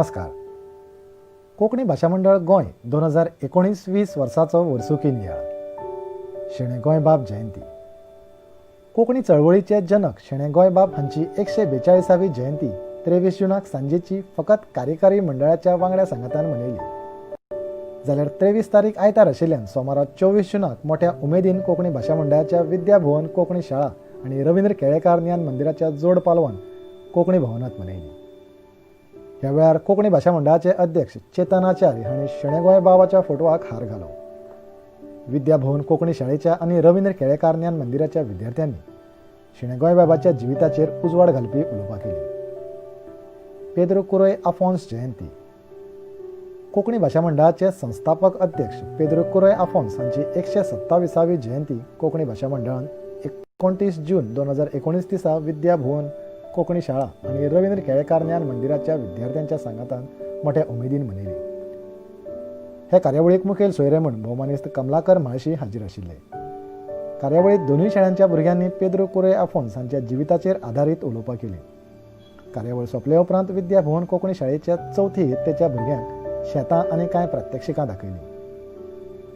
नमस्कार. कोंकणी भाशा मंडळ गोंय 2019-20 वर्साचो वर्सुकी नियाळ. शणै गोंयबाब जयंती. कोंकणी चळवळीचे जनक शणै गोंयबाब हांची 142वी जयंती 23 जुनाक सांजेची फकत कार्यकारी मंडळाच्या वांगड्या सांगातान मनयली. जाल्यार 23 तारीख आयतार आशिल्ल्यान सोमारा 24 जुनाक मोठ्या उमेदीन कोंकणी भाशा मंडळाच्या विद्या भुवन कोंकणी शाळा आनी रवींद्र केळेकार ज्ञान मंदिराच्या जोड पालवान कोंकणी भवनांत मनयली. ह्या वेळार कोंकणी भाशा मंडळाचे अध्यक्ष चेतन आचार्य हांणी शणै गोंयबाबाच्या फोटवाक हार घालो. विद्या भवन कोंकणी शाळेच्या आनी रवींद्र केळेकार ज्ञान मंदिराच्या विद्यार्थ्यांनी शणै गोंयबाबाच्या जिविताचेर उजवाड घालपी उलोवपां केली. पेद्रो कुरय आफोन्स जयंती. कोंकणी भाशा मंडळाचे संस्थापक अध्यक्ष पेद्रो कुरय आफोन्स हांची 127वी जयंती कोंकणी भाशा मंडळान 29 जून 2019 दिसा विद्या भुवन कोंकणी शाळा आनी रवींद्र केळेकार ज्ञान मंदिराच्या विद्यार्थ्यांच्या सांगातान मोठ्या उमेदीन मनयली. हे कार्यावळीक मुखेल सोयरे म्हूण भोवमानेस्त कमलाकर म्हाळशी हाजीर आशिल्ले. कार्यावळीत दोनूय शाळांच्या भुरग्यांनी पेद्रो कुरय आफोन्स हांच्या जिविताचेर आदारीत उलोवपां केली. कार्यावळ सोंपले उपरांत विद्या भुवन कोंकणी शाळेच्या चवथी यत्तेच्या भुरग्यांक शेतां आनी कांय प्रात्यक्षिकां दाखयलीं.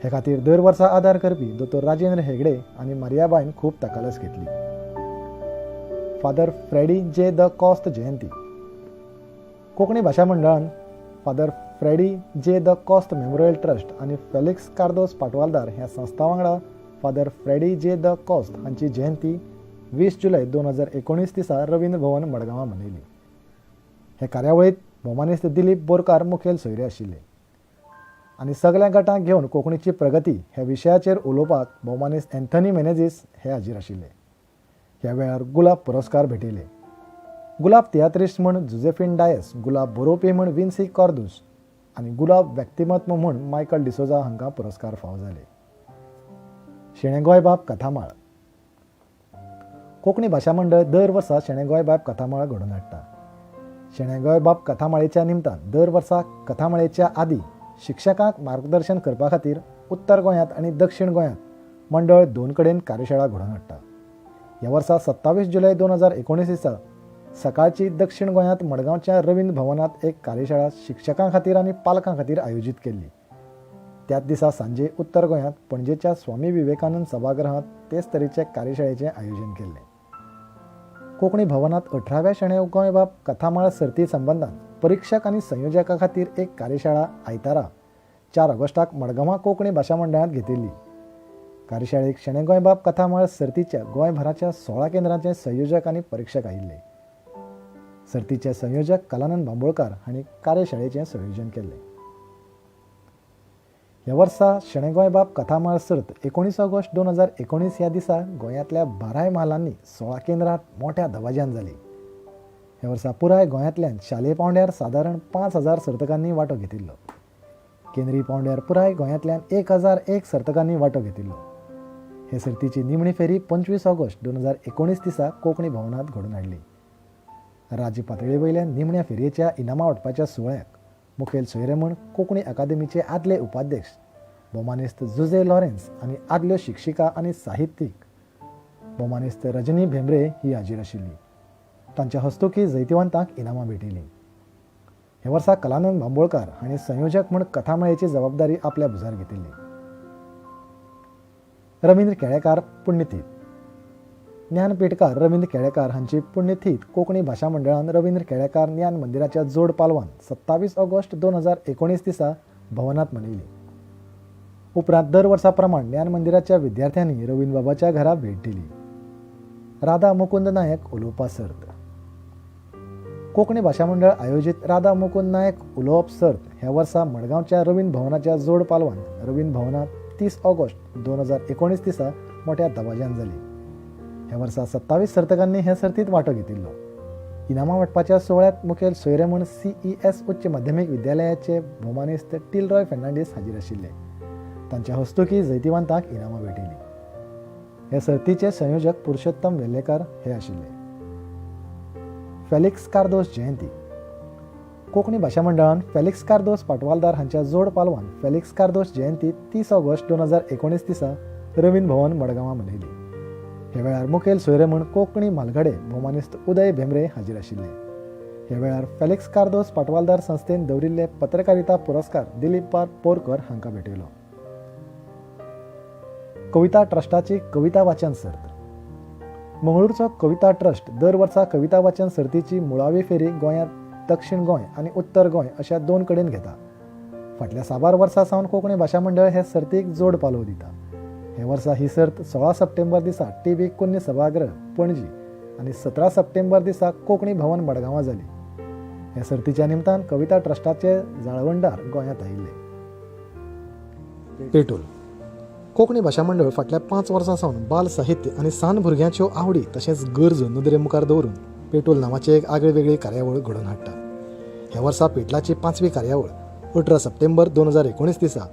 हे खातीर दर वर्सा आदार करपी दोतोर राजेंद्र हेगडे आनी मारियाबायन खूब तकालस घेतली. Father Freddy J the cost Jayanti. Konkani भाशा मंडळान father Freddy J the cost memorial trust आनी फेलिक्स कार्दोस पाटवालदार ह्या संस्था वांगडा father Freddy J the cost हांची जयंती 20 जुलय 2019 दिसा रवींद्र भवन मडगांवां मनयली. हे कार्यावळीत भोवमानेस्त दिलीप बोरकार मुखेल सोयरे आशिल्ले आनी सगल्या गटांक घेवन कोंकणीची प्रगती ह्या विशयाचेर उलोवपाक भोवमानेस्त अँथनी मेनेझीस हे हाजीर आशिल्ले. ह्या वेळार गुलाब पुरस्कार भेटयले. गुलाब तियात्रिस्ट म्हूण जुझेफिन डायस, गुलाब बरोवपी म्हूण विन्सी कॉर्दूस आनी गुलाब व्यक्तिमत्व म्हूण मायकल डिसोजा हांकां पुरस्कार फावो जाले. शणै गोंयबाब कथामाळ. कोंकणी भाशा मंडळ दर वर्सा शणै गोंयबाब कथामाळ घडोवन हाडटा. शणै गोंयबाब कथामाळेच्या निमतान दर वर्सा कथामाळेच्या आदीं शिक्षकांक मार्गदर्शन करपा खातीर उत्तर गोंयांत आनी दक्षिण गोंयांत मंडळ दोन कडेन कार्यशाळा घडोवन हाडटा. ह्या वर्सा 27 जुलय 2019 दिसा सकाळची दक्षिण गोंयांत मडगांवच्या रवींद्र भवनांत एक कार्यशाळा शिक्षकां खातीर आनी पालकां खातीर आयोजीत केल्ली. त्याच दिसा सांजे उत्तर गोंयांत पणजेच्या स्वामी विवेकानंद सभागृहांत तेच तरेचे कार्यशाळेचें आयोजन केल्लें. कोंकणी भवनांत 18व्या शणै गोंयबाब कथामाळ सर्ती संबंदान परिक्षक आनी संयोजकां खातीर एक कार्यशाळा आयतारा 4 ऑगस्टाक मडगांवां कोंकणी भाशा मंडळांत घेतिल्ली. कार्यशाळेक शणै गोंयबाब कथामाळ सर्तीच्या गोंयभराच्या 16 केंद्रांचे संयोजक आनी परिक्षक आयिल्ले. सर्तीचे संयोजक कलानंद बांबोळकार हांणी कार्यशाळेचें संयोजन केल्लें. ह्या वर्सा शणै गोंयबाब कथामाळ सर्त 19 ऑगस्ट 2019 ह्या दिसा गोंयांतल्या बाराय म्हालांनी 16 केंद्रांत मोठ्या दबाज्यान जाली. ह्या वर्सा पुराय गोंयांतल्यान शालेय पांवड्यार सादारण 5000 सर्तकांनी वांटो घेतिल्लो. केंद्रीय पांवड्यार पुराय गोंयांतल्यान 1001 सर्तकांनी वांटो घेतिल्लो. हे सर्तीची निमणी फेरी 25 ऑगस्ट 2019 दिसा कोंकणी भवनांत घडोवन हाडली. राज्य पातळे वयल्या निमण्या फेरयेच्या इनामां वांटपाच्या सुवाळ्याक मुखेल सोयरे म्हूण कोंकणी अकादेमीचे आदले उपाध्यक्ष भोवमानेस्त जुझे लॉरेन्स आनी आदल्यो शिक्षिका आनी साहित्यीक भोवमानेस्त रजनी भेंब्रे ही हाजीर आशिल्ली. तांच्या हस्तुकीं जैतिवंतांक इनामां भेटयलीं. ह्या वर्सा कलानंद बांबोळकार हांणी संयोजक म्हूण कथामाळेची जबाबदारी आपल्या भुजार घेतिल्ली. रवींद्र केळेकार पुण्यतीथ. ज्ञानपीठकार रवींद्र केळेकार हांची पुण्यतीथ कोंकणी भाशा मंडळान रवींद्र केळेकार ज्ञान मंदिराच्या जोड पालवान 27 ऑगस्ट 2019 दिसा भवनांत मनयली. उपरांत दर वर्सा प्रमाण ज्ञान मंदिराच्या विद्यार्थ्यांनी रवींद्रबाबाच्या घरा भेट दिली. राधा मुकुंद नायक उलोवपा सर्त. कोंकणी भाशा मंडळ आयोजीत राधा मुकुंद नायक उलोवप सर्त ह्या वर्सा मडगांवच्या रवींद्र भवनाच्या जोड पालवान रवींद्र भवनांत 30 ऑगस्ट 2019 दिसा मोठ्या दबाज्यान जाली. ह्या वर्सा 27 सर्तकांनी हे सर्तीत वांटो घेतिल्लो. इनामां वांटपाच्या सुवाळ्यांत मुखेल सोयरे म्हूण सीईएस उच्च माध्यमीक विद्यालयाचे भोवमानेस्त टिलरॉय फर्नांडीस हाजीर आशिल्ले. तांच्या हस्तुकीं जैतिवंतांक इनामां भेटयलीं. हे सर्तीचे संयोजक पुरुषोत्तम वेल्लेकर हे आशिल्ले. फेलिक्स कार्दोस जयंती. कोंकणी भाशा मंडळान फेलिक्स कार्दोस पाटवालदार हांच्या जोड पालवान फेलिक्स कार्दोस जयंती 30 ऑगस्ट 2019 दिसा रवींद्र भवन मडगांवां मनयली. ह्या वेळार मुखेल सोयरे म्हूण कोंकणी म्हालगडे भोवमानेस्त उदय भेंब्रे हाजीर आशिल्ले. ह्या वेळार फेलिक्स कार्दोज पाटवालदार संस्थेन दवरिल्ले पत्रकारिता पुरस्कार दिलीप पार पोरकर हांकां भेटयलो. कविता ट्रस्टाची कविता वाचन सर्त. मंगळूरचो कविता ट्रस्ट दर वर्सा कविता वाचन सर्तीची मुळावी फेरी गोंयांत दक्षिण गोंय आनी उत्तर गोंय अशा दोन कडेन घेता. फाटल्या साबार वर्सां सावन कोंकणी भाशा मंडळ हे सर्तीक जोड पालव दिता. हे वर्सा ही सर्त 16 सप्टेंबर दिसा टी बी कुन्य सभागृह पणजी आनी 17 सप्टेंबर दिसा कोंकणी भवन मडगांवां जाली. ह्या सर्तीच्या निमतान कविता ट्रस्टाचे जाळवणदार गोंयांत आयिल्ले. पेटूल. कोंकणी भाशा मंडळ फाटल्या 5 वर्सां सावन बाल साहित्य आनी सान भुरग्यांच्यो आवडी तशेंच गरजो नदरे मुखार दवरून पेटूल नांवाची एक आगळी वेगळी कार्यावळ घडोवन हाडटा. ह्या वर्सा पेटलाची पांचवी कार्यावळ 18 सप्टेंबर 2019 दिसा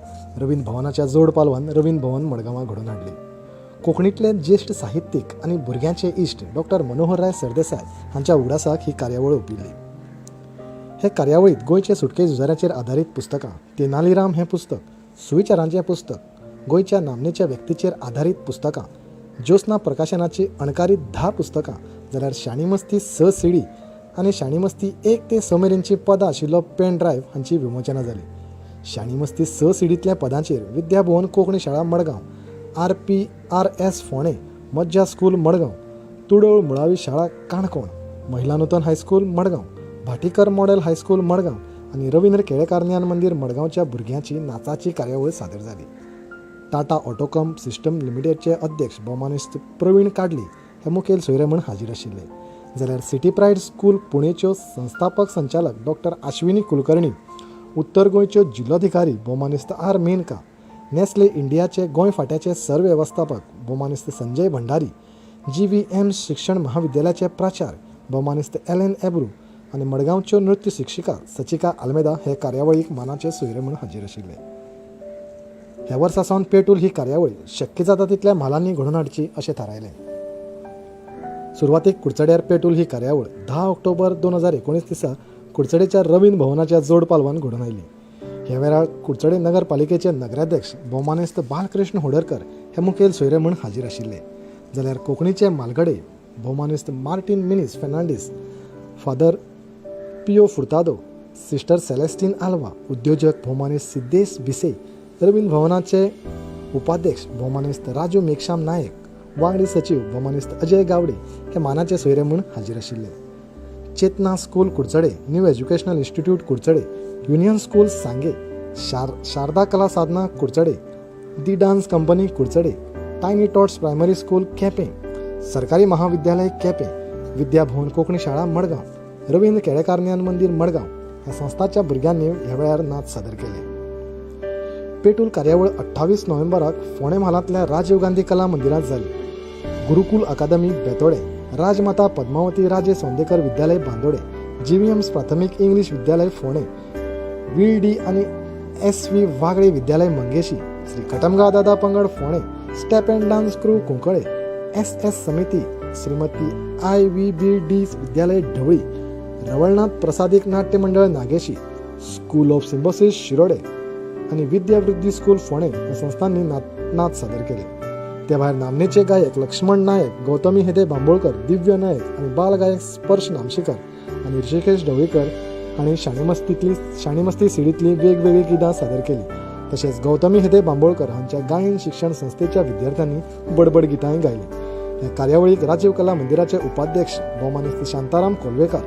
रवींद्र भवनाच्या जोड पालवान रवींद्र भवन मडगांवां घडोवन हाडली. कोंकणींतले ज्येश्ठ साहित्यीक आनी भुरग्यांचे इश्ट डॉक्टर मनोहरराय सरदेसाय हांच्या उगडासाक ही कार्यावळ ओंपिल्ली. हे कार्यावळींत गोंयचे सुटके झुजाऱ्यांचेर आदारीत पुस्तकां, तेनालीराम हें पुस्तक, सुविचारांचें पुस्तक, गोंयच्या नामनेच्या व्यक्तीचेर आदारीत पुस्तकां, ज्योत्स्ना प्रकाशनाची अणकारीत 10 पुस्तकां, जाल्यार शाणी मस्ती 6 सीडी आनी शाणी मस्ती 1 ते 6 मेरेनचीं पदां आशिल्लो पेन ड्रायव्ह हांची विमोचनां जालीं. शाणी मस्ती 6 सीडींतल्या पदांचेर विद्याभुवन कोंकणी शाळा Madgaon, R P R S Ponda, Majja school Madgaon, Tudal मुळावी शाळा Canacona, Mahila Nutan high school Madgaon, Bhatikar model high school Madgaon आनी रवींद्र केळेकार ज्ञान मंदीर मडगांवच्या भुरग्यांची नाचाची कार्यावळ सादर जाली. टाटा ऑटोकॉम सिस्टम लिमिटेडचे अध्यक्ष भोवमानेस्त प्रवीण काडली हे मुखेल सोयरे म्हूण हाजीर आशिल्ले, जाल्यार सिटी प्रायड स्कूल पुणेच्यो संस्थापक संचालक डॉक्टर आश्विनी कुलकर्णी, उत्तर गोंयच्यो जिल्लोधिकारी भोवमानेस्त आर मेनका, नेस्ले इंडियाचे गोंय फांट्याचे सरवेवस्थापक भोवमानेस्त Sanjay Bhandari, G V M शिक्षण महाविद्यालयाचे प्राचार्य भोवमानेस्त एल एन एब्रू आनी मडगांवच्यो नृत्य शिक्षिका सचिका आल्मेदा हे कार्यावळीक मानाचे सोयरे म्हूण हाजीर आशिल्ले. ह्या वर्सा सावन पेटूल ही कार्यावळ शक्य जाता तितल्या म्हालांनी घडोवन हाडची अशें थारायलें. सुरवातीक कुडचड्यार पेटूल ही कार्यावळ 10 ऑक्टोबर 2019 दिसा कुडचडेच्या रवींद्र भवनाच्या जोड पालवान घडोवन आयली. ह्या वेळार कुडचडे नगरपालिकेचे नगराध्यक्ष भोवमानेस्त बालकृष्ण होडरकर हे मुखेल सोयरे म्हूण हाजीर आशिल्ले, जाल्यार कोंकणीचे म्हालगडे भोवमानेस्त मार्टीन मिनीस फेर्नांडीस, फादर पियो फुर्तादो, सिस्टर सेलेस्टीन आल्वा, उद्योजक भोवमानेस्त सिद्देश भिसे, रवींद्र भवनाचे उपाध्यक्ष भोवमानेस्त राजू मेघश्याम नायक, वांगडी सचीव भोवमानेस्त अजय गावडे हे मानाचे सोयरे म्हूण हाजीर आशिल्ले. चेतना school Curchorem, new educational institute Curchorem, union school Sanguem, Sharada Kala Sadhana Kudchade, the dance company Kudchade, tiny tots primary school Quepem, सरकारी महाविद्यालय केपें, विद्याभवन कोंकणी शाळा मडगांव, रवींद्र केळेकार ज्ञान मंदीर मडगांव ह्या संस्थाच्या भुरग्यांनी ह्या वेळार नाच सादर केले. पेटूल कार्यावळ 28 नोव्हेंबराक फोंडें म्हालांतल्या राजीव गांधी कला मंदिरांत जाली. गुरुकुल अकादमी बेतोडे, राजमाता पद्मावती राजे सौंदेकर विद्यालय बांदोडे, जीव्हीएम्स प्राथमीक इंग्लीश विद्यालय फोंडें, व्ही डी आनी एस व्ही वागळे विद्यालय मंगेशी, श्री कटमगांव दादा पंगड Ponda, step and dance crew Cuncolim, S S समिती, Shrimati I V B D Vidyalaya Dhawali, Ravalnath प्रसादीक Natya Mandal Nageshi, school of Symbiosis Shirode आनी विद्यावृद्धी स्कूल फोंडें ह्या संस्थांनी नाच सादर केले. ते भायर नामनेचे गायक लक्ष्मण नायक, गौतमी हेदे बांबोळकर, दिव्य नायक आनी बाल गायक स्पर्श नामशीकर आनी ऋषिकेश ढवळीकर हांणी शाणीमस्ती सिडींतली वेगवेगळीं गितां सादर केली. तशेंच गौतमी हेदे बांबोळकर हांच्या गायन शिक्षण संस्थेच्या विद्यार्थ्यांनी बडबड गितांय गायलीं. ह्या कार्यावळीक राजीव कला मंदिराचे उपाध्यक्ष भोवमानेस्त शांताराम कोलवेकर,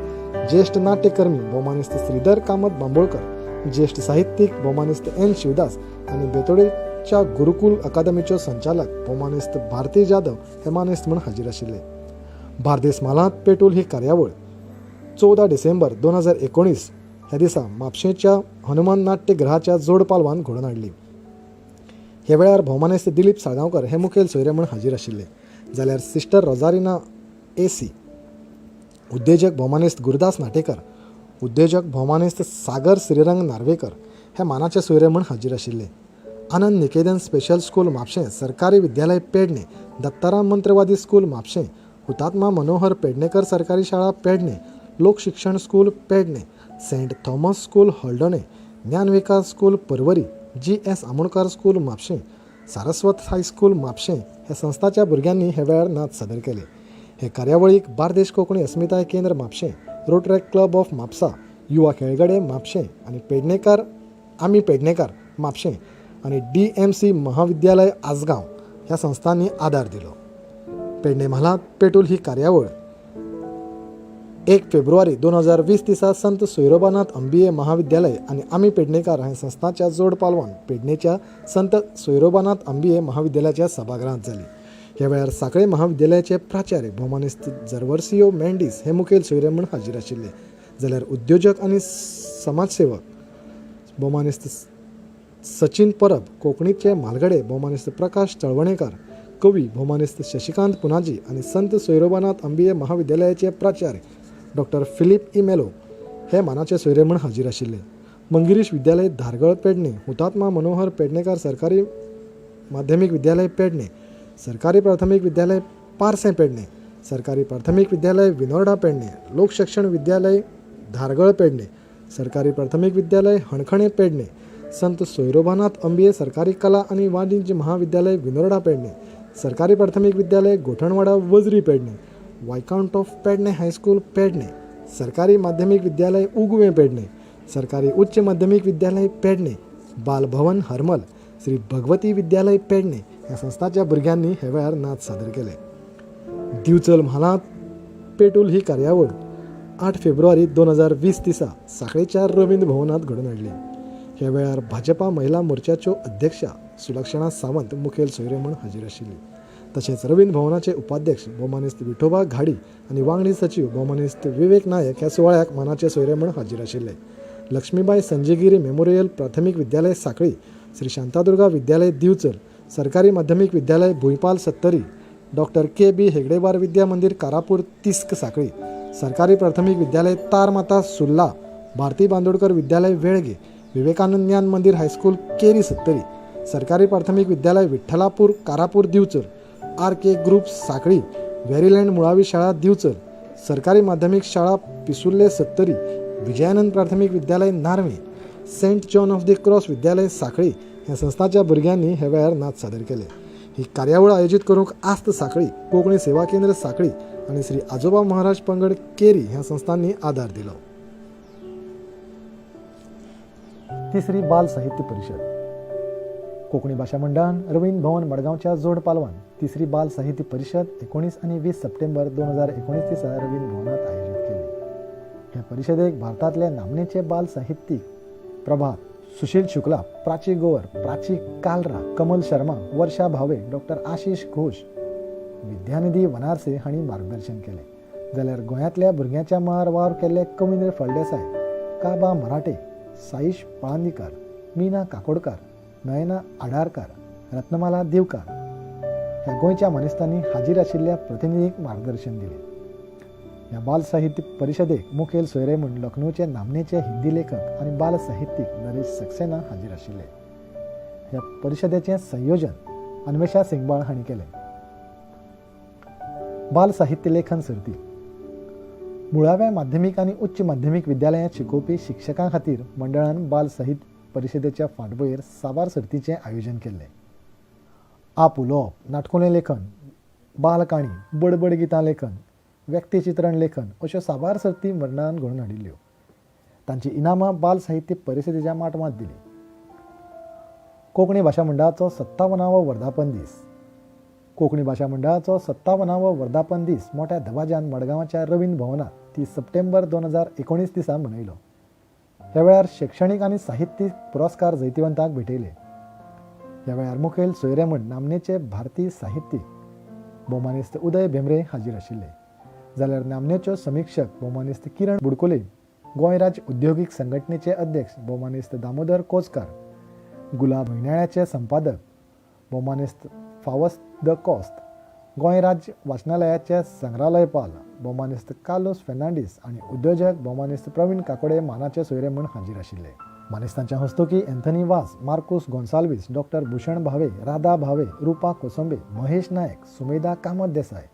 ज्येश्ठ नाट्यकर्मी भोवमानेस्त श्रीधर कामत बांबोळकर, ज्येश्ठ साहित्यीक भोवमानेस्त एन शिवदास आनी बेतोडेच्या गुरुकुल अकादमीच्यो संचालक भोवमानेस्त भारती जाधव हे मानेस्त म्हूण हाजीर आशिल्ले. बार्देस म्हालांत पेटूल ही कार्यावळ 14 डिसेंबर 2019 ह्या दिसा म्हापशेंच्या हनुमान नाट्यगृहाच्या जोड पालवान घडोवन हाडली. ह्या वेळार भोवमानेस्त दिलीप साळगांवकर हे मुखेल सोयरे म्हूण हाजीर आशिल्ले, जाल्यार सिस्टर रोजारिना एसी, उद्देजक भोवमानेस्त गुरुदास नाटेकर, उद्देजक भोवमानेस्त सागर श्रीरंग नार्वेकर हे मानाचे सोयरे म्हूण हाजीर आशिल्ले. आनंद निकेतन स्पेशल स्कूल म्हापशें, सरकारी विद्यालय पेडणे, दत्ताराम मंत्रवादी स्कूल म्हापशें, हुतात्मा मनोहर पेडणेकर सरकारी शाळा Pedne, लोकशिक्षण school Pedne, Saint Thomas school Aldona, Gyanvikas school Porvorim, G S Amonkar school Mapusa, Saraswat high school म्हापशें ह्या संस्थाच्या भुरग्यांनी ह्या वेळार नाच सादर केले. हे कार्यावळीक बार्देश कोंकणी अस्मिताय केंद्र म्हापशें, रोटरॅक्ट क्लब ऑफ म्हापसा, युवा खेळगडे म्हापशें आनी पेडणेकार आमी पेडणेकार म्हापशें आनी डीएमसी महाविद्यालय आसगांव ह्या संस्थांनी आदार दिलो. पेडणे म्हालांत पेटूल ही कार्यावळ 1 फेब्रुवारी 2020 दिसा संत सोयरोबानाथ अंबिये महाविद्यालय आनी आमी पेडणेकार ह्या संस्थांच्या जोड पालवान पेडणेच्या संत सोयरोबानाथ अंबिये महाविद्यालयाच्या सभागृहांत जाली. ह्या वेळार सांखळे महाविद्यालयाचे प्राचार्य भोवमानेस्त जर्वसियो मेंडीस हे मुखेल सोयरे म्हूण हाजीर आशिल्ले, जाल्यार उद्योजक आनी समाजसेवक भोवमानेस्त सचिन परब, कोंकणीचे म्हालगडे भोवमानेस्त प्रकाश तळवणेकार, कवी भोवमानेस्त शशिकांत पुनाजी आनी संत सोयरोबानाथ अंबिये महाविद्यालयाचे प्राचार्य डॉक्टर फिलीप ई मेलो हे मानाचे सोयरे म्हूण हाजीर आशिल्ले. मंगिरीश विद्यालय धारगळ पेडणे, हुतात्मा मनोहर पेडणेकार सरकारी माध्यमीक विद्यालय पेडणे, सरकारी प्राथमीक विद्यालय पार्सें पेडणे, सरकारी प्राथमीक विद्यालय विनोर्डा पेडणे, लोकशिक्षण विद्यालय धारगळ पेडणे, सरकारी प्राथमीक विद्यालय हणखणे पेडणे, संत सोयरोबानाथ अंबिये सरकारी कला आनी वाणिज्य महाविद्यालय विनोर्डा पेडणे, सरकारी प्राथमीक विद्यालय गोठणवाडा वजरी पेडणे, वायकाउंट ऑफ पेडणे हायस्कूल पेडणे, सरकारी माध्यमीक विद्यालय उगवें पेडणे, सरकारी उच्च माध्यमीक विद्यालय पेडणे, बालभवन हरमल, श्री भगवती विद्यालय पेडणे ह्या संस्थाच्या भुरग्यांनी हे वेळार नाच सादर केले. दिवचल म्हालांत पेटूल ही कार्यावळ 8 फेब्रुवारी 2020 दिसा सांखळेच्या रवींद्र भवनांत घडोवन हाडली. ह्या वेळार भाजपा महिला मोर्चाच्यो अध्यक्षा सुलक्षणा सावंत मुखेल सोयरे म्हूण हाजीर आशिल्ली. तशेंच रवींद्र भवनाचे उपाध्यक्ष भोवमानेस्त विठोबा घाडी आनी वांगडी सचीव भोवमानेस्त विवेक नायक ह्या सुवाळ्याक मानाचे सोयरे म्हूण हाजीर आशिल्ले. लक्ष्मीबाई संजयगिरी मेमोरियल प्राथमीक विद्यालय सांखळी, श्री शांतादुर्गा विद्यालय दिवचल, सरकारी माध्यमीक विद्यालय भुंयपाल सत्तरी, डॉक्टर के बी हेगडेवार विद्या मंदिर कारापूर तिस्क सांखळी, सरकारी प्राथमीक विद्यालय तारमाता सुर्ला, भारती बांदोडकर विद्यालय वेळगे, विवेकानंद ज्ञान मंदिर हायस्कूल केरी सत्तरी, सरकारी प्राथमीक विद्यालय Vitthalapur Karapur Divchal, R K group Sanquelim, Veryland मुळावी शाळा दिवचल, सरकारी माध्यमीक शाळा पिसुर्ले सत्तरी, विजयानंद प्राथमीक विद्यालय Narve, Saint John of the cross विद्यालय सांखळी ह्या संस्थाच्या भुरग्यांनी हे वेळार नाच सादर केले. ही कार्यावळ आयोजीत करूंक आस्त सांखळी, कोंकणी सेवा केंद्र सांखळी आनी श्री आजोबा महाराज पंगड केरी ह्या संस्थांनी आदार दिलो. तिसरी बाल साहित्य परिशद. कोंकणी भाशा मंडळान रवींद्र भवन मडगांवच्या जोड पालवान तिसरी बाल साहित्य परिशद 19 आनी 20 सप्टेंबर 2019 दिसा रवींद्र भवनांत आयोजीत केली. हे परिशदेक भारतांतले नामनेचे बाल साहित्यीक प्रभात, सुशील शुक्ला, प्राची गोवर, प्राची कालरा, कमल शर्मा, वर्षा भावे, डॉक्टर आशिष घोष, विद्यानिधी वनारसे हांणी मार्गदर्शन केलें. जाल्यार गोंयांतल्या भुरग्यांच्या मळार वावर केल्ले कवींद्र फळदेसाय, काबा मराठे, साईश पळांदीकार, मीना काकोडकार, नयना आडारकार, रत्नमाला दिवकार ह्या गोंयच्या मानेस्तांनी हाजीर आशिल्ल्या प्रतिनिधींक मार्गदर्शन दिलें. ह्या बाल साहित्य परिशदेक मुखेल सोयरे म्हूण लखनौचे नामनेचे हिंदी लेखक आनी बाल साहित्यीक नरेश सक्सेना हाजीर आशिल्ले. ह्या परिशदेचें संयोजन अन्वेषा सिंगबाळ हांणी केलें. बाल साहित्य लेखन सर्ती. मुळाव्या माध्यमीक आनी उच्च माध्यमीक विद्यालयांत शिकोवपी शिक्षकां खातीर मंडळान बाल साहित्य परिशदेच्या फाटभुंयेर साबार सर्तीचें आयोजन केल्लें. आप उलोवप, नाटकुलें लेखन, बाल काणी, बडबड गितां लेखन, व्यक्तिचित्रण लेखन अश्यो साबार सर्ती मंडळान घडोवन हाडिल्ल्यो. तांची इनामां बाल साहित्य परिशदेच्या माटवांत दिली. कोंकणी भाशा मंडळाचो 57वो वर्धापन दीस. कोंकणी भाशा मंडळाचो 57वो वर्धापन दीस मोठ्या दबाज्यान मडगांवच्या रवींद्र भवनांत 30 सप्टेंबर 2019 दिसा मनयलो. ह्या वेळार शिक्षणीक आनी साहित्यीक पुरस्कार जैतिवंतांक भेटयले. ह्या वेळार मुखेल सोयरे म्हूण नामनेचे भारतीय साहित्यीक भोवमानेस्त उदय भेंब्रे हाजीर आशिल्ले. जाल्यार नामनेच्यो समिक्षक भोवमानेस्त किरण बुडकुले, गोंय राज्य उद्योगीक संघटनेचे अध्यक्ष भोवमानेस्त दामोदर कोचकार, गुलाब म्हयन्याळ्याचे संपादक भोवमानेस्त फावस्त the cost, Goa राज्य वाचनालयाचे संग्रहालयपाल भोवमानेस्त कार्लोस फेर्नांडीस आनी उद्योजक भोवमानेस्त प्रवीण काकोडे मानाचे सोयरे म्हूण हाजीर आशिल्ले. मानेस्तांच्या हस्तुकी अँथनी वाज, मार्कुस गोन्साल्वीस, डॉक्टर भूषण भावे, राधा भावे, रुपा कोसंबे, महेश नायक, सुमेधा कामत देसाय,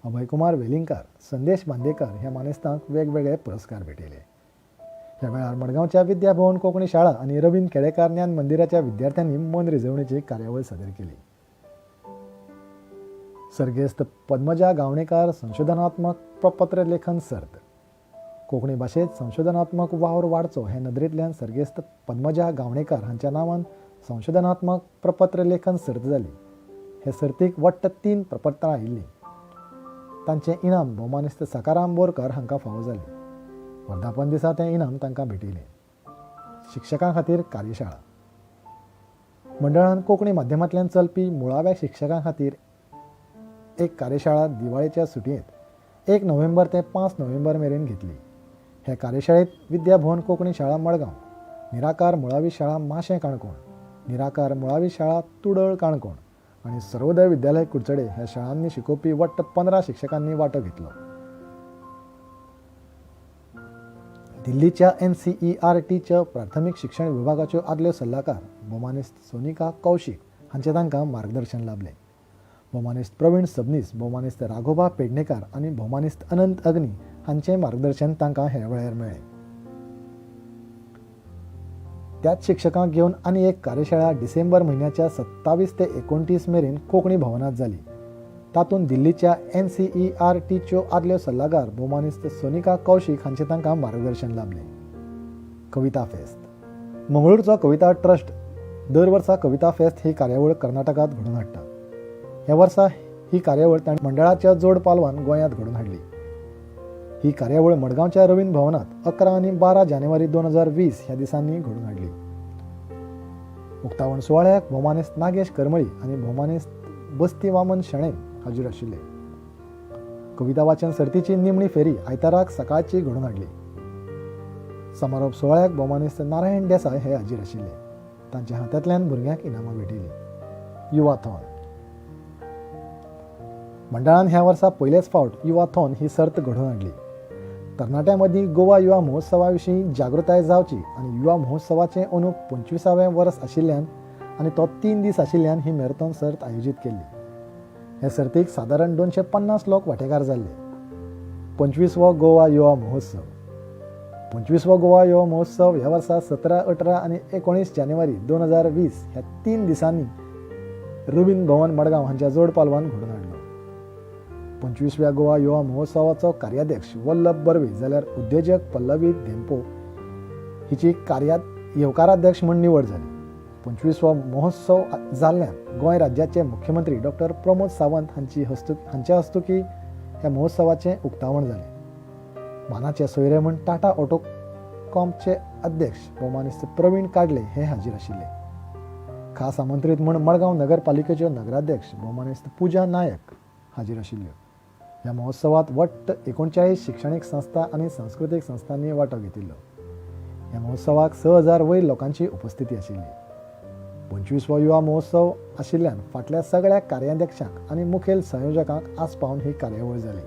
अभयकुमार वेलिंगकार, संदेश बांदेकर ह्या मानेस्तांक वेगवेगळे पुरस्कार भेटयले. ह्या वेळार मडगांवच्या विद्याभवन कोंकणी शाळा आनी रवींद्र केळेकार ज्ञान मंदिराच्या विद्यार्थ्यांनी मन रिजवणेची कार्यावळ सादर केली. सर्गेस्त पद्मजा गावणेकार संशोधनात्मक प्रपत्र लेखन सर्त. कोंकणी भाशेंत संशोधनात्मक वावर वाडचो हे नदरेंतल्यान सर्गेस्त पद्मजा गावणेकार हांच्या नांवान संशोधनात्मक प्रपत्र लेखन सर्त जाली. हे सर्तीक वट्ट 3 प्रपत्रां आयिल्लीं. तांचें इनाम भोवमानेस्त सकाराम बोरकार हांकां फावो जालें. वर्धापन दिसा तें इनाम तांकां भेटयलें. शिक्षकां खातीर कार्यशाळा. मंडळान कोंकणी माध्यमांतल्यान चलपी मुळाव्या शिक्षकां खातीर एक कार्यशाळा दिवाळेच्या सुटयेंत 1 नोव्हेंबर ते 5 नोव्हेंबर मेरेन घेतली. हे कार्यशाळेंत विद्या भुवन कोंकणी शाळा मडगांव, निराकार मुळावी शाळा माशें काणकोण, निराकार मुळावी शाळा तुडळ काणकोण आनी सर्वोदय विद्यालय कुडचडे ह्या शाळांनी शिकोवपी वट्ट 15 शिक्षकांनी वांटो घेतलो. दिल्लीच्या NCERTच्या प्राथमीक शिक्षण विभागाच्यो आदल्यो सल्लागार भोवमानेस्त सोनिका कौशीक हांचें तांकां मार्गदर्शन लाबलें. भोवमानेस्त प्रवीण सबनीस, भोवमानेस्त राघोबा पेडणेकार आनी भोवमानेस्त अनंत अग्नी हांचें मार्गदर्शन तांकां ह्या वेळार मेळ्ळें. त्याच शिक्षकांक घेवन आनी एक कार्यशाळा डिसेंबर म्हयन्याच्या 27 ते 29 मेरेन कोंकणी भवनांत जाली. तातूंत दिल्लीच्या NCERTच्यो आदल्यो सल्लागार भोवमानेस्त सोनिका कौशीक हांचें तांकां मार्गदर्शन लाबलें. कविता फेस्त. मंगळूरचो कविता ट्रस्ट दर वर्सा कविता फेस्त ही कार्यावळ कर्नाटकांत घडोवन हाडटा. ह्या वर्सा ही कार्यावळ तांणी मंडळाच्या जोड पालवान गोंयांत घडोवन हाडली. ही कार्यावळ मडगांवच्या रवींद्र भवनांत 11 आनी 12 जानेवारी 2020 ह्या दिसांनी घडोवन हाडली. उक्तावण सुवाळ्याक भोवमानेस्त नागेश करमळी आनी भोवमानेस्त बस्ती वामन शणै हाजीर आशिल्ले. कविता वाचन सर्तीची निमणी फेरी आयताराक सकाळची घडोवन हाडली. समारोप सुवाळ्याक भोवमानेस्त नारायण देसाय हे हाजीर आशिल्ले. तांच्या हातांतल्यान भुरग्यांक इनामां भेटयलीं. युवाथॉन. मंडळान ह्या वर्सा पयलेच फावट युवाथॉन ही सर्त घडोवन हाडली. तरणाट्यां मदीं गोवा युवा महोत्सवा विशीं जागृताय जावची आनी युवा महोत्सवाचें अंदू 25वें वर्स आशिल्ल्यान आनी तो 3 दीस आशिल्ल्यान ही मॅरेथॉन सर्त आयोजीत केल्ली. हे सर्तीक सादारण 250 लोक वांटेकार जाल्ले. 25वो गोवा युवा महोत्सव. 25वो गोवा युवा महोत्सव ह्या वर्सा 17, 18 आनी 19 जानेवारी 2020 ह्या 3 दिसांनी रवींद्र भवन मडगांव हांच्या जोड पालवान घडोवन हाडलो. 25व्या गोवा युवा महोत्सवाचो कार्याध्यक्ष वल्लभ बर्वे जाल्यार उद्देजक पल्लवी धेंपो हिची येवकाराध्यक्ष म्हूण निवड जाली. 25वो महोत्सव जाल्ल्यान गोंय राज्याचे मुख्यमंत्री डॉक्टर प्रमोद सावंत हांच्या हस्तुकी ह्या महोत्सवाचें उक्तावण जालें. मानाचे सोयरे म्हूण टाटा ऑटो कॉम्पचे अध्यक्ष भोवमानेस्त प्रवीण काडले हे हाजीर आशिल्ले. खास आमंत्रीत म्हूण मडगांव नगरपालिकेच्यो नगराध्यक्ष भोवमानेस्त पूजा नायक हाजीर आशिल्ल्यो. ह्या महोत्सवात वट्ट 39 शिक्षणीक संस्था आनी सांस्कृतीक संस्थांनी वांटो घेतिल्लो. ह्या महोत्सवाक 6000 वयर लोकांची उपस्थिती आशिल्ली. 25वो युवा महोत्सव आशिल्ल्यान फाटल्या सगळ्या कार्याध्यक्षांक आनी मुखेल संयोजकांक आसपावन ही कार्यावळ जाली.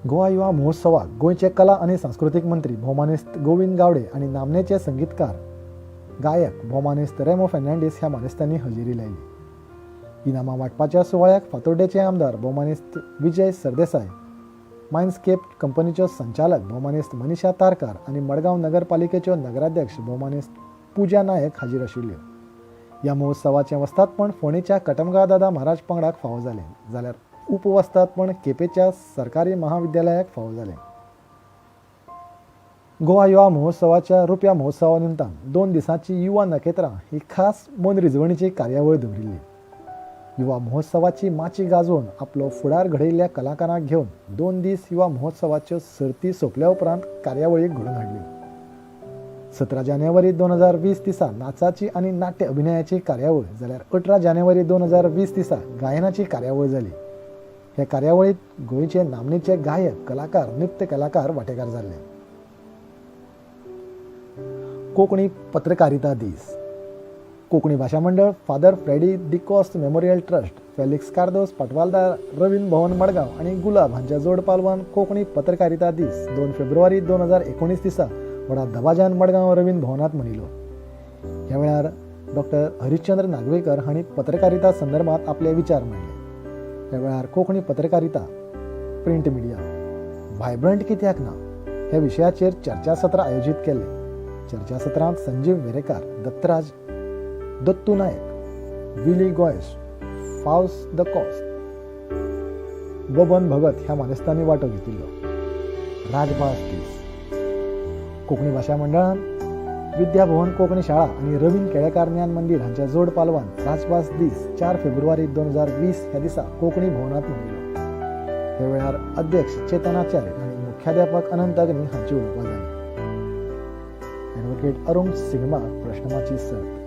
गोवा युवा महोत्सवाक गोंयचे कला आनी सांस्कृतीक मंत्री भोवमानेस्त गोविंद गावडे आनी नामनेचे संगीतकार गायक भोवमानेस्त रेमो फेर्नांडीस ह्या मानेस्तांनी हजेरी लायली. इनामां वांटपाच्या सुवाळ्याक फातोड्डेचे आमदार भोवमानेस्त विजय सरदेसाय, मायन्सकेप कंपनीच्यो संचालक भोवमानेस्त मनीषा तारकार आनी मडगांव नगरपालिकेच्यो नगराध्यक्ष भोवमानेस्त पूजा नायक हाजीर आशिल्ल्यो. ह्या महोत्सवाचें वस्तादपण फोंडेच्या कटमगांव दादा महाराज पंगडाक फावो जालें, जाल्यार उपवस्तादपण केपेंच्या सरकारी महाविद्यालयाक फावो जालें. गोवा युवा महोत्सवाच्या रुप्या महोत्सवा निमतान 2 दिसांची युवा नखेत्रां ही खास मनरिजवणीची कार्यावळ दवरिल्ली. युवा महोत्सवाची माची गाजोवन आपलो फुडार घडयिल्ल्या कलाकारांक घेवन 2 दीस युवा महोत्सवाच्यो सर्ती सोंपल्या उपरांत कार्यावळी घडोवन हाडल्यो. 17 जानेवारी 2020 दिसा नाचाची आनी नाट्य अभिनयाची कार्यावळ जाल्यार 18 जानेवारी 2020 दिसा गायनाची कार्यावळ जाली. हे कार्यावळींत गोंयचे नामनेचे गायक, कलाकार, नृत्य कलाकार वांटेकार जाल्ले. कोंकणी पत्रकारिता दीस. कोंकणी भाशा मंडळ, Father Freddy D'Costa memorial trust, Felix Cardozo Patwaldar, Ravindra Bhavan Madgaon आनी गुलाब हांच्या जोड पालवान कोंकणी पत्रकारिता दीस 2 फेब्रुवारी 2019 दिसा व्हडा दबाज्यान मडगांव रवींद्र भवनांत मनयलो. ह्या वेळार डॉक्टर हरिश्चंद्र नागवेकर हांणी पत्रकारिता संदर्भात आपले विचार मांडले. ह्या वेळार कोंकणी पत्रकारिता, प्रिंट मिडिया व्हायब्रंट कित्याक ना ह्या विशयाचेर चर्चासत्र आयोजीत केल्लें. चर्चासत्रांत संजीव वेरेकार, दत्तराज दत्तू नायक, विली गोयस, फावस the cost, Baban Bhagat ह्या मानेस्तांनी वांटो घेतिल्लो. राजभास दीस. कोंकणी भाशा मंडळान विद्या भुवन कोंकणी शाळा आनी रवींद्र केळेकार ज्ञान मंदीर हांच्या जोड पालवान राजभास दीस 4 फेब्रुवारी 2020 ह्या दिसा कोंकणी भवनांत मनयलो. ह्या वेळार अध्यक्ष चेतन आचार्य आनी मुख्याध्यापक अनंत अग्नी हांची उलोवपां जालीं. ॲडव्होकेट अरुण सिंगबाळ प्रश्नमाची सर्त.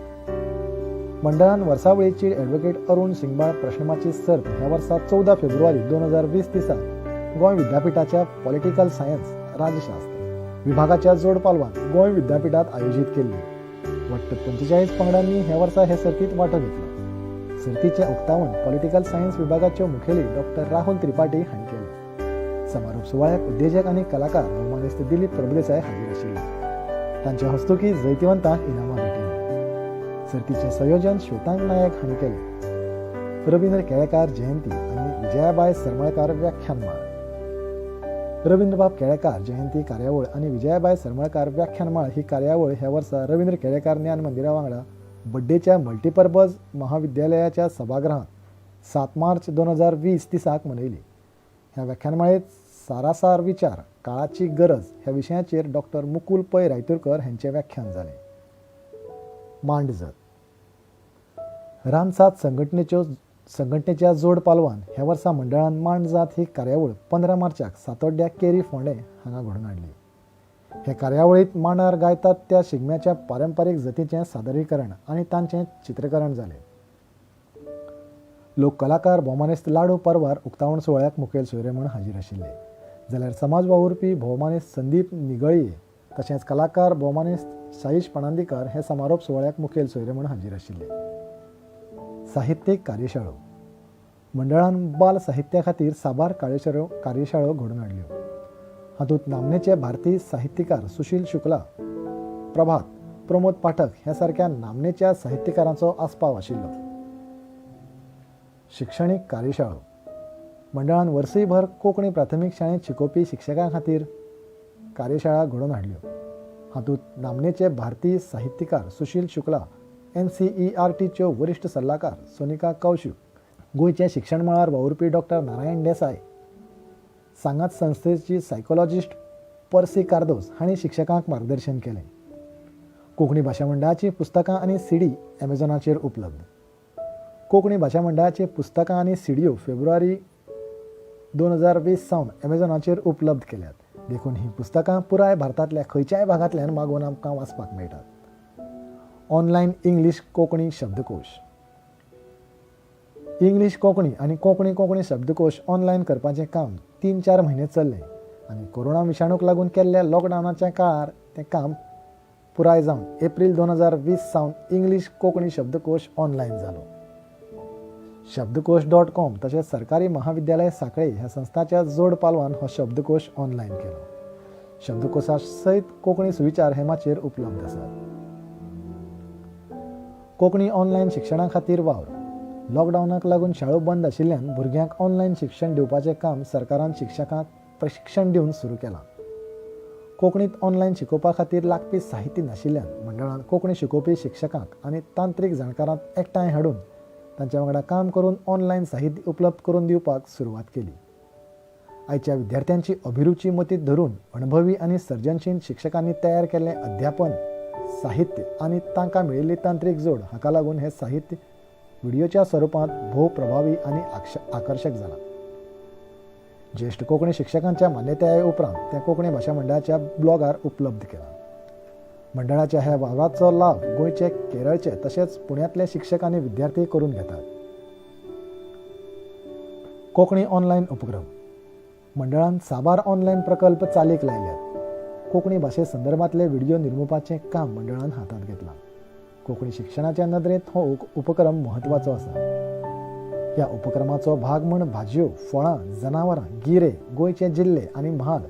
मंडळान वर्सावळीची ॲडव्होकेट अरुण सिंगबाळ प्रश्नमाची सर्त ह्या वर्सा 14 फेब्रुवारी 2020 दिसा गोंय विद्यापिठाच्या पॉलिटिकल सायन्स राजशास्त्र विभागाच्या जोड पालवान गोंय विद्यापिठात आयोजीत केल्ली. वट्ट 45 पंगडांनी ह्या वर्सा हे सर्तीत वांटो घेतलो. सर्तीचें उक्तावण पॉलिटिकल सायन्स विभागाच्यो मुखेली डॉक्टर राहुल त्रिपाठी हांणी केलें. समारोप सुवाळ्याक उद्देजक आनी कलाकार भोवमानेस्त दिलीप प्रभुदेसाय हाजीर आशिल्ले. तांच्या हस्तुकीं जैतिवंतांक इनामां भेटयलीं. सर्तीचें संयोजन श्वेतांक नायक हांणी केलें. रवींद्र केळेकार जयंती आनी विजयाबाय सरमळकार व्याख्यानमाळ. रवींद्रबाब केळेकार जयंती कार्यावळ आनी विजयाबाय सरमळकार व्याख्यानमाळ ही कार्यावळ ह्या वर्सा रवींद्र केळेकार ज्ञान मंदिरा वांगडा बड्डेच्या मल्टीपर्पज महाविद्यालयाच्या सभागृहांत 7 मार्च 2020 दिसाक मनयली. ह्या व्याख्यानमाळेत सारासार विचार काळाची गरज ह्या विशयाचेर डॉक्टर मुकुल पै रायतुरकर हांचें व्याख्यान जालें. मांडजत. रामसात संघटनेच्या जोड पालवान ह्या वर्सा मंडळान मांडजात ही कार्यावळ 15 मार्चाक सातोड्ड्या केरी फोंडें हांगा घडोवन हाडली. हे कार्यावळींत मांडार गायतात त्या शिगम्याच्या पारंपारीक जतीचें सादरीकरण आनी तांचें चित्रीकरण जालें. लोक कलाकार भोवमानेस्त लाडू परवार उक्तावण सुवाळ्याक मुखेल सोयरे म्हूण हाजीर आशिल्ले, जाल्यार समाज वावुरपी भोवमानेस्त संदीप निगळये तशेंच कलाकार भोवमानेस्त साईश पणांदीकर हे समारोप सुवाळ्याक मुखेल सोयरे म्हूण हाजीर आशिल्ले. साहित्यीक कार्यशाळो. मंडळान बाल साहित्या खातीर साबार कार्यशाळो घडोवन हाडल्यो. हातूंत नामनेचे भारतीय साहित्यकार सुशील शुक्ला, प्रभात, प्रमोद पाठक ह्या सारक्या नामनेच्या साहित्यकारांचो आस्पाव आशिल्लो. शिक्षणीक कार्यशाळो. मंडळान वर्सूयभर कोंकणी प्राथमीक शाळेंत शिकोवपी शिक्षकां खातीर कार्यशाळा घडोवन हाडल्यो. हातूंत नामनेचे भारतीय साहित्यकार सुशील शुक्ला, एनसीईआरटीच्यो वरिश्ठ सल्लागार सोनिका कौशीक, गोंयच्या शिक्षण मळार वावुरपी डॉक्टर नारायण देसाय, सांगात संस्थेची सायकोलॉजिस्ट पर्सी कार्दोज हांणी शिक्षकांक मार्गदर्शन केलें. कोंकणी भाशा मंडळाचीं पुस्तकां आनी सीडी एमेझॉनाचेर उपलब्ध. कोंकणी भाशा मंडळाचीं पुस्तकां आनी सिडियो फेब्रुवारी 2020 सावन एमेझॉनाचेर उपलब्ध केल्यात. देखून हीं पुस्तकां पुराय भारतांतल्या खंयच्याय भागांतल्यान मागोवन आमकां वाचपाक मेळटात. ऑनलायन इंग्लीश कोंकणी शब्दकोश. इंग्लीश कोंकणी आनी कोंकणी कोंकणी शब्दकोश ऑनलायन करपाचें काम 3-4 म्हयने चल्लें आनी कोरोना विशाणूक लागून केल्ल्या लॉकडावनाच्या काळार तें काम पुराय जावन एप्रील 2020 सावन इंग्लीश कोंकणी शब्दकोश ऑनलायन जालो. शब्दकोश.कॉम तशेंच सरकारी महाविद्यालय सांखळे ह्या संस्थाच्या जोड पालवान हो शब्दकोश ऑनलायन केलो. शब्दकोशा सयत कोंकणी सुविचार हे माचयेर उपलब्ध आसात. कोंकणी ऑनलायन शिक्षणा खातीर वावर. लॉकडावनाक लागून शाळो बंद आशिल्ल्यान भुरग्यांक ऑनलायन शिक्षण दिवपाचें काम सरकारान शिक्षकांक प्रशिक्षण दिवन सुरू केलां. कोंकणीत ऑनलायन शिकोवपा खातीर लागपी साहित्य नाशिल्ल्यान मंडळान कोंकणी शिकोवपी शिक्षकांक आनी तांत्रीक जाणकारांक एकठांय हाडून तांच्या वांगडा काम करून ऑनलायन साहित्य उपलब्ध करून दिवपाक सुरवात केली. आयच्या विद्यार्थ्यांची अभिरुची मतींत धरून अणभवी आनी सर्जनशील शिक्षकांनी तयार केल्लें अध्यापन साहित्य आनी तांकां मेळिल्ली तांत्रीक जोड हाका लागून हें साहित्य व्हिडियोच्या स्वरुपांत भोव प्रभावी आनी आकर्शक जालां. ज्येश्ठ कोंकणी शिक्षकांच्या मान्यताये उपरांत तें कोंकणी भाशा मंडळाच्या ब्लॉगार उपलब्ध केलां. मंडळाच्या ह्या वावराचो लाव गोंयचे, केरळचे तशेंच पुण्यांतले शिक्षक आनी विद्यार्थी करून घेतात. कोंकणी ऑनलायन उपक्रम. मंडळान साबार ऑनलायन प्रकल्प चालीक लायल्यात. कोंकणी भाशे संदर्भांतले व्हिडियो निर्मुपाचें काम मंडळान हातांत घेतलां. कोंकणी शिक्षणाच्या नदरेंत हो उपक्रम म्हत्वाचो आसा. ह्या उपक्रमाचो भाग म्हूण भाजयो, फळां, जनावरां, गिरे, गोंयचे जिल्ले आनी म्हाल,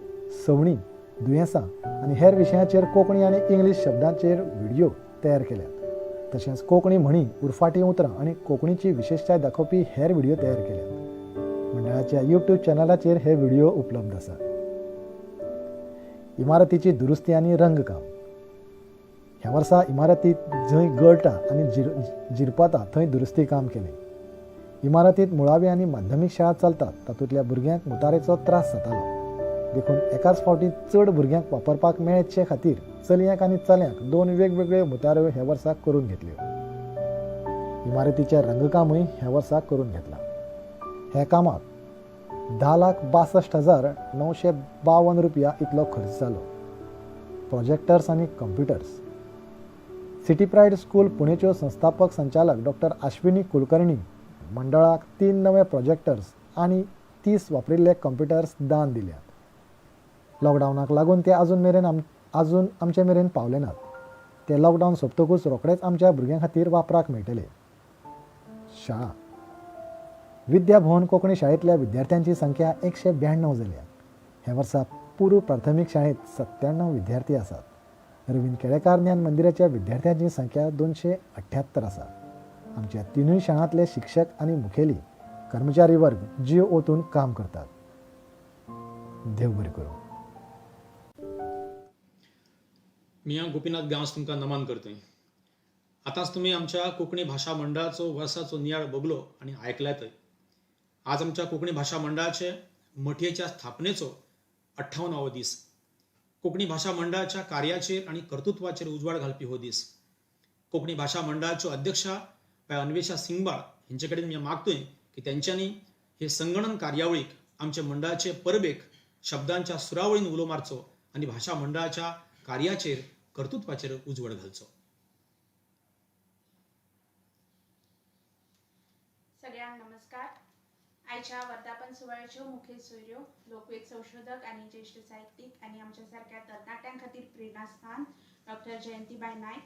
सवणीं, दुयेंसां आनी हेर विशयांचेर कोंकणी आनी इंग्लीश शब्दांचेर व्हिडियो तयार केल्यात. तशेंच कोंकणी म्हणी, उरफाटीं उतरां आनी कोंकणीची विशेशताय दाखोवपी हेर व्हिडियो तयार केल्यात. मंडळाच्या यूट्यूब चॅनलाचेर हे व्हिडियो उपलब्ध आसात. इमारतीची दुरुस्ती आनी रंगकाम. ह्या वर्सा इमारतीत जंय गळटा आनी जिरपाता थंय दुरुस्ती काम केलें. इमारतीत मुळावी आनी माध्यमीक शाळा चलतात. तातूंतल्या भुरग्यांक मुतारेचो त्रास जातालो. देखून एकाच फावटी चड भुरग्यांक वापरपाक मेळचे खातीर चलयांक आनी चल्यांक 2 वेगवेगळ्यो मुताऱ्यो ह्या वर्साक करून घेतल्यो. इमारतीचें रंगकामूय ह्या वर्साक करून घेतलां. ह्या कामाक 10,62,952 रुपया इतलो खर्च जालो. प्रोजेक्टर्स आनी कंप्युटर्स. सिटी प्रायड स्कूल पुणेच्यो संस्थापक संचालक डॉक्टर आश्विनी कुलकर्णी मंडळाक 3 नवे प्रोजेक्टर्स आनी 30 वापरिल्ले कंप्युटर्स दान दिल्यात. लॉकडावनाक लागून ते अजून आमचे मेरेन पावले नात. ते लॉकडावन सोंपतकूच रोखडेच आमच्या भुरग्यां खातीर वापराक मेळटले. शाळा. विद्या भवन कोंकणी शाळेंतल्या विद्यार्थ्यांची संख्या 192 जाल्या. ह्या वर्सा पूर्व प्राथमीक शाळेंत 97 विद्यार्थी आसात. रवींद्र केळेकार ज्ञान मंदिराच्या विद्यार्थ्यांची संख्या 278 आसा. आमच्या 3 शाळांतले शिक्षक आनी मुखेली कर्मचारी वर्ग जीव ओतून काम करतात. देव बरें करूं. मी गोपीनाथ गांवस तुमकां नमन करतोय. आतांच तुमी आमच्या कोंकणी भाशा मंडळाचो वर्साचो नियाळ बगलो आनी आयकल्यातय. आज आमच्या कोंकणी भाशा मंडळाचे मठयेच्या स्थापनेचो 58वो दीस. कोंकणी भाशा मंडळाच्या कार्याचेर आनी कर्तृत्वाचेर उजवाड घालपी हो दीस. कोंकणी भाशा मंडळाच्यो अध्यक्षा बाय अन्वेषा सिंगबाळ हेंचे कडेन मी मागतोय की तेंच्यांनी हे संगणन कार्यावळीक आमच्या मंडळाचे परबेक शब्दांच्या सुरावळीन उलो मारचो आनी भाशा मंडळाच्या कार्याचेर कर्तृत्वाचेर उजवाड घालचो. सगळ्यांक नमस्कार. आयच्या वर्धापन सुवाळ्याच्यो मुखेल सोयऱ्यो लोकवेद संशोधक आनी ज्येश्ठ साहित्यीक आनी आमच्या सारक्या तरणाट्यां खातीर प्रेरणास्थान डॉक्टर जयंतीबाय नायक,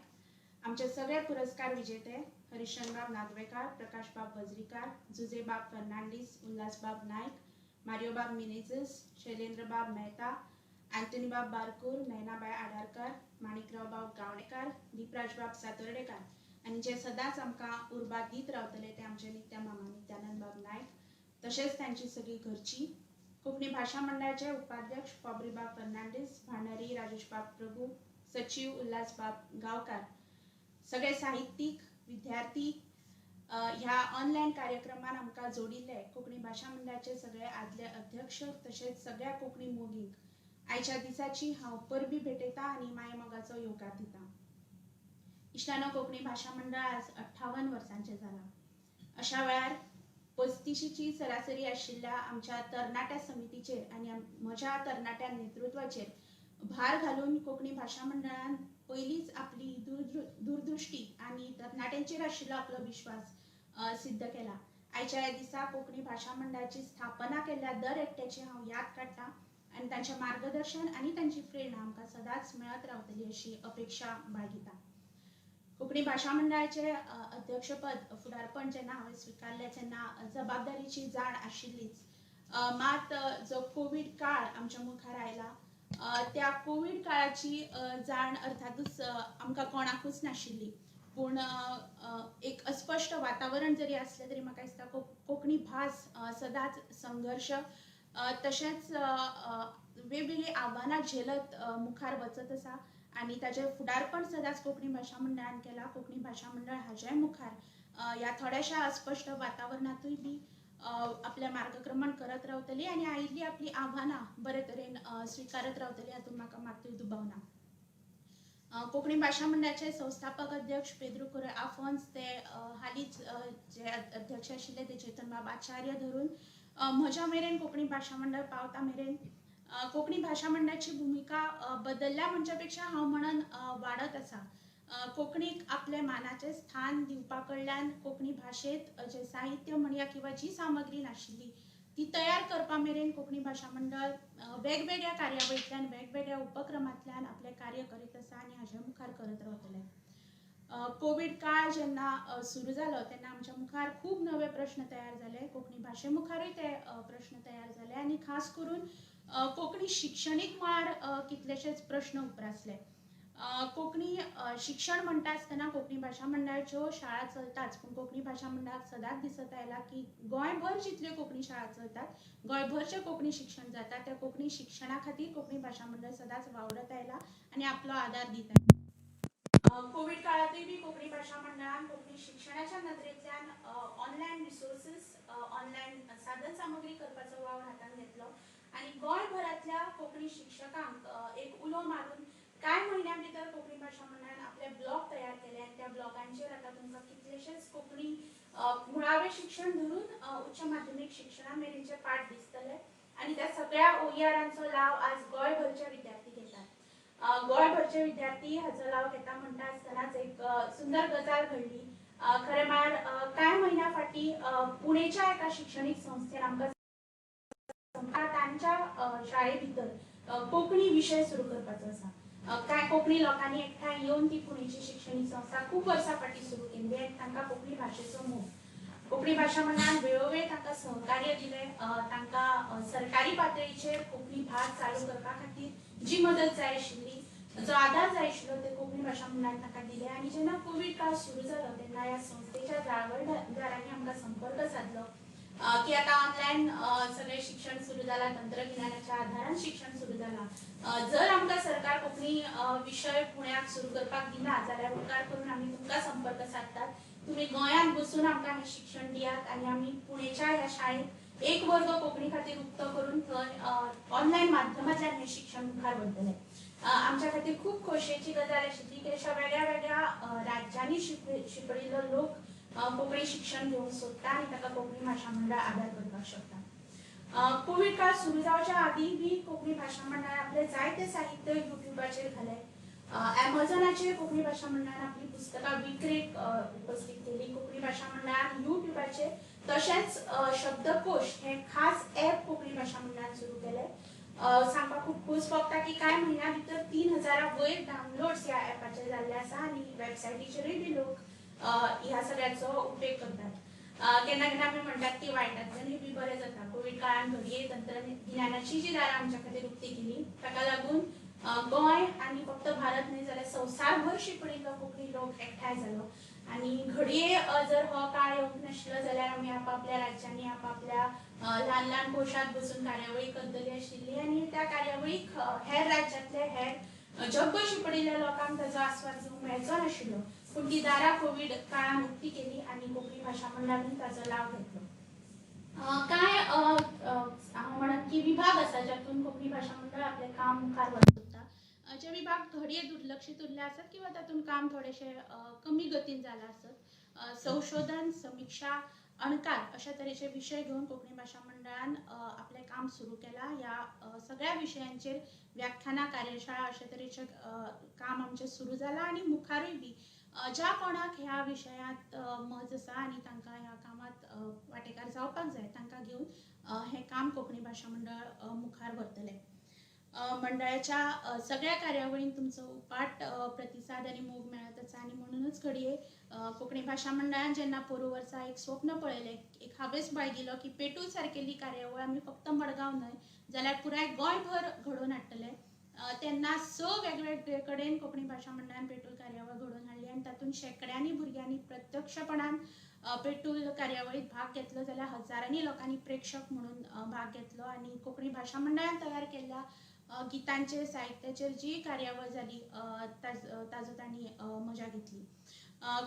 आमचे सगळे पुरस्कार विजेते हरिश्चंद्रबाब नागवेकार, प्रकाशबाब वजरीकार, जुजेबाब फर्नांडीस, उल्हासबाब नायक, मारियोबाब मिनेझीस, शैलेंद्रबाब मेहता, अँथनीबाब बारकूर, नयनाबाय आडारकर, माणिकरावबाब गावणेकार, दीपराजबाब सातोर्डेकार आनी जे सदांच आमकां उर्बा दीत रावतले ते आमचे नित्या मामा नित्यानंदबाब नायक, तशेंच तांची सगळी घरची. कोंकणी भाशा मंडळाचे उपाध्यक्ष पॉब्रीबाब फर्नांडीस, भांडारी राजेशबाब प्रभू, सचीव उल्हासबाब गांवकार, सगळे साहित्यीक विद्यार्थी ह्या ऑनलायन कार्यक्रमान आमकां जोडिल्ले कोंकणी भाशा मंडळाचे सगळे आदले अध्यक्ष तशेंच सगळ्या कोंकणी मोगींक आयच्या दिसाची हांव परबी भेटयता आनी मायमोगाचो येवकार दिता. इश्टानो, कोंकणी भाशा मंडळ आज 58 वर्सांचें जालां. अशा वेळार 35ची सरासरी आशिल्ल्या आमच्या तरणाट्या समितीचेर आनी म्हज्या तरणाट्या नेतृत्वाचेर भार घालून कोंकणी भाशा मंडळान पयलींच आपली दूरदृष्टी आनी तरणाट्यांचेर आशिल्लो आपलो विश्वास सिद्ध केला. आयच्या ह्या दिसा कोंकणी भाशा मंडळाची स्थापना केल्ल्या दर एकट्याची हांव याद काडटा आनी तांचें मार्गदर्शन आनी तांची प्रेरणा आमकां सदांच मेळत रावतली अशी अपेक्षा बाळगिता. कोंकणी भाशा मंडळाचे अध्यक्षपद फुडारपण जेन्ना हांवें स्विकारलें तेन्ना जबाबदारीची जाण आशिल्लीच, मात जो कोवीड काळ आमच्या मुखार आयला त्या कोवीड काळाची जाण अर्थातूच आमकां कोणाकूच नाशिल्ली. पूण एक अस्पश्ट वातावरण जरी आसलें तरी म्हाका दिसता कोंकणी भास सदांच संघर्श तशेंच वेगवेगळीं आव्हानां झेलत मुखार वचत आसा आनी ताचें फुडारपण सदांच कोंकणी भाशा मंडळान केलां. कोंकणी भाशा मंडळ हाज्याय मुखार ह्या थोड्याशा अस्पश्ट वातावरणांतूय बी आपलें मार्गक्रमण करत रावतली आनी आयिल्लीं आपलीं आव्हानां बरे तरेन स्विकारत रावतली हातूंत म्हाका मात्तूय दुबाव ना. कोंकणी भाशा मंडळाचे संस्थापक अध्यक्ष पेद्रू कुरे आफोन्स ते हालींच जे अध्यक्ष आशिल्ले ते चेतनबाब आचार्य धरून म्हज्या मेरेन कोंकणी भाशा मंडळ पावता मेरेन कोंकणी भाशा मंडळाची भुमिका बदलल्या म्हणच्या पेक्षा हांव म्हणन वाडत आसा. कोंकणीक आपलें मानाचें स्थान दिवपा कडल्यान कोंकणी भाशेंत जें साहित्य म्हणया किंवा जी सामग्री नाशिल्ली ती तयार करपा मेरेन कोंकणी भाशा मंडळ वेगवेगळ्या कार्यावळींतल्यान वेगवेगळ्या उपक्रमांतल्यान आपलें कार्य करीत आसा आनी हाज्या मुखार करत रावतलें. कोवीड काळ जेन्ना सुरू जालो तेन्ना आमच्या मुखार खूब नवे प्रश्न तयार जाले. कोंकणी भाशे मुखारूय ते प्रश्न तयार जाले आनी खास करून कोंकणी शिक्षणीक मळार कितलेशेच प्रश्न उप्रासले. कोंकणी शिक्षण म्हणटा आसतना कोंकणी भाशा मंडळाच्यो शाळा चलताच, पूण कोंकणी भाशा मंडळाक सदांच दिसत आयला की गोंयभर जितल्यो कोंकणी शाळा चलतात, गोंयभर जें कोंकणी शिक्षण जाता त्या कोंकणी शिक्षणा खातीर कोंकणी भाशा मंडळ सदांच वावरत आयला आनी आपलो आदार दिता. कोवीड काळांतूय बी कोंकणी भाशा मंडळान कोंकणी शिक्षणाच्या नदरेंतल्यान ऑनलायन रिसोर्सीस, ऑनलायन साधन सामग्री करपाचो वावर हातांत घेतलो आनी गोंयभरांतल्या कोंकणी शिक्षकांक एक उलो मारून कांय म्हयन्यां भितर कोंकणी भाशा मंडळान आपले ब्लॉग तयार केले आनी त्या ब्लॉगांचेर आतां तुमकां कितलेशेच कोंकणी मुळावें शिक्षण धरून उच्च माध्यमीक शिक्षणा मेरेनचे पाठ दिसतले आनी त्या सगळ्या OERांचो लाव आज गोंयभरचे विद्यार्थी घेतात. गोंयभरचे विद्यार्थी हाचो लाव घेता म्हणटा आसतनाच एक सुंदर गजाल घडली. खरें म्हळ्यार कांय म्हयन्या फाटीं पुणेच्या एका शिक्षणीक संस्थेन आमकां तांच्या शाळे भितर कोंकणी विशय सुरू करपाचो आसा. कांय कोंकणी लोकांनी एकठांय येवन ती पुणेची शिक्षणीक संस्था खूब वर्सां फाटीं सुरू केल्ली आनी तांकां कोंकणी भाशेचो मोग, कोंकणी भाशा मंडळान वेळोवेळ तांकां सहकार्य दिलें. तांकां सरकारी पातळीचेर कोंकणी भास चालू करपा खातीर जी मदत जाय आशिल्ली, जो आदार जाय आशिल्लो ते कोंकणी भाशा मंडळान तांकां दिले. आनी जेन्ना कोवीड काळ सुरू जालो तेन्ना ह्या संस्थेच्या जाळवणदारांनी आमकां संपर्क सादलो की आतां ऑनलायन सगळें शिक्षण सुरू जालां, तंत्रगिन्यानाच्या आदारान शिक्षण सुरू जालां, जर आमकां सरकार कोंकणी विशय पुण्याक सुरू करपाक दिना जाल्यार उपकार करून आमी तुमकां संपर्क सादतात, तुमी गोंयांत बसून आमकां हें शिक्षण दियात आनी आमी पुणेच्या ह्या शाळेंत एक वर्ग कोंकणी खातीर उक्तो करून थंय ऑनलायन माध्यमांतल्यान हें शिक्षण मुखार व्हरतले. आमच्या खातीर खूब खोशयेची गजाल आशिल्ली की अशा वेगळ्या वेगळ्या राज्यांनी शिंपडिल्लो लोक कोंकणी शिक्षण घेवंक सोदता आनी ताका कोंकणी भाशा मंडळ आदार करपाक शकता. कोवीड काळ सुरू जावच्या आदीं बी कोंकणी भाशा मंडळान आपलें जायतें साहित्य युट्युबाचेर घालें. एमेझॉनाचेर कोंकणी भाशा मंडळान आपली पुस्तकां विक्रेक उपस्थित केली. कोंकणी भाशा मंडळान युट्युबाचेर तशेंच शब्दकोश हे खास ऍप कोंकणी भाशा मंडळान सुरू केले. सांगपाक खूब खोस भोगता की कांय म्हयन्या भितर 3000 वयर डावनलोड्स ह्या ऍपाचेर जाल्ले आसा आनी वेबसायटीचेरूय बी लोक ह्या सगळ्याचो उपेग करतात. केन्ना केन्ना आमी म्हणटात की वायटांतल्यानूय बी बरें जाता. कोवीड काळान घडये तंत्रगिन्यानाची जी दारां आमच्या खातीर उक्ती केली ताका लागून गोंय आनी फक्त भारत न्हय जाल्यार संवसारभर शिंपडिल्लो कोंकणी लोक एकठांय जालो आनी घडये जर हो काळ येवंक नाशिल्लो जाल्यार आमी आपापल्या राज्यांनी आपापल्या ल्हान ल्हान कोशांत बसून कार्यावळी करतली आशिल्ली आनी त्या कार्यावळीक हेर राज्यांतले हेर जगभर शिंपडिल्ल्या लोकांक ताचो आस्वाद घेवंक मेळचो नाशिल्लो. पूण ती दारां कोवीड काळान उक्ती केली आनी कोंकणी भाशा मंडळान ताचो लाव घेतलो. कांय हांव म्हणत की विभाग आसा ज्यातून कोंकणी भाशा मंडळ आपलें काम मुखार व्हरूंक सोदता. जे विभाग घडये दुर्लक्षीत उरले आसत किंवा तातूंत काम थोडेशें कमी गतीन जालां आसत, संशोधन, समिक्षा, अणकार अशा तरेचे विशय घेवन कोंकणी भाशा मंडळान आपलें काम सुरू केलां. ह्या सगळ्या विशयांचेर व्याख्यानां, कार्यशाळा अशे तरेचें काम आमचें सुरू जालां आनी मुखारूय बी ज्या कोणाक ह्या विशयांत मज आसा आनी तांकां ह्या कामांत वांटेकार जावपाक जाय तांकां घेवन हें काम कोंकणी भाशा मंडळ मुखार व्हरतलें. मंडळाच्या सगळ्या कार्यावळींत तुमचो उपाट प्रतिसाद आनी मोग मेळत आसा आनी म्हणूनच घडये कोंकणी भाशा मंडळान जेन्ना पोरूं वर्सा एक स्वप्न पळयलें, एक हावेस बाळगिलो की पेटूल सारकेली कार्यावळ आमी फक्त मडगांव न्हय जाल्यार पुराय गोंयभर घडोवन हाडटले, तेन्ना 6 वेगवेगळे कडेन कोंकणी भाशा मंडळान पेटूल कार्यावळ घडोवन हाडली आनी तातूंत शेंकड्यांनी भुरग्यांनी प्रत्यक्षपणान पेटूल कार्यावळींत भाग घेतलो जाल्यार हजारांनी लोकांनी प्रेक्षक म्हणून भाग घेतलो आनी कोंकणी भाशा मंडळान तयार केल्ल्या गितांचेर, साहित्याचेर जी कार्यावळ जाली ताजो तांणी मजा घेतली.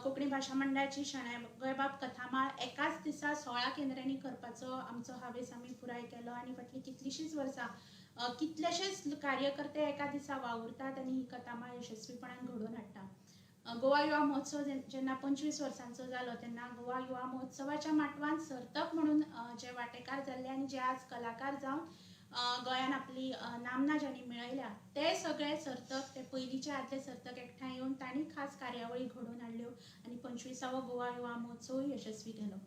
कोंकणी भाशा मंडळाची शणै गोंयबाब कथामाळ एकाच दिसा 16 केंद्रांनी करपाचो आमचो हावेस आमी पुराय केलो आनी फाटलीं कितलींशींच वर्सां कितलेशेच कार्यकर्ते एका दिसा वावुरतात आनी ही कथामाळ यशस्वीपणान घडोवन हाडटा. गोवा युवा महोत्सव जेन्ना 25 वर्सांचो जालो तेन्ना गोवा युवा महोत्सवाच्या माटवान सर्तक म्हणून जे वांटेकार जाल्ले आनी जे आज कलाकार जावन गोंयान आपली नामना ज्यांनी मेळयल्या ते सगळे सर्तक, ते पयलींचे आदले सर्तक एकठांय येवन तांणी खास कार्यावळी घडोवन हाडल्यो आनी 25वो गोवा युवा महोत्सव यशस्वी केलो.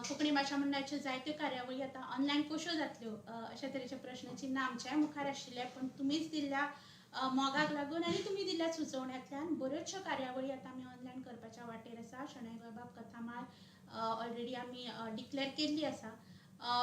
कोंकणी भाशा मंडळाच्यो जायत्यो कार्यावळी आतां ऑनलायन कश्यो जातल्यो अशा तरेचे प्रश्नचिन्ह आमच्याय मुखार आशिल्ले, पूण तुमीच दिल्ल्या मोगाक लागून आनी तुमी दिल्ल्या सुचोवण्यांतल्यान बऱ्योचश्यो कार्यावळी आतां आमी ऑनलायन करपाच्या वाटेर आसा. शणै गोंयबाब कथामाळ ऑलरेडी आमी डिक्लेअर केल्ली आसा.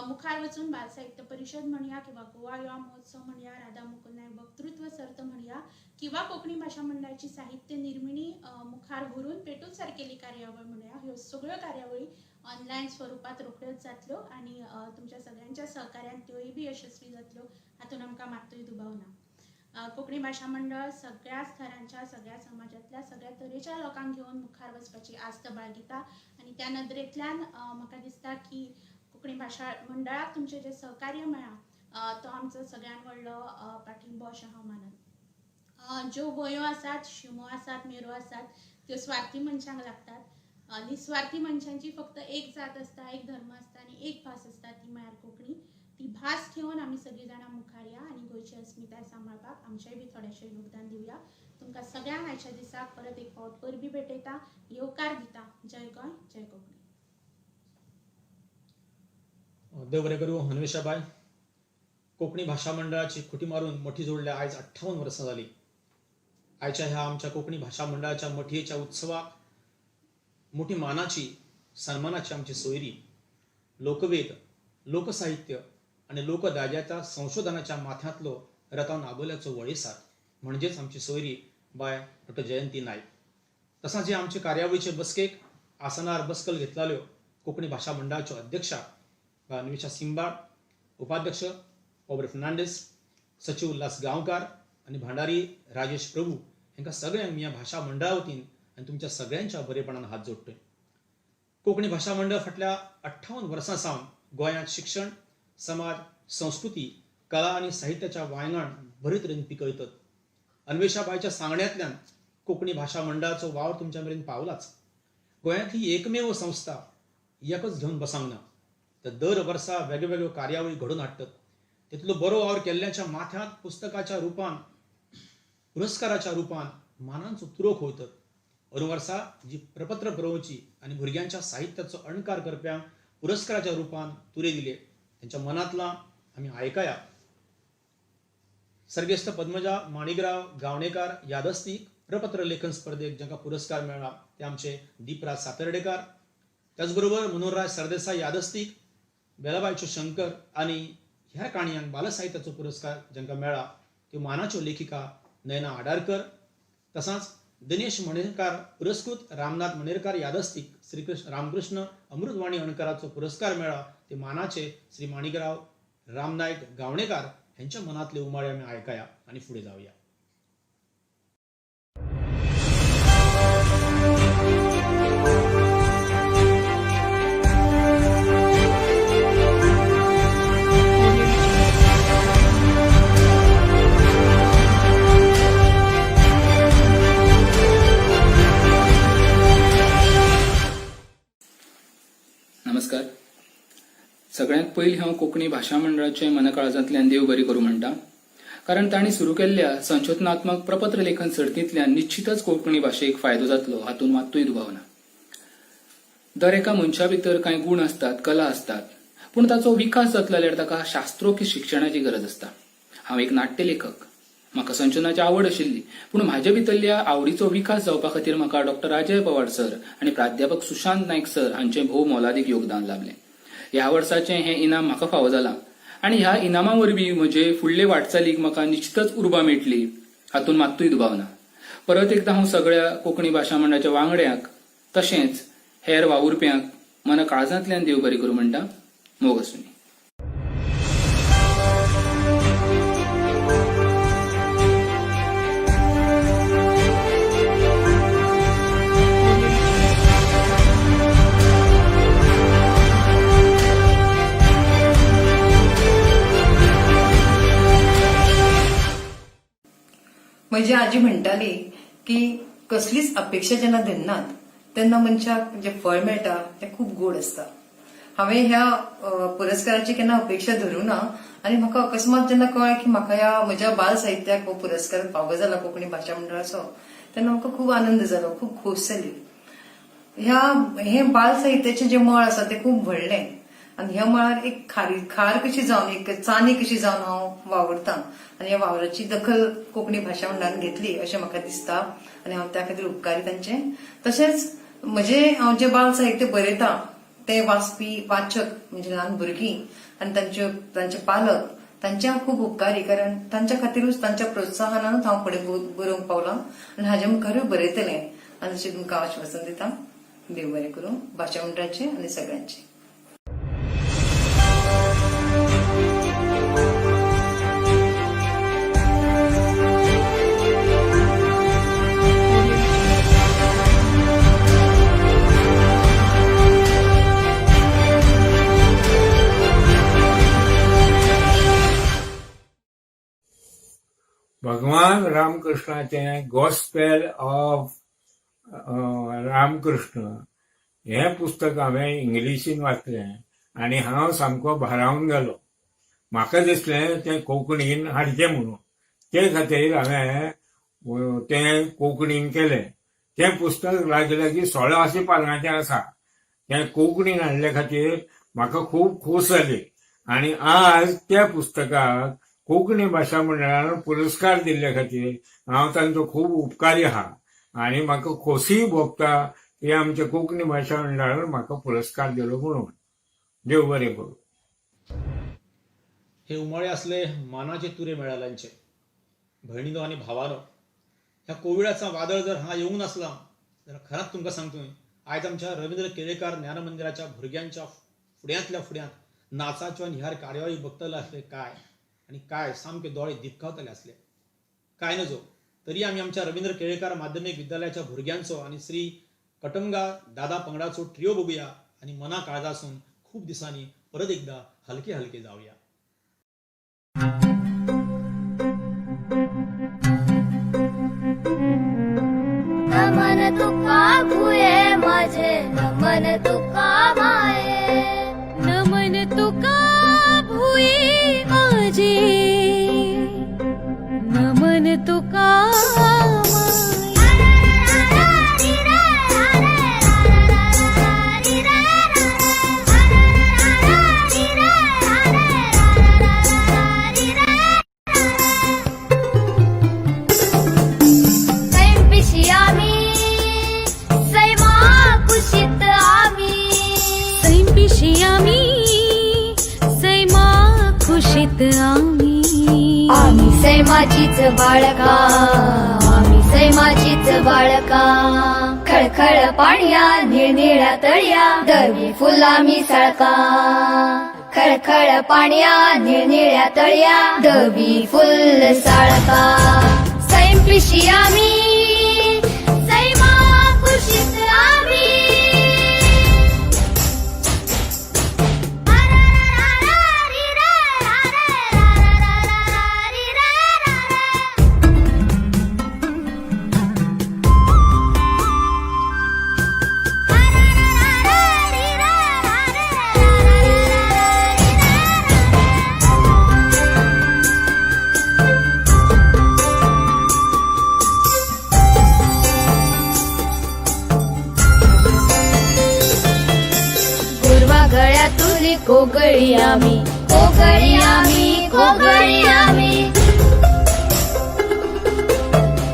मुखार वचून बाल साहित्य परिशद म्हणया किंवा गोवा युवा महोत्सव म्हणया, राधा मुकुंद नायक वक्तृत्व सर्त म्हणया किंवा कोंकणी भाशा मंडळाची साहित्य निर्मिणी मुखार व्हरून पेटूल सारकेली कार्यावळ म्हणया, ह्यो सगळ्यो कार्यावळी ऑनलायन स्वरुपात रोखड्योच जातल्यो आनी तुमच्या सगळ्यांच्या सहकार्यान त्योय बी यशस्वी जातल्यो हातूंत आमकां मात्तूय दुबाव ना. कोंकणी भाशा मंडळ सगळ्या स्तरांच्या, सगळ्या समाजांतल्या, सगळ्या तरेच्या लोकांक घेवन मुखार वचपाची आस्त बाळगिता आनी त्या नदरेंतल्यान म्हाका दिसता की कोंकणी भाशा मंडळाक तुमचें जें सहकार्य मेळ्ळां तो आमचो सगळ्यान व्हडलो पाठिंबो अशें हांव मानत. ज्यो वंयो आसात, शिमो आसात, मेरो आसात त्यो स्वार्थी मनशांक लागतात. निस्वार्थी मनशांची फक्त एक जात आसता, एक धर्म आसता आनी एक भास आसता, ती म्हळ्यार कोंकणी. ती भास घेवन आमी सगळीं जाणां मुखार या आनी गोंयची अस्मिताय सांबाळपाक आमचेंय बी थोडेशें योगदान दिवया. तुमकां सगळ्यांक आयच्या दिसाक परत एक फावट परबीं भेटयता, येवकार दिता. जय गोंय, जय कोंकणी. देव बरें करूं अन्वेषाबाय. कोंकणी भाशा मंडळाची खुटी मारून मठी जोडल्या आयज 58 वर्सां जालीं. आयच्या ह्या आमच्या कोंकणी भाशा मंडळाच्या मठयेच्या उत्सवाक मोठी मानाची सन्मानाची आमची सोयरी लोकवेद, लोकसाहित्य आनी लोकदायजाच्या संशोधनाच्या माथ्यांतलो रतन आबोल्याचो वळेसार म्हणजेच आमची सोयरी बाय डॉक्टर जयंती नायक. तसां जे आमचे कार्यावळीचे बसकेक आसनार बसकल घेतलेल्यो कोंकणी भाशा मंडळाच्यो अध्यक्षा बाय अन्वेषा सिंगबाळ, उपाध्यक्ष ऑब्रे फर्नांडीस, सचीव उल्हास गांवकार आनी भांडारी राजेश प्रभू हांकां सगळ्यांक मी ह्या भाशा मंडळा वतीन आनी तुमच्या सगळ्यांच्या बरेपणान हात जोडटोय. कोंकणी भाशा मंडळ फाटल्या 58 वर्सां सावन गोंयांत शिक्षण, समाज, संस्कृती, कला आनी साहित्याच्या वांयगण बरे तरेन पिकयतात. अन्वेषाबायच्या सांगण्यांतल्यान कोंकणी भाशा मंडळाचो वावर तुमच्या मेरेन पावलाच. गोंयांतली एकमेव संस्था एकच घेवन बसांक ना, तर दर वर्सा वेगवेगळ्यो कार्यावळी घडोवन हाडटात. तितलो बरो वावर केल्ल्याच्या माथ्यांत पुस्तकाच्या रुपान, पुरस्काराच्या रुपान मानांचो तुरो खोयतात. अंदू वर्सा जी प्रपत्र बरोवची आनी भुरग्यांच्या साहित्याचो अणकार करप्यांक पुरस्काराच्या रुपान तुरे दिले त्यांच्या मनांतला आमी आयकया. सर्गेस्त पद्मजा माणिकराव गावणेकार यादस्तीक प्रपत्र लेखन स्पर्धेक जांकां पुरस्कार मेळ्ळा ते आमचे दीपराज सातर्डेकार, त्याचबरोबर मनोहरराय सरदेसाय यादस्तीक, बेलाबायच्यो शंकर आनी ह्या काणयांक बालसाहित्याचो पुरस्कार जांकां मेळ्ळा त्यो मानाच्यो लेखिका नयना आडारकर, तसांच दिनेश मणेरकार पुरस्कृत रामनाथ मणेरकार यादस्तीक श्रीकृष्ण रामकृष्ण अमृतवाणी अणकाराचो पुरस्कार मेळ्ळा ते मानाचे श्री माणिकराव रामनायक गावणेकार ह्यांच्या मनातले उमाळे आमी आयकया आनी फुडें जावया. नमस्कार. सगळ्यांत पयलीं हांव कोंकणी भाशा मंडळाचें मनकाळजांतल्यान देव बरी करूं म्हणटा, कारण तांणी सुरू केल्ल्या संशोधनात्मक प्रपत्र लेखन सर्तींतल्यान निश्चितच कोंकणी भाशेक फायदो जातलो हातूंत मात्तूय दुबाव ना. दर एका मनशा भितर कांय गूण आसतात, कला आसतात, पूण ताचो विकास जातलो जाल्यार ताका शास्त्रोक्त शिक्षणाची गरज आसता. हांव एक नाट्य लेखक, म्हाका संशोधनाची आवड आशिल्ली, पूण म्हाजे भितरल्या आवडीचो विकास जावपा खातीर म्हाका डॉक्टर अजय पवार सर आनी प्राध्यापक सुशांत नायक सर हांचें भोव मोलादीक योगदान लाभलें. ह्या वर्साचें हें इनाम म्हाका फावो जालां आनी ह्या इनामा वरवीं म्हजे फुडले वाटचालीक म्हाका निश्चितच उर्बा मेळटली हातूंत मात्तूय दुबाव ना. परत एकदां हांव सगळ्या कोंकणी भाशा मंडळाच्या वांगड्यांक तशेंच हेर वावुरप्यांक मन काळजांतल्यान देव बरी करूं म्हणटा. मोग आसुनी. म्हजी आजी म्हणटाली की कसलीच अपेक्षा जेन्ना धरनात तेन्ना मनशाक जें फळ मेळटा तें खूब गोड आसता. हांवें ह्या पुरस्काराची केन्ना अपेक्षा धरूं ना आनी म्हाका अकस्मात जेन्ना कळ्ळें की म्हाका ह्या म्हज्या बाल साहित्याक हो पुरस्कार फावो जाला कोंकणी भाशा मंडळाचो, तेन्ना म्हाका खूब आनंद जालो, खूब खोस जाली. ह्या हें बाल साहित्याचें जें मळ आसा तें खूब व्हडलें आनी ह्या मळार एक खार कशी जावन, एक चानी कशी जावन हांव वावुरतां आनी ह्या वावराची दखल कोंकणी भाशा मंडळान घेतली अशें म्हाका दिसता आनी हांव त्या खातीर उपकारी तांचें. तशेंच म्हजें हांव जें बाल साहित्य बरयतां तें वाचपी वाचक म्हणजे ल्हान भुरगीं आनी तांचे पालक तांचे हांव खूब उपकारी, कारण तांच्या खातीरूच, तांच्या प्रोत्साहनानूच हांव फुडें बरोवंक पावलां आनी हाजे मुखारूय बरयतलें आनी अशें तुमकां आश्वासन दिता. देव बरें करूं भाशा मंडळाचें आनी सगळ्यांचें. भगवान रामकृष्णाचें गॉस्पेल ऑफ रामकृष्ण हें पुस्तक हांवें इंग्लिशीन वाचलें आनी हांव सामको भारावन गेलो. म्हाका दिसलें तें कोंकणीन हाडचें म्हणून. ते खातीर हांवें तें कोंकणीन केलें. तें पुस्तक लागीं लागीं 1600 पानांचें आसा. तें कोंकणीन हाडले खातीर म्हाका खूब खोस जाली आनी आज त्या पुस्तकाक कोंकणी भाशा मंडळान पुरस्कार दिल्ले खातीर हांव तांचो खूब उपकारी आहा आनी म्हाका खोशीय भोगता की आमच्या कोंकणी भाशा मंडळान म्हाका पुरस्कार दिलो म्हणून. देव बरें करूं. हे उमाळे असले मानाचे तुरे मेळाल्यांचे. भयणीनो आनी भावानो, ह्या कोविडाचा वादळ जर हांगा येवंक नासला जाल्यार खरांच तुमकां सांगतोय, आयज आमच्या रवींद्र केळेकार ज्ञान मंदिराच्या भुरग्यांच्या फुड्यांतल्या फुड्यांत नाचाच्यो आनी ह्यार कार्यावळी बघतले आसले काय आनी काय सामके दोळे दिपकावतले आसले. काय नजो, तरी आमी आमच्या रवींद्र केळेकार माध्यमीक विद्यालयाच्या भुरग्यांचो आनी श्री कटंगा दादा पंगडाचो ट्रियो बघूया आनी मना काळजासून खूब दिसांनी परत एकदा हलके हलके जावया. नमन तुका भुये माझे, नमन तुका माये, नमन तुका भुये माझे, नमन तुका सैमपिशी आम्ही, सैमा कुशीत आम्ही, सैमपिशी आम्ही, सैमा खुशीत आम्ही, आम्ही सैमाचीच बाळका, आम्ही सैमाचीच बाळका. खळखळ पाणया निळनिळ्या तळ्या, दवी फुला मिसळका. खळखळ पाणया निळनिळ्या तळ्या, दवी फुल साळका. सैमपिशी आम्ही, सैमा कुशीत आम्ही. गुरवा गळ्यातुली कोगळी आम्ही, कोगळी आम्ही, कोगळी आम्ही.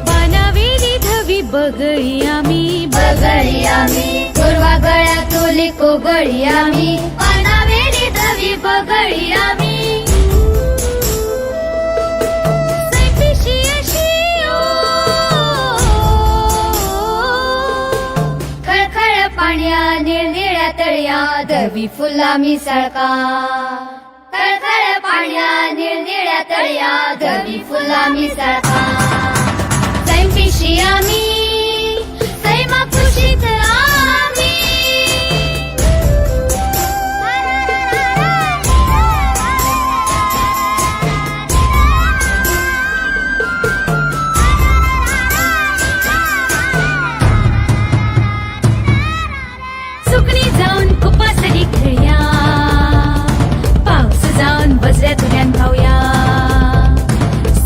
पानावेली धवी बगळी आम्ही, बगळी आम्ही. गुरवा गळ्यातुली कोगळी आम्ही, पानावेली धवी बगळी आम्ही. सैपिशी अशी ओ, खळखळ पाण्या निळनिळ्या तळ्या, दवी फुला मिसळका. खळखळ पाण्या निळनिळ्या तळ्या, दवी फुला मिसळका. सैमपिशी आम्ही, सैमा कुशीत आम्ही. सुकणी जाऊन कुपासरी खेळया, पाऊस जाऊन बजऱ्या तुल्यान पावया.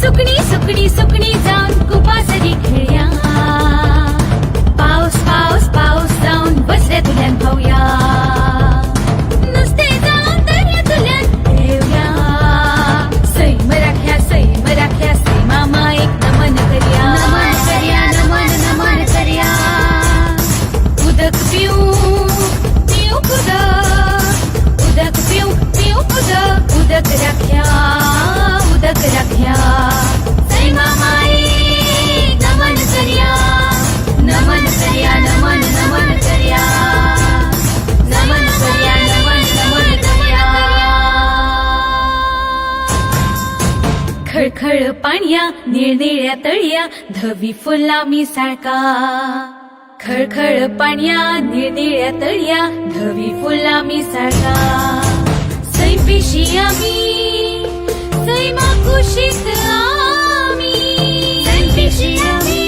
सुकणी सुकणी सुकणी जाऊन कुपासरी खेळया, पाऊस पाऊस पाऊस जाऊन बजऱ्या तुल्यान पावया. नुस्ते जाऊन दर्या तुल्यान घेवया, सैम राख्या सैम राख्या सैमा माईक नमन करया. नमन करया, नमन नमन करया. उदक पिऊ पिऊ उदक, उदक पिऊ पिऊ उदक, उदक राख्या उदक राख्या सैमा माई नमन करया, नमन करया, नमन नमन करया, नमन करया, नमन नमन करया. खळखळ पाणया निळनिळ्या तळ्या, धवी फुला मिसाळका. खळखळ पाणया निळनिळ्या तळ्या, धवी फुला मिसाळका. सैपिशी आम्ही, सैमा कुशीत आम्ही. कशी आमी.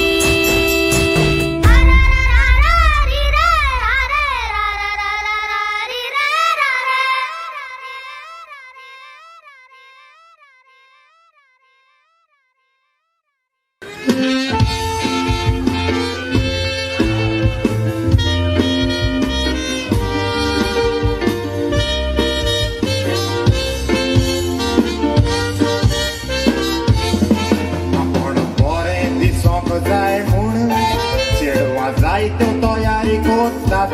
आपूण बरें दिसोंक जाय म्हूण चेडवां जायत्यो तयारी करतात.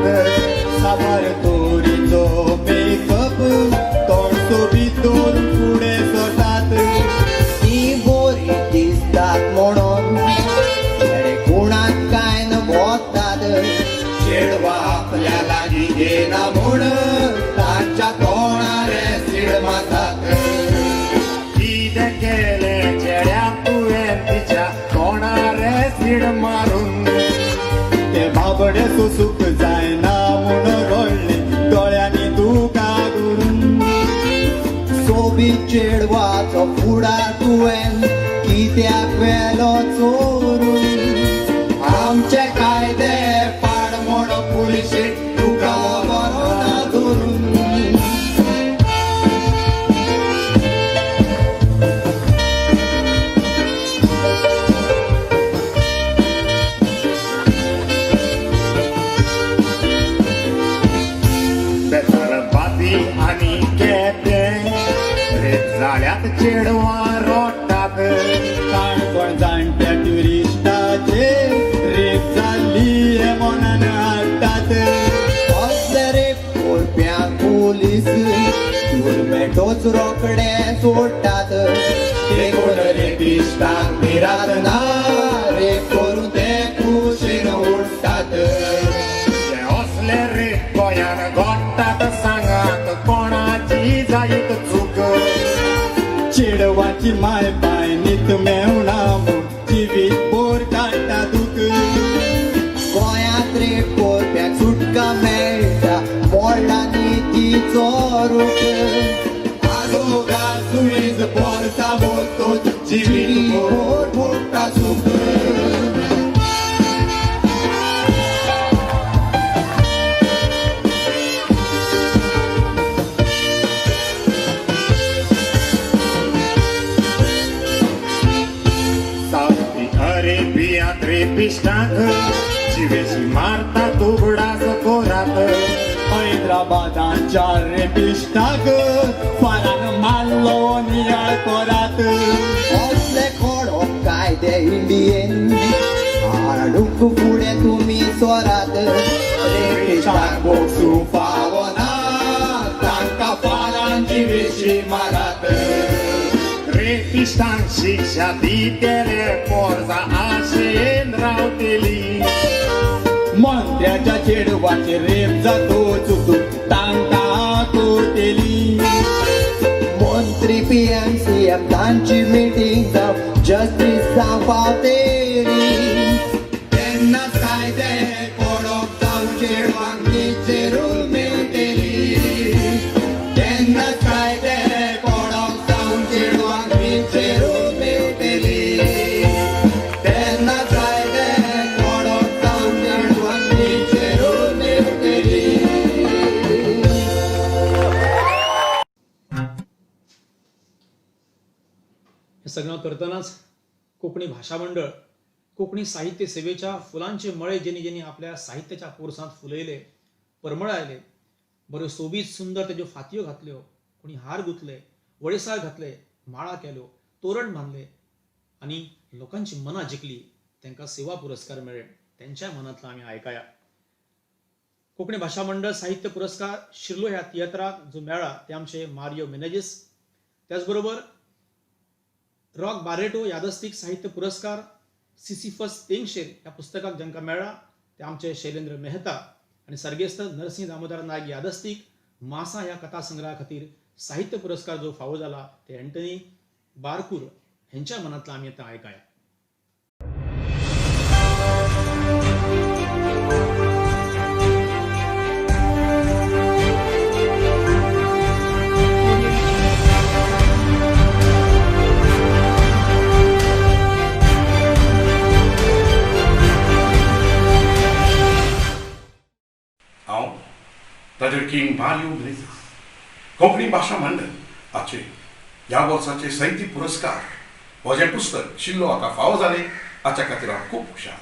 साबार तोरीचो मेकअप, तोंड सोबीत दवरून फुडें सरतात. ती बरी दिसतात म्हणून चेडे कोणाक कांय न भोंवतात. चेडवां आपल्या लागीं येना म्हूण तांच्या तोंडार ऍसीड मारतात. कितें केलें चेड्या तुवें तिच्या तोंडार ऍसीड मारून? ते बाबडे सोसूंक जायना म्हूण रडले दोळ्यांनी दुकां करून. सोबीत चेडवाचो फुडार तुवें कित्याक व्हेलो चोरून? आमचे कायदे पाड म्हूण पुलिशेक तुका बरो ना धरून. बेतालबाती आनी केपें रेप जाल्यात चेडवां रोडटात. काणकोण जाणट्या ट्युरिस्टाचे रेप जाल्ली हे मनान हाडटात. असले रेप कोरप्यांक पोलीस गुरमेटोच रोकडे सोडटात. ते कोण रेपिस्टांक भिरांत ना, रेप करून ते खुशीन उडटात. हे असले रेप गोंयान घडटात, सांगात कोणाची जायत चूक? चेडवाची माय बाय नीत मेवना म्हूण जिवीत बोर काडटा दूक. गोंयांत रेप कोरप्यांक सुटका मेळटा, मोडला नितीचो रूख. आदोगाद सुईज बोरसा मोतोच जिवीत बोर मोडटा चूक. सावदी अरेबियांत रेपिस्टांक जिवेशी मारतात, उगडास कोरात. हैदराबादान चार रेपिस्टाक फारान मारलो, नियाळ कोरात. असले कडक कायदे इंडियेन हाडूंक फुडें तुमी सोरात. रेपिस्टांक बोगसूंक फावना, तांकां फारान जिवेशी मारात. रेपिस्टांक शिक्षा दितले, पोरसां आशेन रावतली. मंत्र्याच्या चेडवाचे रेप जातोच तांकां कोतेली. मंत्री पीएम सीएम तांची मिटींग जावं, जस्टीस जावं पावतेली. तेन्नाच कायदे कडक जावन चेडवांक निचेरून मेळटली. तेन्नाच कायदे कडक जावन चेडवांक निचेरून मेळटली. तेन्नाच कायदे कडक जावन चेडवांक निचेरून मेळटली. हें सगळें करतनाच कोंकणी भाशा मंडळ कोंकणी साहित्य सेवेच्या फुलांचे मळे जेणी जेणी आपल्या साहित्याच्या पोरसांत फुलयले, परमळायले, बऱ्यो सोबीत सुंदर तेज्यो फातयो घातल्यो, कोणी हार गुंतले, वळेसार घातले, माळा केल्यो, तोरण बांदले आनी लोकांची मनां जिखली, तांकां सेवा पुरस्कार मेळ्ळे. तेंच्याय मनांतलो आमी आयकाया. कोंकणी भाशा मंडळ साहित्य पुरस्कार शिरलो ह्या तियात्राक जो मेळ्ळा ते आमचे मारियो मिनेजीस. त्याच बरोबर रॉक बारेटो यादस्तीक साहित्य पुरस्कार सिसिफस तेंगशेर ह्या पुस्तकाक जांकां मेळ्ळा ते आमचे शैलेंद्र मेहता आनी सर्गेस्त नरसिंह दामोदर नायक यादस्तीक मासा ह्या कथा संग्रहा खातीर साहित्य पुरस्कार जो फावो जाला ते अँटनी बारकूर हेंच्या मनांतलो आमी आतां आयकाया. मारियो मिनेझीस. कोंकणी भाशा मंडळ हाचे ह्या वर्साचे साहित्य पुरस्कार म्हजें पुस्तक शिल्लो हाका फावो जालें हाच्या खातीर हांव खूब खुशाल.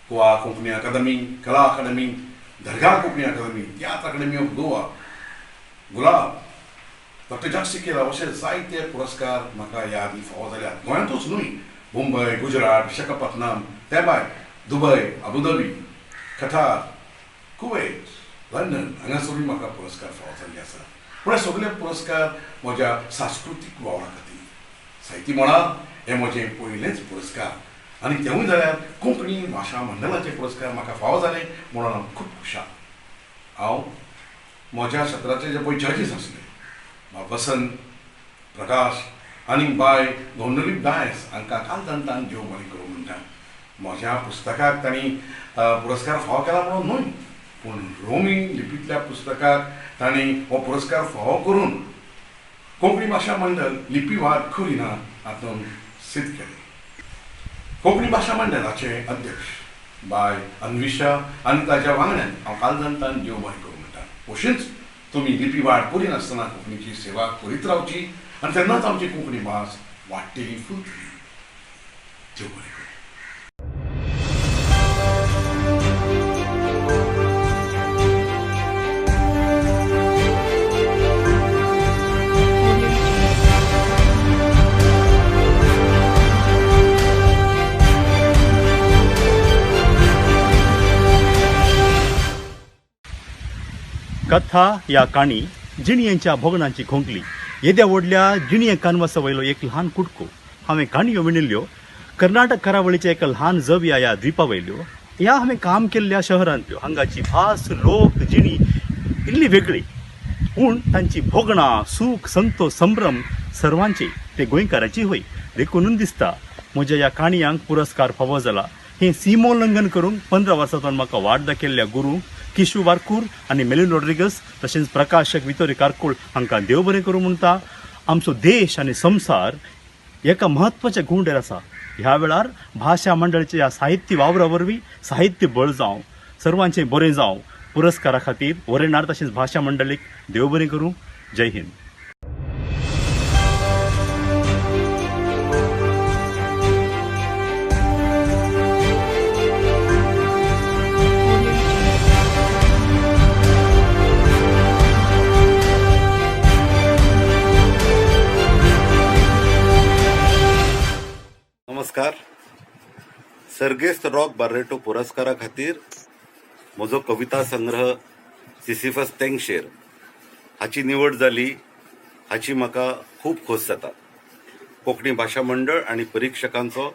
गोवा कोंकणी अकादमी, कला अकादमी, दर्गा कोंकणी अकादमी, तियात्र अकादमी ऑफ गोवा, गुलाब, डॉक्टर जाक सिकेरा अशे जायते पुरस्कार म्हाका ह्या आदीं फावो जाल्यात. गोंयांतूच न्हय, मुंबय, गुजरात, विशाखापत्तनम, ते भायर Dubai, Abu Dhabi, Qatar, Kuwait, London हांगासरूय म्हाका पुरस्कार फावो जाल्ले आसा. पूण हे सगळे पुरस्कार म्हज्या सांस्कृतीक वावरा खातीर. साहित्य मळार हे म्हजें पयलेंच पुरस्कार आनी तेवूय जाल्यार कोंकणी भाशा मंडळाचे पुरस्कार म्हाका फावो जाले म्हणून हांव खूब खुशाल. हांव म्हज्या सत्राचे जे पळय जजीस आसले वसंत प्रकाश आनी बाय गोंडली डायस हांकां कालदंतान देव बरें करूं म्हणटा. म्हज्या पुस्तकाक तांणी पुरस्कार फावो केला म्हणून न्हय, पूण रोमी लिपींतल्या पुस्तकाक तांणी हो पुरस्कार फावो करून कोंकणी भाशा मंडळ लिपीवाद करिना हातूंत सिद्ध केलें. कोंकणी भाशा मंडळाचे अध्यक्ष बाय अन्विशा आनी ताच्या वांगड्यान हांव कालदंतान देव बरें करूं म्हणटा. अशीच तुमी लिपीवाड करिनासतना कोंकणीची सेवा करीत रावची आनी तेन्नाच आमची कोंकणी भास वाडटली, फुलतली. देव बरें करूं. कथा या काणी जिणयेच्या भोगणांची खोंकली. येद्या व्हडल्या जिणये कानवासा वयलो एक ल्हान कुडको. हांवें काणयो विणिल्ल्यो कर्नाटक करावळीच्या एका ल्हान जव्या ह्या द्विपा वयल्यो. ह्या हांवें काम केल्ल्या शहरांतल्यो. हांगाची भास, लोक, जिणी इल्ली वेगळी, पूण तांची भोगणां, सूख, संतोष, संभ्रम सर्वांची ते गोंयकारांची होय. देखूनच दिसता म्हज्या ह्या काणयांक पुरस्कार फावो जाला. हें सीमोल्लंघन करूंक 15 वर्सां म्हाका वाट दाखयल्ल्या गुरू किशू वारकूर आनी मेलिन रॉड्रिगस तशेंच प्रकाशक वितोरी कारकोळ हांकां देव बरें करूं म्हणटा. आमचो देश आनी संवसार एका म्हत्वाच्या गुंडेर आसा. ह्या वेळार भाशा मंडळाच्या ह्या साहित्य वावरा वरवीं साहित्य बळ जावं, सर्वांचें बरें जावं. पुरस्कारा खातीर वरेणार तशेंच भाशा मंडळीक देव बरें करूं. जय हिंद. नमस्कार. सर्गेस्त रॉक बार्रेटो पुरस्कारा खातीर म्हजो कविता संग्रह सिसिफस तेंगशेर हाची निवड जाली हाची म्हाका खूब खोस जाता. कोंकणी भाशा मंडळ आनी परिक्षकांचो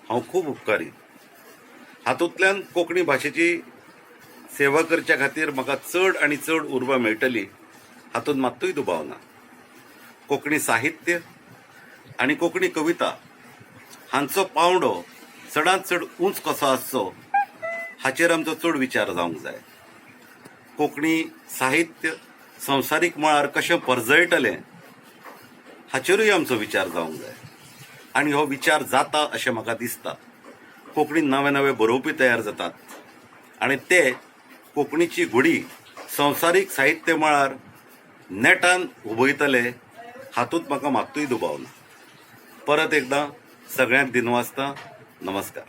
हांव खूब उपकारी. हातूंतल्यान कोंकणी भाशेची सेवा करच्या खातीर म्हाका चड आनी चड उर्बा मेळटली हातूंत मात्तूय दुबाव ना. कोंकणी साहित्य आनी कोंकणी कविता हांचो पांवडो चडांत चड उंच कसो आसचो हाचेर आमचो चड विचार जावंक जाय. कोंकणी साहित्य संवसारीक मळार कशें परजळटलें हाचेरूय आमचो विचार जावंक जाय आनी हो विचार जाता अशें म्हाका दिसता. कोंकणीन नवे नवे बरोवपी तयार जातात आनी ते कोंकणीची घुडी संवसारीक साहित्य मळार नेटान उबयतले हातूंत म्हाका मात्तूय दुबाव ना. परत एकदां सगळ्यांक दिनवासता. नमस्कार.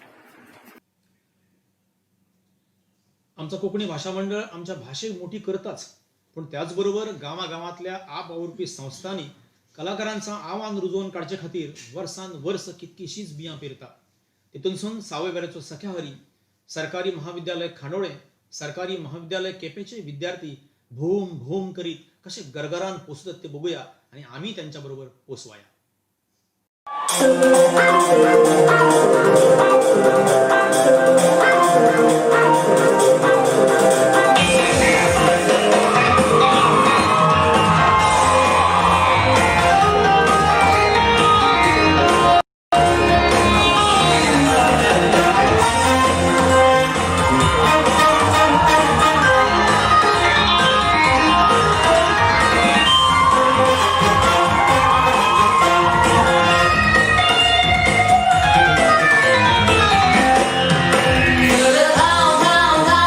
आमचा कोंकणी भाशा मंडळ आमच्या भाशेक मोठी करताच, पूण त्याच बरोबर गांवागांवांतल्या आप वावुरपी संस्थांनी कलाकारांचा आव्हान रुजोवन काडचे खातीर वर्सान वर्स कितकीशीच बियां पेरता. तितूनसून सावयवेऱ्याचो सख्याहरी, सरकारी महाविद्यालय खांडोळें, सरकारी महाविद्यालय केपेंचे विद्यार्थी भोम भोम करीत कशे गरगरान पोसतात ते बघूया आनी आमी त्यांच्या बरोबर पोसवाया. गांव गांव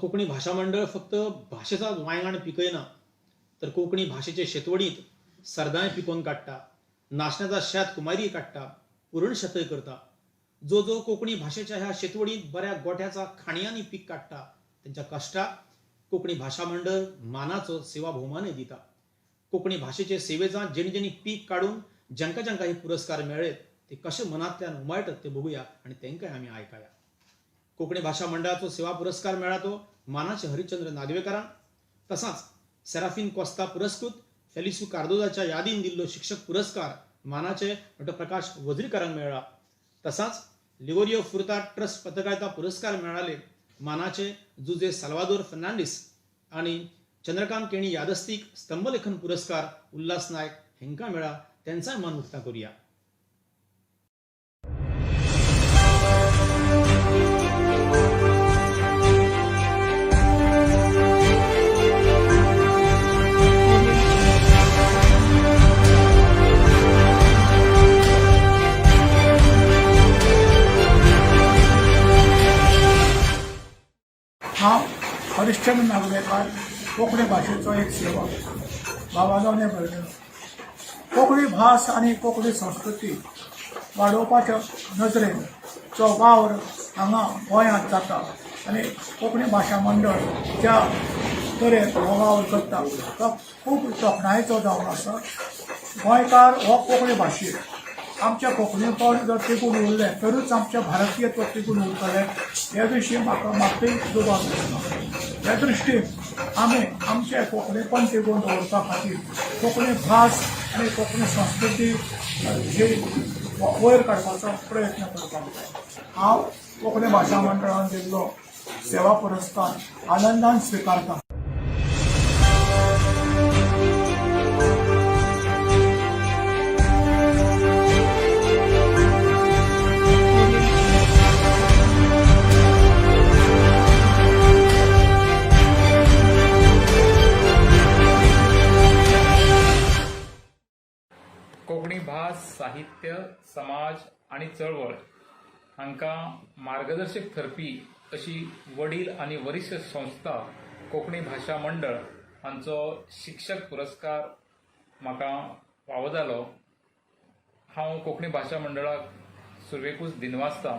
कोंकणी भाशा मंडळ फक्त भाशेचाच वांयगण पिकयना तर कोंकणी भाशेचे शेतवडींत सरदांय पिकोवन काडटा, नाशण्याचा शेत कुमारीय काडटा, पुरण शेतय करता. जो जो कोंकणी भाशेच्या ह्या शेतवडींत बऱ्या गोठ्याचा खाणयांनी पीक काडटा तेंच्या कश्टाक कोंकणी भाशा मंडळ मानाचो सेवा भोवमानय दिता. कोंकणी भाशेचे सेवेचा जेणी जेणी पीक काडून जांकां जांकां हे पुरस्कार मेळ्ळेत ते कशे मनांतल्यान उमाळटात ते बघुया आनी तेंकांय आमी आयकाया. कोंकणी भाशा मंडळाचो सेवा पुरस्कार मेळ्ळा तो मानाचे हरिश्चंद्र नागवेकारांक, तसाच सेराफीन कोस्ता पुरस्कृत फेलिस्यू कार्दोजाच्या यादीन दिल्लो शिक्षक पुरस्कार मानाचे डॉ प्रकाश वजरीकारांक मेळ्ळा. तसाच लिगोरियो फुर्ता ट्रस्ट पत्रकारिता पुरस्कार मेळाले मानाचे जुजे साल्वादोर फर्नांडीस आनी चंद्रकांत केणी यादस्तीक स्तंभलेखन पुरस्कार उल्हास नायक हेंकां मेळ्ळा. तेंचाय मान उक्ता करुया. हांव हरिश्चंद्र नागवेकार, कोंकणी भाशेचो एक सेवक, बाबाजावने भरलेलो. कोंकणी भास आनी कोंकणी संस्कृती वाडोवपाच्या नजरेन जो वावर हांगा गोंयांत जाता आनी कोंकणी भाशा मंडळ ज्या तरेन हो वावर करता तो खूब तोखणायेचो जावन आसा. गोंयकार हो कोंकणी भाशीक, आमचें कोंकणीपण जर टिकून उरलें तरूच आमचें भारतीयत्व टिकून उरतलें हे विशीं म्हाका मात्तूय दुबाव दिसना. हे दृश्टीन आमी आमचें कोंकणीपण टिकून दवरपा खातीर कोंकणी भास आनी कोंकणी संस्कृती ही वयर काडपाचो प्रयत्न करपाक जाय. हांव कोंकणी भाशा मंडळान दिल्लो सेवा पुरस्कार आनंदान स्विकारता. कोंकणी भास, साहित्य, समाज आनी चळवळ हांकां मार्गदर्शक थरपी अशी वडील आनी वरिश्ठ संस्था कोंकणी भाशा मंडळ हांचो शिक्षक पुरस्कार म्हाका फावो जालो. हांव कोंकणी भाशा मंडळाक सुरवेकूच दिनवासता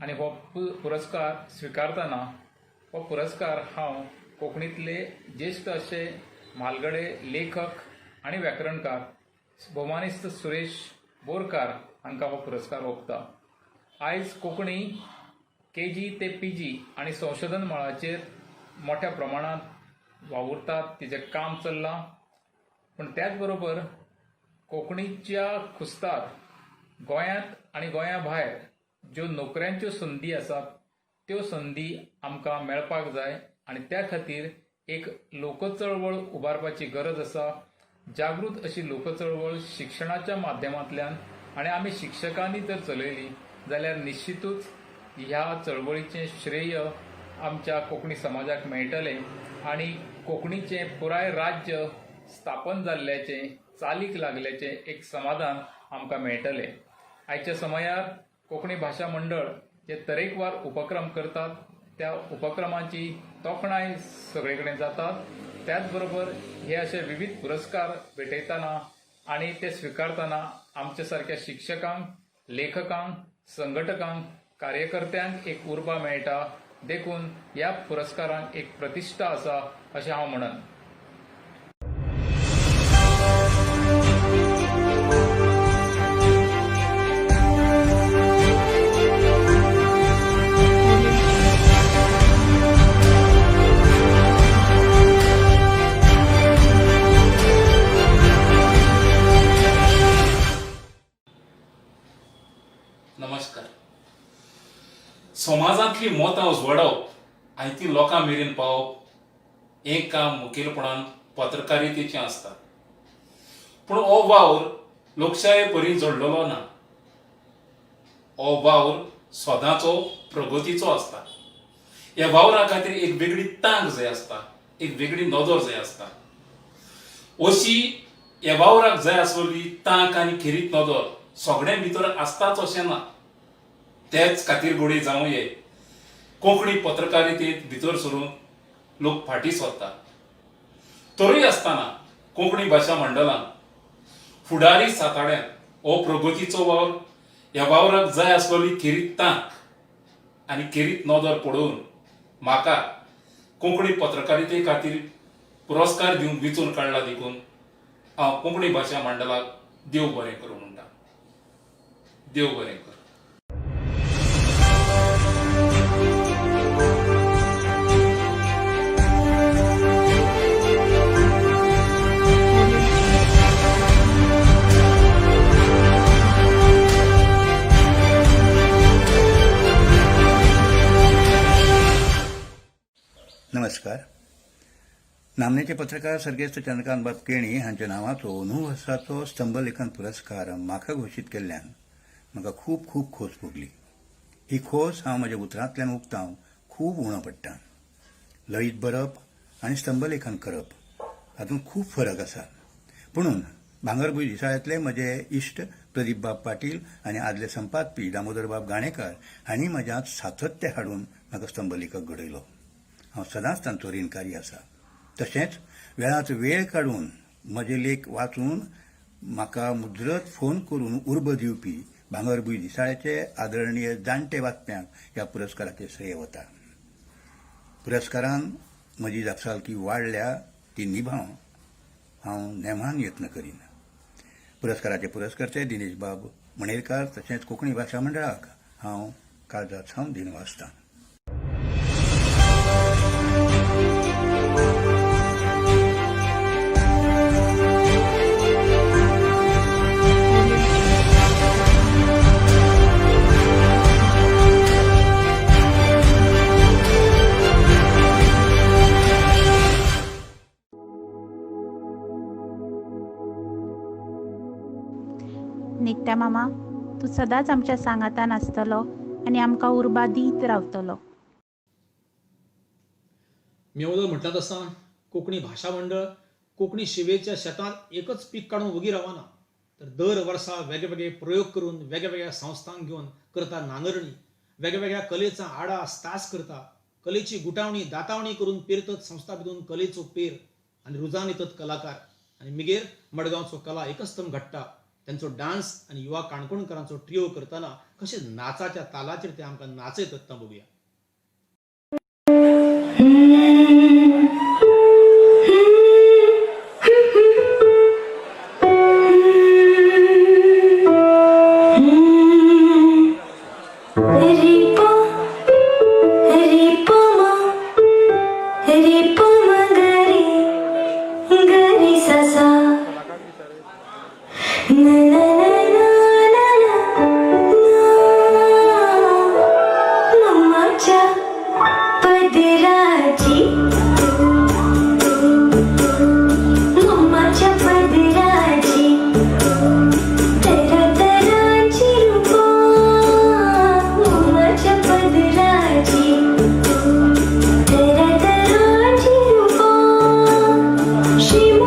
आनी हो पुरस्कार स्विकारतना हो पुरस्कार हांव कोंकणींतले ज्येश्ठ अशे म्हालगडे लेखक आनी व्याकरणकार भोवमानेस्त सुरेश बोरकार हांकां हो पुरस्कार ओंपता. आयज कोंकणी के जी ते पी जी आनी संशोधन मळाचेर मोठ्या प्रमाणांत वावुरतात, तिचें काम चल्लां, पूण त्याच बरोबर कोंकणीच्या खुस्तार गोंयांत आनी गोंया भायर ज्यो नोकऱ्यांच्यो संदी आसात त्यो संदी आमकां मेळपाक जाय आनी त्या खातीर एक लोकचळवळ उबारपाची गरज आसा. जागृत अशी लोकचळवळ शिक्षणाच्या माध्यमांतल्यान आनी आमी शिक्षकांनी जर चलयली जाल्यार निश्चितूच ह्या चळवळीचें श्रेय आमच्या कोंकणी समाजाक मेळटलें आनी कोंकणीचें पुराय राज्य स्थापन जाल्ल्याचें, चालीक लागल्याचें एक समाधान आमकां मेळटलें. आयच्या समयार कोंकणी भाशा मंडळ जे तरेकवार उपक्रम करतात त्या उपक्रमांची तोखणाय सगळे कडेन जातात. त्याच बरोबर हे अशे विविध पुरस्कार भेटयतना आनी ते स्विकारतना आमच्या सारक्या शिक्षकांक, लेखकांक, संघटकांक, कार्यकर्त्यांक एक उर्बा मेळटा. देखून ह्या पुरस्कारांक एक प्रतिश्ठा आसा अशें हांव म्हणन. नमस्कार. समाजांतलीं मतां उजवाडावप आनी तीं लोकां मेरेन पावोवप हें काम मुखेलपणान पत्रकारितेचें आसता. पूण हो वावर लोकशाये परी जोडलेलो ना. हो वावर सदांचो प्रगतीचो आसता. ह्या वावरा खातीर एक वेगळी तांक जाय आसता, एक वेगळी नदर जाय आसता. अशी ह्या वावराक जाय आसलेली तांक आनी खेरीत नदर सगळ्यां भितर आसताच अशें ना. तेच खातीर घडये जावं ये, कोंकणी पत्रकारितेंत भितर सरूंक लोक फाटीं सरता. तरूय आसतना कोंकणी भाशा मंडळान फुडारी साताड्यांत हो प्रगतीचो वावर, ह्या वावराक जाय आसलेली खेरीत तांक आनी खेरीत नदर पळोवन म्हाका कोंकणी पत्रकारिते खातीर पुरस्कार दिवंक वेंचून काडला देखून हांव कोंकणी भाशा मंडळाक देव बरें करूं म्हणटा. देव बरें करूं. नमस्कार. नामनेचे पत्रकार सर्गेस्त चंद्रकांतबाब केणी हांच्या नांवाचो अंदू वर्साचो स्तंभलेखन पुरस्कार म्हाका घोशीत केल्ल्यान म्हाका खूब खूब खोस भोगली. ही खोस हांव म्हज्या उतरांतल्यान उक्तावंक खूब उणो पडटा. लळीत बरप आनी स्तंभलेखन करप हातूंत खूब फरक आसा. पुणून भांगरभूंय दिसाळ्यांतले म्हजे इश्ट प्रदीपबाब पाटील आनी आदले संपादपी दामोदरबाब गाणेकार हांणी म्हज्यांत सातत्य हाडून म्हाका स्तंभलेखक घडयलो. हांव सदांच तांचो रिणकारी आसा. तशेंच वेळांत वेळ काडून म्हजे लेख वाचून म्हाका मुजरत फोन करून उर्बा दिवपी भांगरभूंय दिसाळ्याचे आदरणीय जाणटे वाचप्यांक ह्या पुरस्काराचें श्रेय वता. पुरस्कारान म्हजी जापसालकी वाडल्या ती निभावंक हांव नेमान यत्न करीन. पुरस्काराचे पुरस्कर्ते दिनेशबाब मणेरकार तशेंच कोंकणी भाशा मंडळाक हांव काळजांत सावन दिनवासतां. नित्या मामा, तूं सदांच आमच्या सांगातान आसतलो आनी आमकां उर्बा दीत रावतलो. मी अगोदर म्हटलां तसां कोंकणी भाशा मंडळ कोंकणी शिवेच्या शेतांत एकच पीक काडून वगी रावना, तर दर वर्सा वेगवेगळे प्रयोग करून वेगवेगळ्या संस्थांक घेवन करता नांगरणी, वेगवेगळ्या कलेचा आडास तास करता, कलेची गुटावणी दातावणी करून पेरतत संस्था भितून कलेचो पेर आनी रुजान येतत कलाकार आनी मिगेर मडगांवचो कला एकस्तंभ घडटा. त्यांचो डान्स आनी युवा काणकोणकारांचो ट्रियो करतना कशें नाचाच्या तालाचेर ते आमकां नाचयतात तां बघुया. She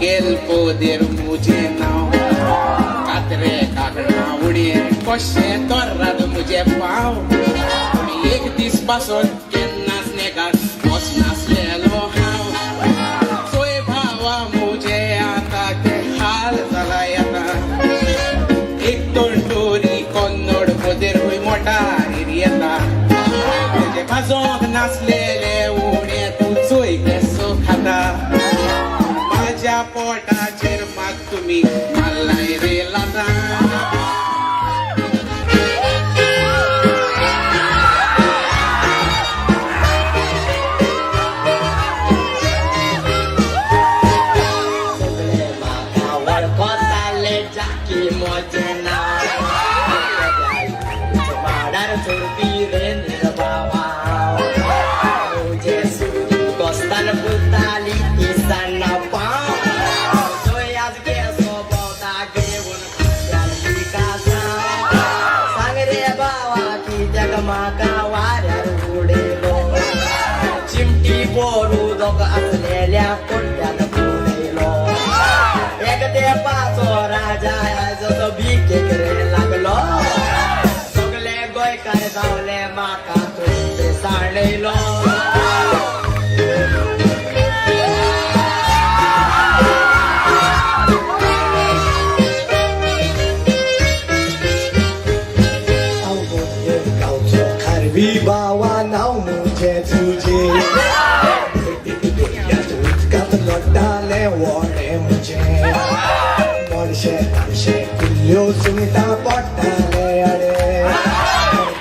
मिंगेल पोदेर मुजें नांव कातरे काकणां उडये कशें तोर्राद मुजे पाव पूण एक दीस पासोन केन्नाच नेगार वचनासलेलो हांव चोय भावा मुजे आतां ते हाल जालाय आतां एक तोंडोरी कन्नड पोदेर खूंय मोटारीर येता तेजे भाजोंक नासलेले उणे तूं चोय केसो खाता माझ्या पोटाचेर मात तुमी मारलाय रे लाता. सगळे म्हाका वळखताले जाकी म्हजें नांव माडार चडपी रेंद्र बाबा म्हजें सुरी गोस्तान फुलताली ती सान्नां पाव चोय आज केसो भोंवता घेवन खांद्यार कासांव सांग रे बाबा कित्याक म्हाका वाऱ्यार उडयलो चिमटी बोरू दोग आसलेल्या कोट्यान उडयलो एक तेंपाचो राजा आयज तो भिकेक रे लागलो सगळे गोंयकार धांवले म्हाका तुमचे सांडयलो. गांवचो खारवी बावा नांव मुजें तुजें दर्यांत उदकांत लोट्टालें व्हडें मुजें मोडशे तामशे कुल्ल्यो सुंगटां पडटाले आडे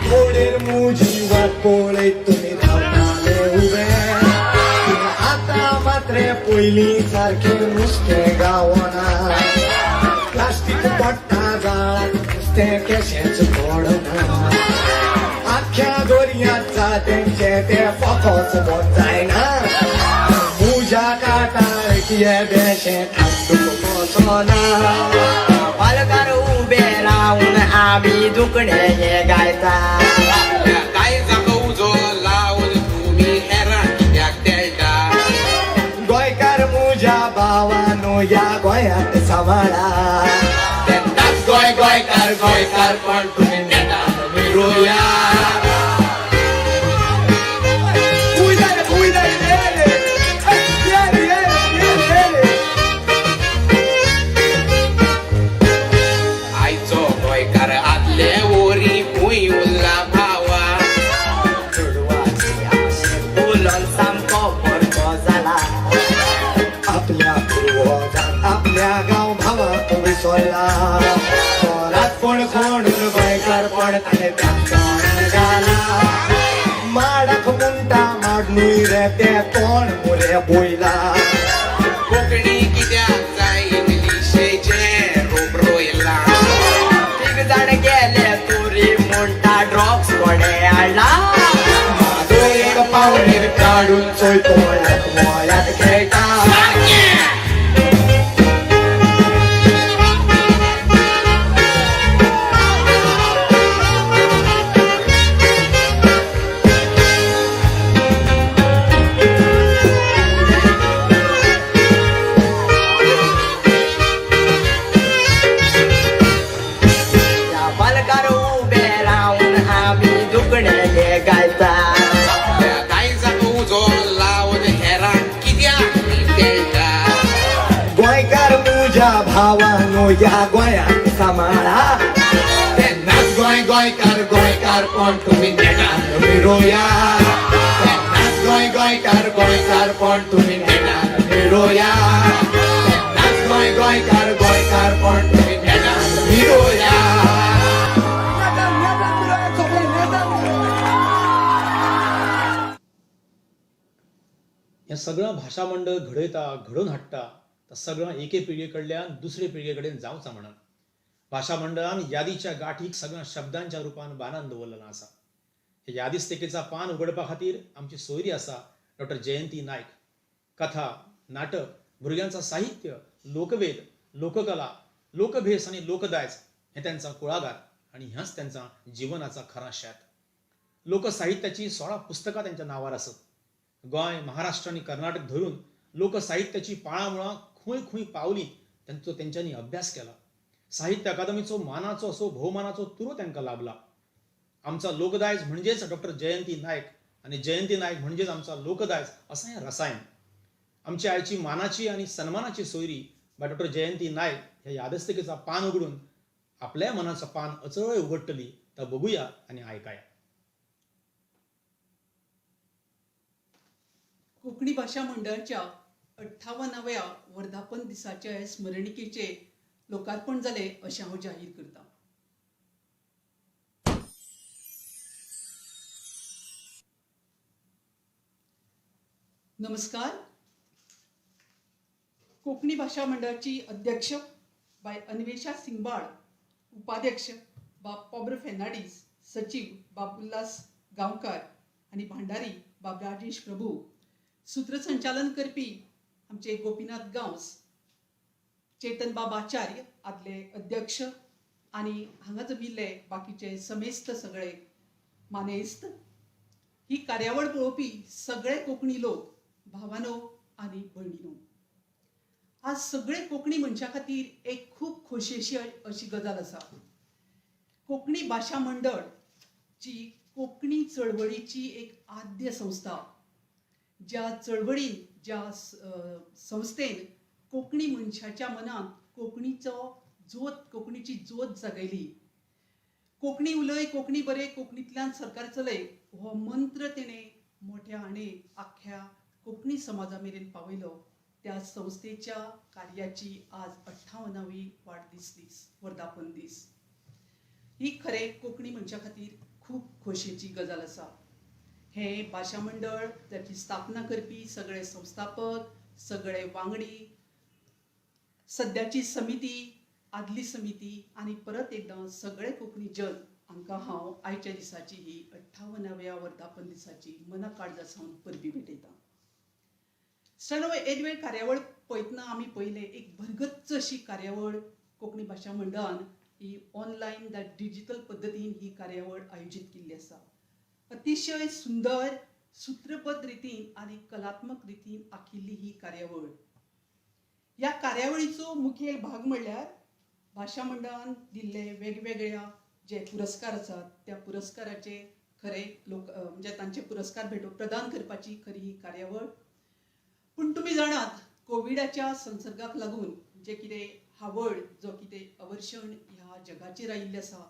तोडेर मुजी वाट पळयत तुमी धांवताले उबे पूण आतां मात रे पयलीं सारकें नुस्तें गावना प्लास्टीक पडटा जाळाक नुस्तें केशेंच पडना आख्या दर्यांत तेंचें तें फोकोस बंद जायना मुज्या काटार येदेशें खांदूंक वचना पालकार उबे रावून आमी दुखणे हे गायता दायजाक उजो लावन तुमी हेरांक कित्याक तेळटा गोंयकार मुज्या भावानो ह्या गोंयांत सांबाळा तेन्नाच गोंय गोंयकार गोंयकार पण तुमी नेटान मिरोया. आयचो गोंयकार आदले वरी खंय उरला भावा चेडवाचे आशेक उलोवन सामको परको जाला आपल्या पुर्वजांक आपल्या गांव भावाक विसरला कोण खणून गोंयकारपण ताणें तोंडार घाला माडाक म्हणटा माड न्हय रे तें कोण मुरे बोयला कोंकणी कित्याक जाय इंग्लिशेचें रोप रोयलां तीग जाण गेले तुरी म्हणटा ड्रॉप्स कोणे हाडला म्हाजो एक पावणेर काडून चोय तोंडाक मोळ्यात खेळटा. त्या पालकार उबे रावून आमी दुखणे हे गायता दायजाक उजो लावन हेरांक कित्याक तेळटा गोंयकार मुज्या भावानो ह्या गोंयांत सांबाळा तेन्नाच गोंय गोंयकार गोंयकार पण तुमी नेटान मिरोया तेन्नाच गोंय गोंयकार गोंयकार पण तुमी नेटान मिरोया तेन्नाच गोंय गोंयकार गोंयकार पण तुमी नेटान मिरोया. हें सगळें भाशा मंडळ घडयता घडोवन हाडटा तर सगळें एके पिळगे कडल्यान दुसरे पिळगे कडेन जावचा म्हणून भाशा मंडळान यादीच्या गांठीक सगळ्या शब्दांच्या रुपान बांदान दवरलेलो आसा. हे यादिस्तिकेचा पान उगडपा खातीर आमची सोयरी आसा डॉक्टर जयंती नायक. कथा, नाटक, भुरग्यांचा साहित्य, लोकवेद, लोककला, लोकभेस आनी लोकदायज हें त्यांचा कुळागार आनी ह्याच त्यांचा जिवनाचा खरा शेत. लोकसाहित्याची 16 पुस्तकां त्यांच्या नांवार आसत. गोंय, महाराष्ट्र आनी कर्नाटक धरून लोकसाहित्याची पाळां मुळां खंय खंय पावलीं तांचो तेंच्यांनी अभ्यास केला. साहित्य अकादमीचो मानाचो असो भोवमानाचो तुरो तांकां लाभला. आमचा लोकदायज म्हणजेच डॉक्टर जयंती नायक आनी जयंती नायक म्हणजेच आमचा लोकदायज असां हें रसायन. आमची आयची मानाची आनी सन्मानाची सोयरी बाय डॉक्टर जयंती नायक ह्या यादस्तिकेचा पान उगडून आपल्याय मनाचो पान अचळय उगडटली तर बघूया आनी आयकाया. कोंकणी भाशा मंडळाच्या 58व्या वर्धापन दिसाच्या स्मरणिकेचे लोकार्पण जालें अशें हांव जाहीर करतां. नमस्कार. कोंकणी भाशा मंडळाची अध्यक्ष बाय अन्वेषा सिंगबाळ, उपाध्यक्ष बाब पॉब्र फेर्नांडीस, सचीव बाब उल्हास गांवकार आनी भांडारी बाब राजेश प्रभू, सूत्रसंचालन करपी आमचे गोपीनाथ गांवस, चेतन बाब आचार्य आदले अध्यक्ष आनी हांगा जमिल्ले बाकीचे समेस्त सगळे मानेस्त, ही कार्यावळ पळोवपी सगळे कोंकणी लोक, भावानो आनी भयणीनो, आज सगळे कोंकणी मनशां खातीर एक खूब खोशयेची अशी गजाल आसा. कोंकणी भाशा मंडळ जी कोंकणी चळवळीची एक आद्य संस्था, ज्या चळवळीन, ज्या संस्थेन कोंकणी मनशाच्या मनांत कोंकणीचो जोत, कोंकणीची जोत जागयली, कोंकणी उलय, कोंकणी बरय, कोंकणींतल्यान सरकार चलय हो मंत्र तेणें मोठ्या हाणें आख्ख्या कोंकणी समाजा मेरेन पावयलो. त्या संस्थेच्या कार्याची आज 58वी वाडदीस दीस, वर्धापन दीस. ही खरें कोंकणी मनशा खातीर खूब खोशयेची गजाल आसा. हें भाशा मंडळ, ताची स्थापना करपी सगळे संस्थापक, सगळे वांगडी, सद्याची समिती, आदली समिती आनी परत एकदां सगळे कोंकणी जन हांकां हांव आयच्या दिसाची ही 58व्या वर्धापन दिसाची मना काळजा सावन परबीं भेटयतां. सण एदवेळ कार्यावळ पळयतना आमी पळयलें एक भरगच्च अशी कार्यावळ कोंकणी भाशा मंडळान ही ऑनलायन दा डिजिटल पद्दतीन ही कार्यावळ आयोजीत केल्ली आसा. अतिशय सुंदर सूत्रबद्ध रितीन आनी कलात्मक रितीन आखिल्ली ही कार्यावळ. ह्या कार्यावळीचो मुखेल भाग म्हणल्यार भाशा मंडळान दिल्ले वेगवेगळ्या जे पुरस्कार आसात त्या पुरस्काराचे खरे लोक म्हणजे तांचे पुरस्कार भेटो प्रदान करपाची खरी ही कार्यावळ. पूण तुमी जाणात कोविडाच्या संसर्गाक लागून जे कितें हावळ, जो कितें अवर्शण ह्या जगाचेर आयिल्लें आसा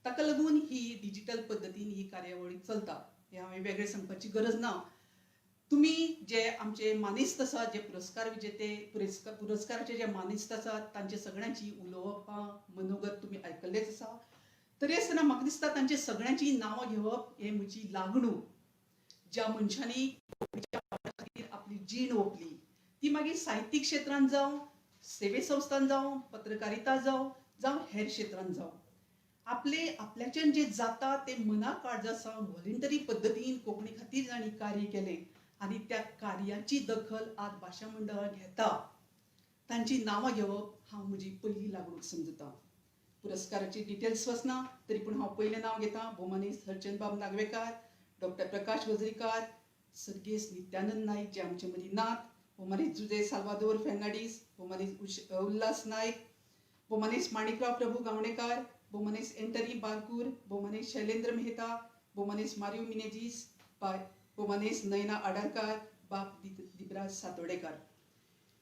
ताका लागून ही डिजिटल पद्दतीन ही कार्यावळ चलता. हें हांवें वेगळें सांगपाची गरज ना. तुमी जे आमचे मानेस्त आसात, जे पुरस्कार विजेते, पुरस्काराचे जे मानेस्त आसात तांचे सगळ्यांची उलोवपां, मनोगत तुमी आयकल्लेच आसा. तरी आसतना म्हाका दिसता तांचे सगळ्यांची नांवां घेवप हें म्हजी लागणूक. ज्या मनशांनी खातीर आपली जीण ओंपली ती मागीर साहित्यीक क्षेत्रांत जावं, सेवे संस्थान जावं, पत्रकारिता जावं, जावं हेर क्षेत्रांत जावं, आपले आपल्याच्यान जे जाता ते मना काळजा सावन व्हॉलंटरी पद्दतीन कोंकणी खातीर जांणी कार्य केलें आनी त्या कार्याची दखल आज भाशा मंडळ घेता तांची नांवां घेवप हांव म्हजी पयली लागणूक समजता. पुरस्काराची डिटेल्स वचना तरी पूण हांव पयलें नांव घेता भोवमानेस्त हरचंदबाब नागवेकार, डॉक्टर प्रकाश वजरीकार, सर्गेस्त नित्यानंद नायक जे आमचे मदीं नात, भोवमानेस्त जुजे साल्वादोर फेर्नांडीस, भोवमानेस्त उल्हास नायक, भोवमानेस्त माणिकराव प्रभू गावणेकार, भोवमानेस्त एंटनी बारकूर, भोवमानेस्त शैलेंद्र मेहता, भोवमानेस्त मारियो मिनेजीस, भोवमानेस्त नयना आडारकार, बाब दिपराज सातोडेकार.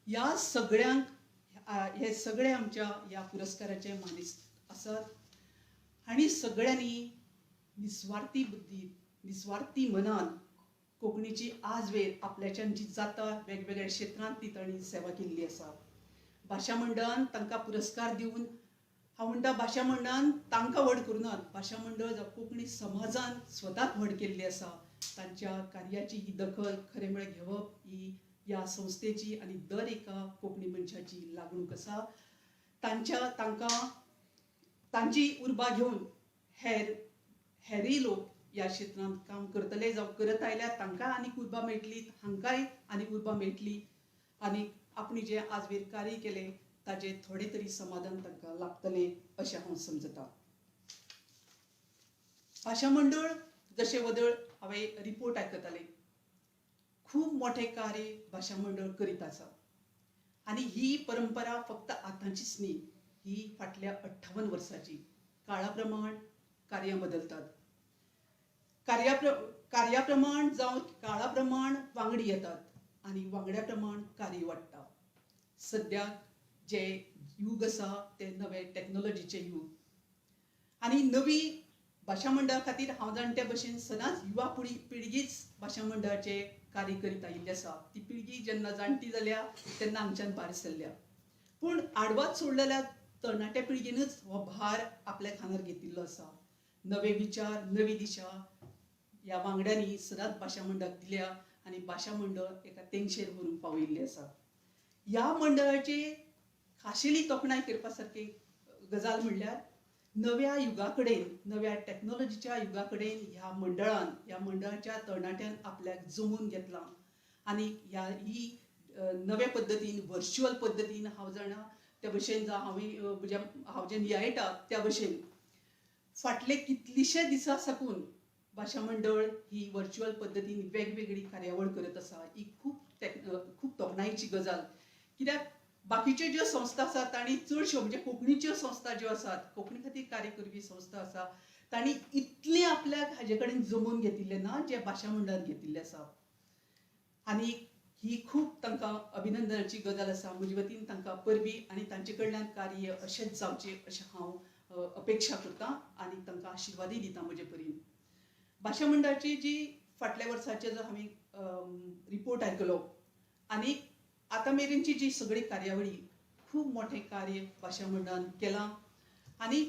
ह्या सगळ्यांक हे सगळे आमच्या ह्या पुरस्काराचे मानेस्त आसात आनी सगळ्यांनी निस्वार्थी बुद्धी, निस्वार्थी मनान कोंकणीची आजवेर आपल्याच्यान जी जाता वेगवेगळ्या क्षेत्रांत ती तांणी सेवा केल्ली आसा. भाशा मंडळान तांकां पुरस्कार दिवन हांव म्हणटा भाशा मंडळान तांकां व्हड करुनात, भाशा मंडळ जावं कोंकणी समाजान स्वताक व्हड केल्ली आसा. तांच्या कार्याची ही दखल खरें म्हळ्यार घेवप ही ह्या संस्थेची आनी दर एका कोंकणी मनशाची लागणूक आसा. तांच्या तांकां तांची उर्बा घेवन हेरय लोक ह्या क्षेत्रांत काम करतले जावं करत आयल्यार तांकां आनीक उर्बा मेळटली, हांकांय आनीक उर्बा मेळटली आनी आपणी जें आजवेर कार्य केलें ताजें थोडें तरी समाधान तांकां लागतलें अशें हांव समजता. भाशा मंडळ जशें वदळ हांवें रिपोर्ट आयकतालें, खूब मोठें कार्य भाशा मंडळ करीत आसा आनी ही परंपरा फक्त आतांचीच न्ही, ही फाटल्या 58 वर्सांची. काळा प्रमाण कार्यां बदलतात, कार्या प्रमाण जावं काळा प्रमाण वांगडी येतात आनी वांगड्या प्रमाण कार्य वाडटा. सद्याक जें यूग आसा तें नवें टॅक्नोलॉजीचें यूग आनी नवी भाशा मंडळा खातीर हांव जाणा त्या भशेन सदांच युवा पिळगीच भाशा मंडळाचें कार्य करीत आयिल्ली आसा. ती पिळगी जेन्ना जाणटी जाल्या तेन्ना हांगच्यान भायर सरल्या, पूण आडवाद सोडलेल्या तरणाट्या पिळगेनूच हो भार आपल्या खांदार घेतिल्लो आसा. नवे विचार, नवी दिशा ह्या वांगड्यांनी सदांच भाशा मंडळाक दिल्या आनी भाशा मंडळ एका तेंगशेर व्हरून पावयिल्लें आसा. ह्या मंडळाची खाशेली तोखणाय करपा सारकी गजाल म्हणल्यार नव्या युगा कडेन, नव्या टॅक्नोलॉजीच्या युगा कडेन ह्या मंडळान, ह्या मंडळाच्या तरणाट्यान आपल्याक जमोवन घेतलां आनी ह्या ही नव्या पद्दतीन, वर्च्युअल पद्दतीन हांव जाणा त्या भशेन जावं हांवें म्हज्या हांव जें नियाळटा त्या भशेन फाटले कितलीशे दिसां साकून भाशा मंडळ ही वर्च्युअल पद्दतीन वेगवेगळी कार्यावळ करत आसा. ही खूब खूब तोखणायेची गजाल, कित्याक बाकीच्यो ज्यो संस्था आसात तांणी चडश्यो म्हणजे कोंकणीच्यो संस्था ज्यो आसात, कोंकणी खातीर कार्य करपी संस्था आसा, तांणी इतलें आपल्याक हाजे कडेन जमोवन घेतिल्लें ना जें भाशा मंडळान घेतिल्लें आसा. आनी ही खूब तांकां अभिनंदनाची गजाल आसा. म्हजे वतीन तांकां परबीं आनी तांचे कडल्यान कार्य अशेंच जावचें अशें हांव अपेक्षा करतां आनी तांकां आशिर्वादय दिता म्हजे परीन. भाशा मंडळाची जी फाटल्या वर्साचे जो हांवें रिपोर्ट आयकलो आनी आतां मेरेनची जी सगळी कार्यावळी, खूब मोठें कार्य भाशा मंडळान केलां आनी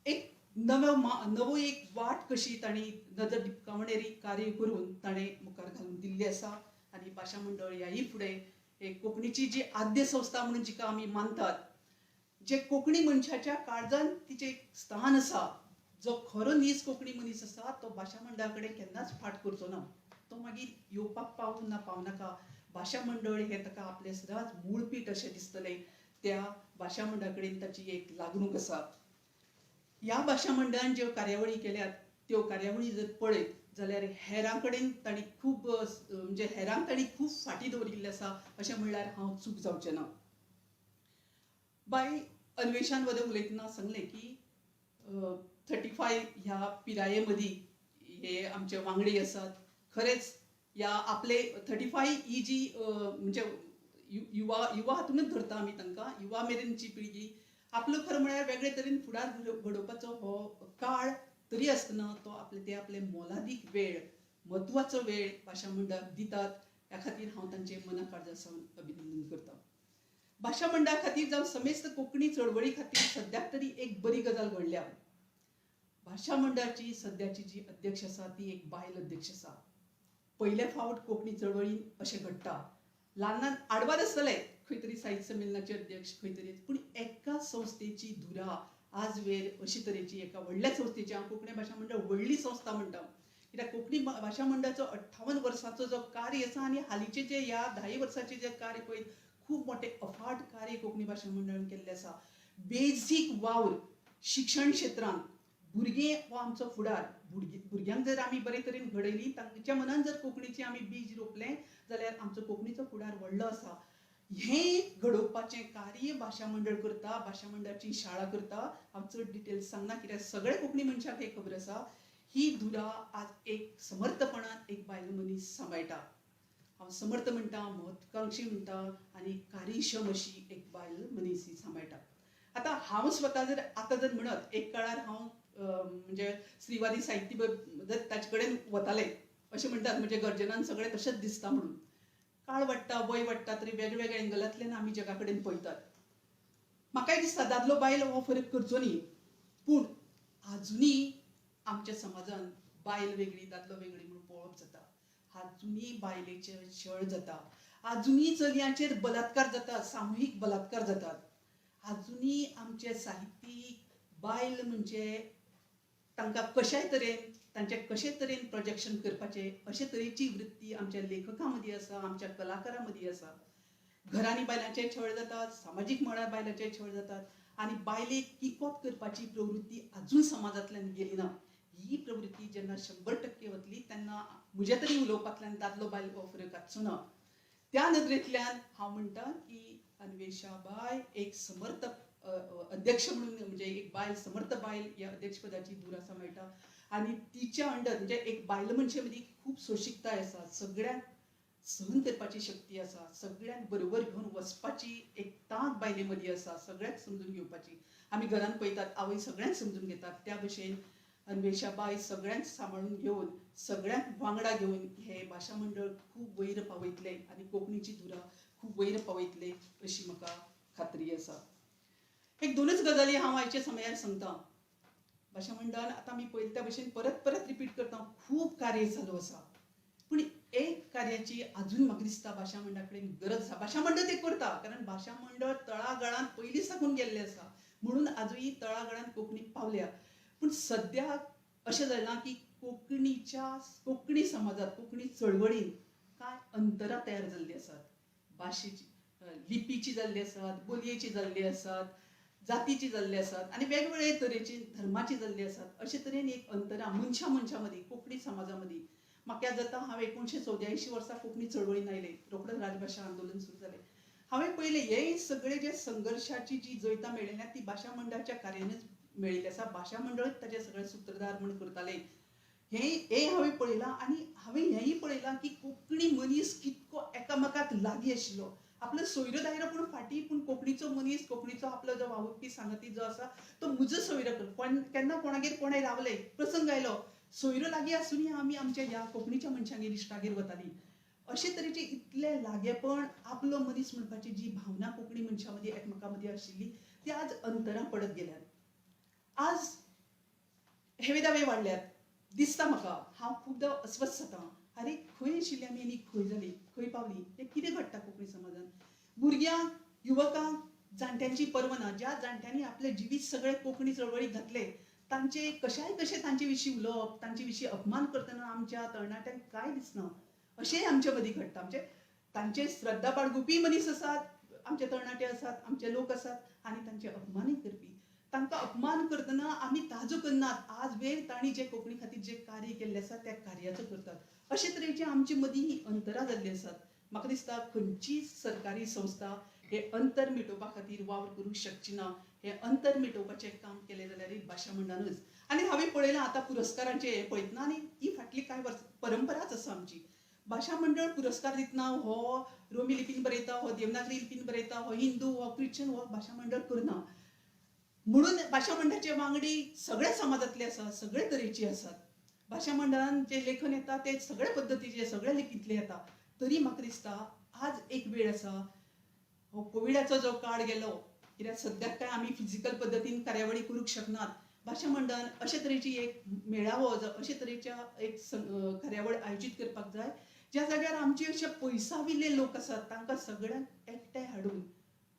एक नवो नवो एक वाट कशी तांणी नदर दिपकावणेरी कार्य करून ताणें मुखार घालून दिल्ली आसा. आनी भाशा मंडळ ह्याय फुडें एक कोंकणीची जी आद्य संस्था म्हणून जिका आमी मानतात, जे कोंकणी मनशाच्या काळजान तिचें एक स्थान आसा, जो खरो नीज कोंकणी मनीस आसा तो भाशा मंडळा कडेन केन्नाच फाट करचो ना. तो मागीर येवपाक पावूं ना पावनाका, भाशा मंडळ हें ताका आपलें सदांच मूळपीठ अशें दिसतलें. त्या भाशा मंडळा कडेन ताची एक लागणूक आसा. ह्या भाशा मंडळान ज्यो कार्यावळी केल्यात त्यो कार्यावळी जर पळयत जाल्यार हेरां कडेन तांणी खूब म्हणजे हेरांक तांणी खूब फाटीं दवरिल्लें आसा अशें म्हणल्यार हांव चूक जावचें ना. बाय अन्वेशान वदळ उलयतना सांगलें की 35 ह्या पिराये मदीं हे आमचे वांगडी आसात. खरेंच ह्या आपले 35 ही जी म्हणजे युवा युवा हातूनच धरता आमी तांकां, युवा मेरेनची पिळगी आपलो खरें म्हळ्यार वेगळे तरेन फुडार घडोवपाचो हो काळ तरी आसतना तो आपले ते आपले मोलादीक वेळ, म्हत्वाचो वेळ भाशा मंडळाक दितात. ह्या खातीर हांव तांचें मना काळजा सावन अभिनंदन करतां. भाशा मंडळा खातीर जावं समेस्त कोंकणी चळवळी खातीर सद्याक तरी एक बरी गजाल घडल्या. भाशा मंडळाची सद्याची जी अध्यक्ष आसा ती एक बायल अध्यक्ष आसा. पयले फावट कोंकणी चळवळीन अशें घडटा. ल्हान ल्हान आडवाद आसतले खंय तरी साहित्य संमेलनाचे अध्यक्ष खंय तरी, पूण एका संस्थेची धुरा आजवेर अशे तरेची एका व्हडल्या संस्थेची, हांव कोंकणी भाशा मंडळ व्हडली संस्था म्हणटा, कित्याक कोंकणी भाशा मंडळाचो 58 वर्सांचो जो कार्य आसा आनी हालींचे जे ह्या 10 वर्सांचे जे कार्य पळयत खूब मोठें अफाट कार्य कोंकणी भाशा मंडळान केल्लें आसा. बेजीक वावर शिक्षण क्षेत्रांत, भुरगें हो आमचो फुडार, भुरग्यांक जर आमी बरे तरेन घडयलीं, तांच्या मनान जर कोंकणीचें आमी बीज रोपलें जाल्यार आमचो कोंकणीचो फुडार व्हडलो आसा. हें घडोवपाचें कार्य भाशा मंडळ करता, भाशा मंडळाची शाळा करता. हांव चड डिटेल्स सांगना कित्याक सगळे कोंकणी मनशाक हें खबर आसा. ही धुरा आज एक समर्थपणान एक बायल मनीस सांबाळटा. हांव समर्थ म्हणटा, महत्वाकांक्षी म्हणटा आनी कार्यक्षम अशी एक बायल मनीस ही सांबाळटा. आतां हांव स्वता जर आतां जर म्हणत, एक काळार हांव म्हणजे स्त्रीवादी साहित्य जर ताचे कडेन वतालें अशें म्हणटात, म्हणजे गर्जनान सगळें तशेंच दिसता म्हणून. काळ वाडटा, वय वाडटा, तरी वेगवेगळ्या एंगलांतल्यान आमी जगा कडेन पळयतात. म्हाकाय दिसता दादलो बायल हो फरक करचो न्ही, पूण आजुनूय आमच्या समाजान बायल वेगळी दादलो वेगळी म्हणून पळोवप जाता. आजुनूय बायलेचेर छळ जाता, आजुनूय चलयांचेर बलात्कार जाता, सामुहीक बलात्कार जातात. आजुनूय आमचे साहित्यीक बायल म्हणजे तांकां कशाय तरेन तांचें कशे तरेन प्रोजेक्शन करपाचें अशे तरेची वृत्ती आमच्या लेखकां मदीं आसा, आमच्या कलाकारां मदीं आसा. घरांनी बायलांचे छळ जातात, सामाजीक मळार बायलांचे छळ जातात आनी बायलेक किकोत करपाची प्रवृत्ती आजून समाजांतल्यान गेली ना. ही प्रवृत्ती जेन्ना 100% वतली तेन्ना म्हज्या तरी उलोवपांतल्यान दादलो बायल हो फरक आसचो ना. त्या नदरेंतल्यान हांव म्हणटा की अन्वेषाबाय एक समर्थ अध्यक्ष म्हणून, म्हणजे एक बायल, समर्थ बायल ह्या अध्यक्षपदाची दुरासा मेळटा आनी तिच्या अंडर, म्हणजे एक बायल मनशे मदीं खूब सोंशिकताय आसा, सगळ्यांक सहन करपाची शक्ती आसा, सगळ्यांक बरोबर घेवन वचपाची एक तांक बायले मदीं आसा, सगळ्यांक समजून घेवपाची. आमी घरांत पळयतात आवय सगळ्यांक समजून घेतात, त्या भशेन अन्वेषाबाय सगळ्यांक सांबाळून घेवन सगळ्यांक वांगडा घेवन हे भाशा मंडळ खूब वयर पावयतले आनी कोंकणीची धुरा खूब वयर पावयतले अशी म्हाका खात्री आसा. एक दोनूच गजाली हांव आयच्या समयार सांगता. भाशा मंडळान आतां आमी पळयले त्या भशेन परत परत रिपीट करता, खूब कार्य चालू आसा, पूण एक कार्याची आजून म्हाका दिसता भाशा मंडळा कडेन गरज आसा. भाशा मंडळ तें करता, कारण भाशा मंडळ तळागाळांत पयलीं साकून गेल्लें आसा म्हणून आजूय तळागाळांत कोंकणी पावल्या. पूण सद्याक अशें जालां की कोंकणी समाजांत, कोंकणी चळवळीन कांय अंतरां तयार जाल्लीं आसात. भाशेची, लिपीची जाल्ली आसात, बोलयेची जाल्ली आसात, जातीची जाल्ली आसात आनी वेगवेगळे तरेची धर्माची जाल्ली आसात. अशे तरेन एक अंतरां मनशां मनशां मदीं, कोंकणी समाजा मदीं. म्हाका याद जाता हांव 1984 वर्सा कोंकणी चळवळीन आयलें, रोखडेंच राजभाशा आंदोलन सुरू जालें. हांवें पळयलें हे सगळे जे संघर्शाची जी जैतां मेळिल्ल्या ती भाशा मंडळाच्या कार्यानच मेळिल्ली आसा. भाशा मंडळच ताचे सगळे सुत्रधार म्हूण करताले हें हांवें पळयलां. आनी हांवें हेंय पळयलां की कोंकणी मनीस कितको एकामेकाक लागीं आशिल्लो. आपलो सोयरो दायरो पूण फाटीं, पूण कोंकणीचो मनीस, कोंकणीचो आपलो जो वावुरपी सांगाती जो आसा तो म्हजो सोयरो कर. केन्ना कोणागेर कोणें रावलें, प्रसंग आयलो, सोयरो लागीं आसुनूय आमी आमच्या ह्या कोंकणीच्या मनशांगेर, इश्टागेर वतालीं. अशे तरेचे इतलें लागेपण, आपलो मनीस म्हणपाची जी भावना कोंकणी मनशां मदीं एकमेकां मदीं आशिल्ली ती आज अंतरां पडत गेल्यात. आज हेवे दावे वाडल्यात दिसता म्हाका. हांव खुबदां अस्वस्थ जाता, आरे खंय आशिल्ली आमी आनी खंय जाली, खंय पावली, हें कितें घडटा कोंकणी समाजांत. भुरग्यांक, युवकांक, जाणट्यांची पर्वा ना. ज्या जाणट्यांनी आपलें जिवीत सगळें कोंकणी चळवळीक घातलें तांचे कशाय कशें तांचे विशीं उलोवप, तांचे विशीं अपमान करतना आमच्या तरणाट्यांक कांय दिसना. अशेंय आमचे मदीं घडटा. म्हणजे तांचे श्रद्धा बाळगुपी मनीस आसात, आमचे तरणाटे आसात, आमचे लोक आसात आनी तांचे अपमानूय करपी. तांकां अपमान करतना आमी ताजो करनात. आज वेळ तांणी जे कोंकणी खातीर जे कार्य केल्लें आसा त्या कार्याचो करतात. अशे तरेची आमचे मदीं ही अंतरां जाल्लीं आसात. म्हाका दिसता खंयचीच सरकारी संस्था हे अंतर मिटोवपा खातीर वावर करूंक शकची ना. हे अंतर मिटोवपाचें काम केलें जाल्यार भाशा मंडळानूच. आनी हांवें पळयलां आतां पुरस्कारांचें हें पळयतना, आनी ही फाटली कांय वर्सां परंपराच आसा आमची. भाशा मंडळ पुरस्कार दितना हो रोमी लिपीन बरयता, हो देवनागरी लिपीन बरयता, हो हिंदू, हो क्रिश्चन, हो भाशा मंडळ करना. म्हणून भाशा मंडळाचे वांगडी सगळ्या समाजांतले आसात, सगळे तरेचे आसात. भाशा मंडळान जे लेखन येता ते सगळे पद्दतीचे, सगळे लिपींतले येता. तरी म्हाका दिसता आज एक वेळ आसा, हो कोविडाचो जो काळ गेलो, कित्याक सद्याक काय आमी फिजिकल पद्दतीन कार्यावळी करूंक शकनात. भाशा मंडळान अशे तरेची एक मेळावो, अशे तरेच्या एक कार्यावळ आयोजीत करपाक जाय, ज्या जाग्यार आमचे अशे पयसाविल्ले लोक आसात तांकां सगळ्यांक एकठांय हाडून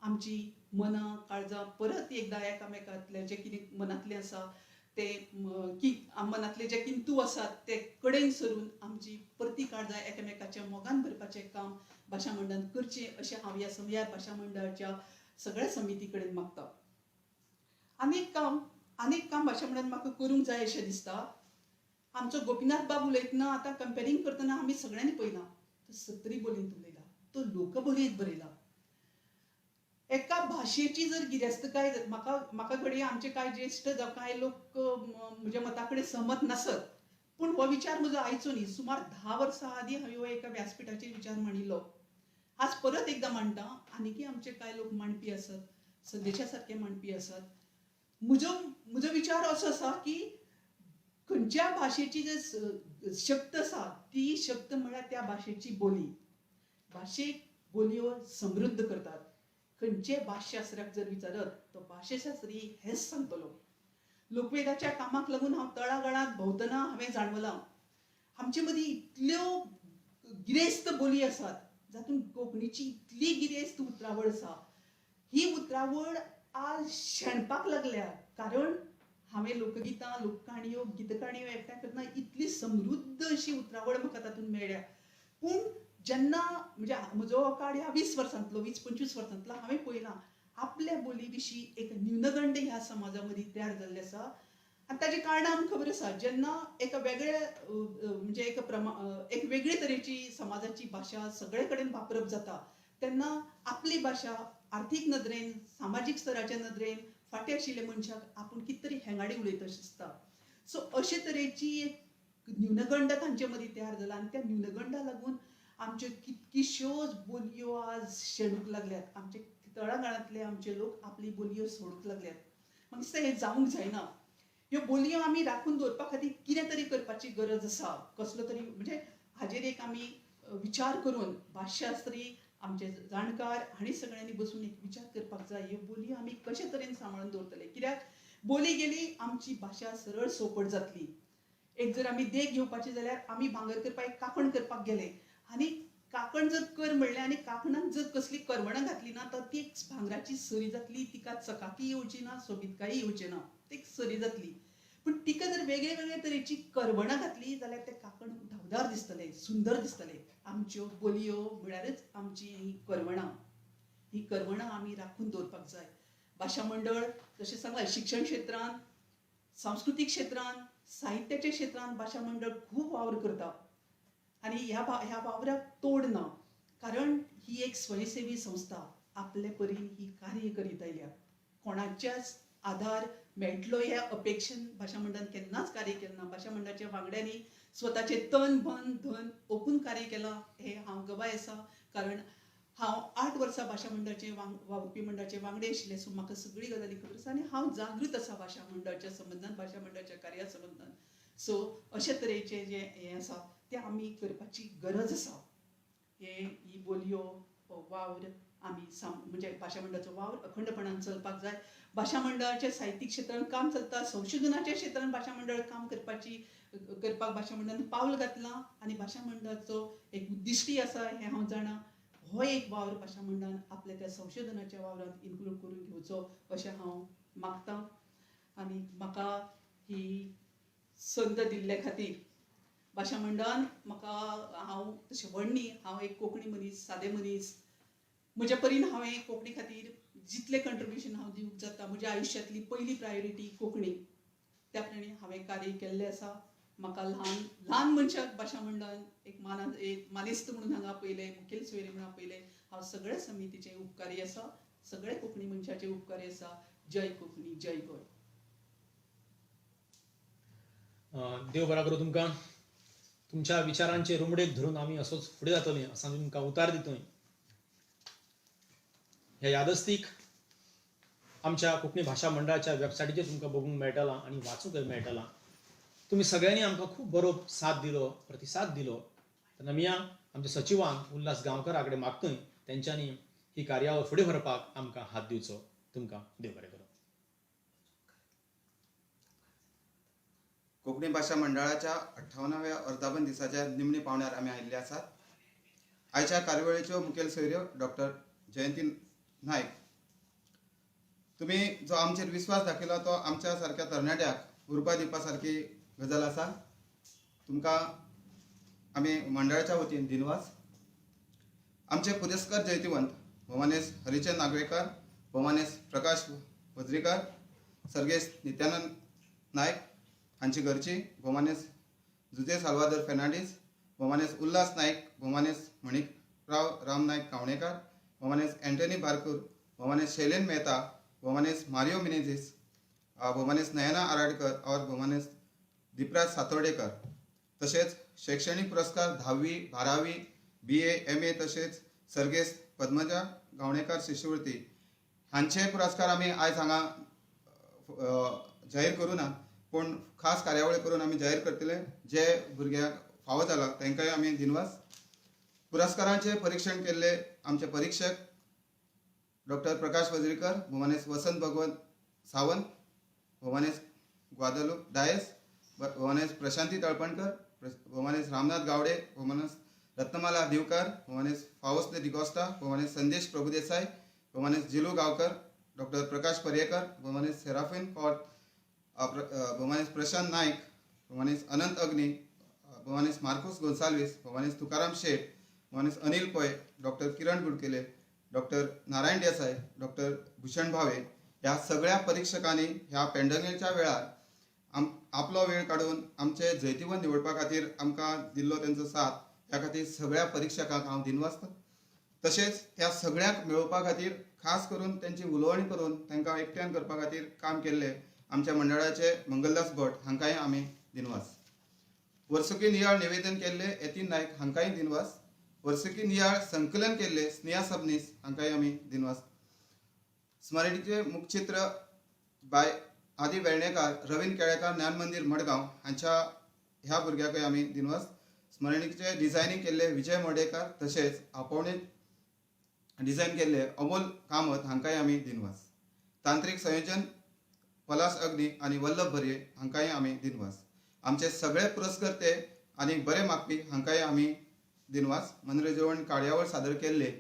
आमची मनां काळजां परत एकदां एकामेकांतलें जें कितें मनांतलें आसा तें की मनांतले जे किंतू आसात ते कडेन सरून आमची परती काळजां एकामेकाच्या मोगान भरपाचें काम भाशा मंडळान करचें अशें हांव ह्या समयार भाशा मंडळाच्या सगळ्या समिती कडेन मागता. आनीक काम भाशा मंडळान म्हाका करूंक जाय अशें दिसता. आमचो गोपीनाथ बाब उलयतना आतां कंपेरींग करतना आमी सगळ्यांनी पळयलां, तो सत्री बोलयेंत उलयला, तो लोकबोलयेंत बरयला. एका भाशेची जर गिरेस्तकाय, म्हाका घडये आमचे कांय ज्येश्ठ जावं कांय लोक म्हज्या मता कडेन सहमत नासत, पूण हो विचार म्हजो आयचो न्ही. सुमार 10 वर्सां आदीं हांवें हो एका व्यासपिठाचेर विचार मांडिल्लो. आज परत एकदां मांडटा. आनीकय आमचे कांय लोक मांडपी आसात, संदेशा सारके मांडपी आसात. म्हजो विचार असो आसा की खंयच्या भाशेची जे शक्त आसा ती शक्त म्हळ्यार त्या भाशेची बोली. भाशेक बोलयो समृद्ध करतात. खंयचे भासशास्त्राक जर विचारत तो भाशेशास्त्री हेंच सांगतलो. लोकवेदाच्या कामाक लागून हांव तळागाळांत भोंवतना हांवें जाणवलां आमचे मदीं इतल्यो गिरेस्त बोली आसात, जातूंत कोंकणीची इतली गिरेस्त उतरावळ आसा. ही उतरावळ आज शेणपाक लागल्या, कारण हांवें लोकगितां, लोककाणयो, गीतकाणयो एकठांय करतना इतली समृद्ध अशी उतरावळ म्हाका तातूंत मेळ्ळ्या. पूण जेन्ना म्हणजे म्हजो काळ ह्या 20 वर्सांतलो, 20-25 वर्सांतलो, हांवें पळयलां आपल्या बोली विशीं एक न्यूनगंड ह्या समाजा मदीं तयार जाल्लें आसा. आनी ताची कारणां आमकां खबर आसा. जेन्ना एका वेगळ्या म्हणजे एक वेगळे तरेची समाजाची भाशा सगळे कडेन वापरप जाता तेन्ना आपली भाशा आर्थीक नदरेन, सामाजीक स्तराच्या नदरेन फाटीं आशिल्ल्या मनशाक आपूण कितें तरी हेंगाडी उलयता अशें दिसता. सो अशे तरेची एक न्यूनगंड तांचे मदीं तयार जाला आनी त्या न्यूनगंडा लागून आमच्यो कितकीश्योच बोलयो आज शेणूंक लागल्यात. आमचे तळागाळांतले आमचे लोक आपली बोलयो सोडूंक लागल्यात. म्हाका दिसता हें जावंक जायना. ह्यो बोलयो आमी राखून दवरपा खातीर कितें तरी करपाची गरज आसा. कसलो तरी म्हणजे हाजेर एक आमी विचार करून भासशास्त्री, आमचे जाणकार हांणी सगळ्यांनी बसून एक विचार करपाक जाय, ह्यो बोलयो आमी कशे तरेन सांबाळून दवरतले. कित्याक बोली गेली आमची भाशा सरळ सोपट जातली. एक जर आमी देख घेवपाची जाल्यार आमी भांगर करपाक एक कांकण करपाक गेले आनी कांकण जर कर म्हणलें आनी कांकणाक जर कसली करवणां घातली ना तर ती एक भांगराची सरी जातली, तिका चकाकी येवची ना, सोबीतकाय येवची ना, ती एक सरी जातली. पूण तिका जर वेगळे वेगळे तरेची करवणां घातली जाल्यार तें कांकण उठावदार दिसतलें, सुंदर दिसतलें. आमच्यो बोलयो म्हळ्यारच आमची हीं करवणां. हीं करवणां आमी राखून दवरपाक जाय. भाशा मंडळ जशें सांगलां शिक्षण क्षेत्रांत, सांस्कृतीक क्षेत्रांत, साहित्याच्या क्षेत्रांत भाशा मंडळ खूब वावर करता आनी ह्या वावराक तोड ना, कारण ही एक स्वयंसेवी संस्था आपले परीन ही कार्य करीत आयल्या. कोणाच्याच आधार मेळटलो ह्या अपेक्षेन भाशा मंडळान केन्नाच कार्य केलें ना. भाशा मंडळाच्या वांगड्यांनी स्वताचें तन मन धन ओंपून कार्य केलां हें हांव गवाय आसा. कारण हांव 8 वर्सां भाशा मंडळाचे वावुरपी मंडळाचे वांगडी आशिल्लें. सो म्हाका सगळी गजाली खबर आसा आनी हांव जागृत आसा भाशा मंडळाच्या संबंदान, भाशा मंडळाच्या कार्या संबंदान. सो अशे तरेचें जें हें आसा तें आमी करपाची गरज आसा. हे ही बोलयो वावर आमी म्हणजे भाशा मंडळाचो वावर अखंडपणान चलपाक जाय. भाशा मंडळाच्या साहित्यीक क्षेत्रांत काम चलता, संशोधनाच्या क्षेत्रांत भाशा मंडळ काम करपाक भाशा मंडळान पावल घातलां आनी भाशा मंडळाचो एक उद्दिश्टय आसा हें हांव जाणा. हो एक वावर भाशा मंडळान आपल्या त्या संशोधनाच्या वावरांत इन्क्लूड करून घेवचो अशें हांव मागतां. आनी म्हाका ही संद दिल्ले खातीर भाशा मंडळान म्हाका, हांव तशें व्हड न्ही, हांव एक कोंकणी मनीस, सादें मनीस. म्हज्या परीन हांवें कोंकणी खातीर जितलें कंट्रिब्युशन हांव दिवंक जाता, म्हज्या आयुश्यांतली पयली प्रायोरिटी कोंकणी, त्या प्रमाणे हांवें कार्य केल्लें आसा. म्हाका ल्हान ल्हान मनशाक भाशा मंडळान एक एक मानेस्त म्हणून हांगा आपयलें, मुखेल सोयरे म्हणून आपयलें. हांव सगळ्या समितीचें उपकारी आसा, सगळ्या कोंकणी मनशाचे उपकारी आसा. जय कोंकणी, जय गोंय. देव बरा करूं तुमकां. तुमच्या विचारांचे रुमडेक धरून आमी असोच फुडें जातलीं असो आमी तुमकां उतार दितोय. ह्या यादस्तीक आमच्या कोंकणी भाशा मंडळाच्या वेबसायटीचेर तुमकां बघूंक मेळटलां आनी वाचूंकय मेळटलां. तुमी सगळ्यांनी आमकां खूब बरो साथ दिलो, प्रतिसाद दिलो. तेन्ना मिया आमच्या सचिवान उल्हास गांवकारा कडेन मागतय तेंच्यांनी ही कार्यावळ फुडें व्हरपाक आमकां हात दिवचो. तुमकां देव बरें करूं. कोंकणी भाशा मंडळाच्या 58व्या वर्धापन दिसाच्या निमणे पावण्यार आमी आयिल्ले आसात. आयच्या कार्यावळीच्यो मुखेल सोयऱ्यो डॉक्टर जयंती नायक. तुमी जो आमचेर विस्वास दाखयला तो आमच्या सारक्या तरणाट्याक उर्बा दिवपा सारकी गजाल आसा. तुमकां आमी मंडळाच्या वतीन दिनवास. आमचे पुरस्कार जैतिवंत भोमानेस हरिचंद नागवेकर, भोमानेस प्रकाश वज्रीकर, सर्गेस्त नित्यानंद नायक हांची घरची, भोमानेस जुजे साल्वादोर फेर्नांडीस, भोमानेस उल्हास नायक, भोमानेस म्हणिकराव राम नायक गावणेकार, भोमानेस एंटनी बारकूर, भोमानेस शैलेन मेहता, भोमानेस मारियो मिनेझीस, भोमानेस नयना आराडकर और भोमानेस दीपराज सातोर्डेकर. तशेंच शैक्षणीक पुरस्कार 10वी, 12वी, BA, MA तशेंच सर्गेस्त पद्मजा गावणेकर शिश्यवृत्ती हांचे पुरस्कार आमी आयज हांगा जाहीर करूं ना, पूण खास कार्यावळी करून आमी जाहीर करतले. जे भुरग्यांक फावो जाला तांकांय आमी दिनवास. पुरस्कारांचे परीक्षण केल्ले आमचे परीक्षक डॉक्टर प्रकाश वज्रीकर, भोमानेस वसंत भगवंत सावंत, भोमानेस ग्वादलूप डायस, भोमानेस प्रशांती तळपणकर, भोमानेस रामनाथ गावडे, भोमानेस रत्नमाला दिवकर, भोमानेस फावोस दे डिगोस्टा, भोमानेस संदेश प्रभुदेसाय, भोमानेस जिलू गांवकर, डॉक्टर प्रकाश पर्येकर, भोमानेस सेराफिन कौर, भोमानेस प्रशांत नायक, भोमानेस अनंत अग्नी, भोमानेस मार्कुस गोन्साल्वीस, भोमानेस तुकाराम शेट, भोमानेस अनिल पै, डॉक्टर किरण गुडकेले, डॉक्टर नारायण देसाय, डॉक्टर भूषण भावे. ह्या सगळ्या परिक्षकांनी ह्या पेंडमेच्या वेळार आपलो वेळ काडून आमचे जैतिवंत निवडपा खातीर आमकां दिल्लो तेंचो साथ, ह्या खातीर सगळ्या परिक्षकांक हांव दिनवासता. तशेंच त्या सगळ्यांक मेळोवपा खातीर खास करून त्यांची उलोवणी करून तांकां एकठांय करपा खातीर काम केल्ले आमच्या मंडळाचे मंगलदास भट हांकांय आमी दिनवास. वर्सुकी नियाळ निवेदन केल्ले यतीन नायक हांकांय दिनवास. वर्सुकी नियाळ संकलन केल्ले स्नेहा सबनीस हांकांय आमी दिनवास. स्मरणिकेचे मुखचित्र बाय आदी वेर्णेकार, रवींद्र केळेकार ज्ञान मंदीर मडगांव हांच्या ह्या भुरग्याकय आमी दिनवास. स्मरणिकेचे डिझायनींग केल्ले विजय मोडेकार तशेंच आपोवणे डिझायन केल्ले अमोल कामत हांकांय आमी दिनवास. तांत्रीक संयोजन पलास अग्नी आनी वल्लभ भरये हांकांय आमी दिनवास. आमचे सगळे पुरस्कर्ते आनी बरे मागपी हांकांय आमी दिनवास. मनरिजवण कार्यावळ सादर केल्ले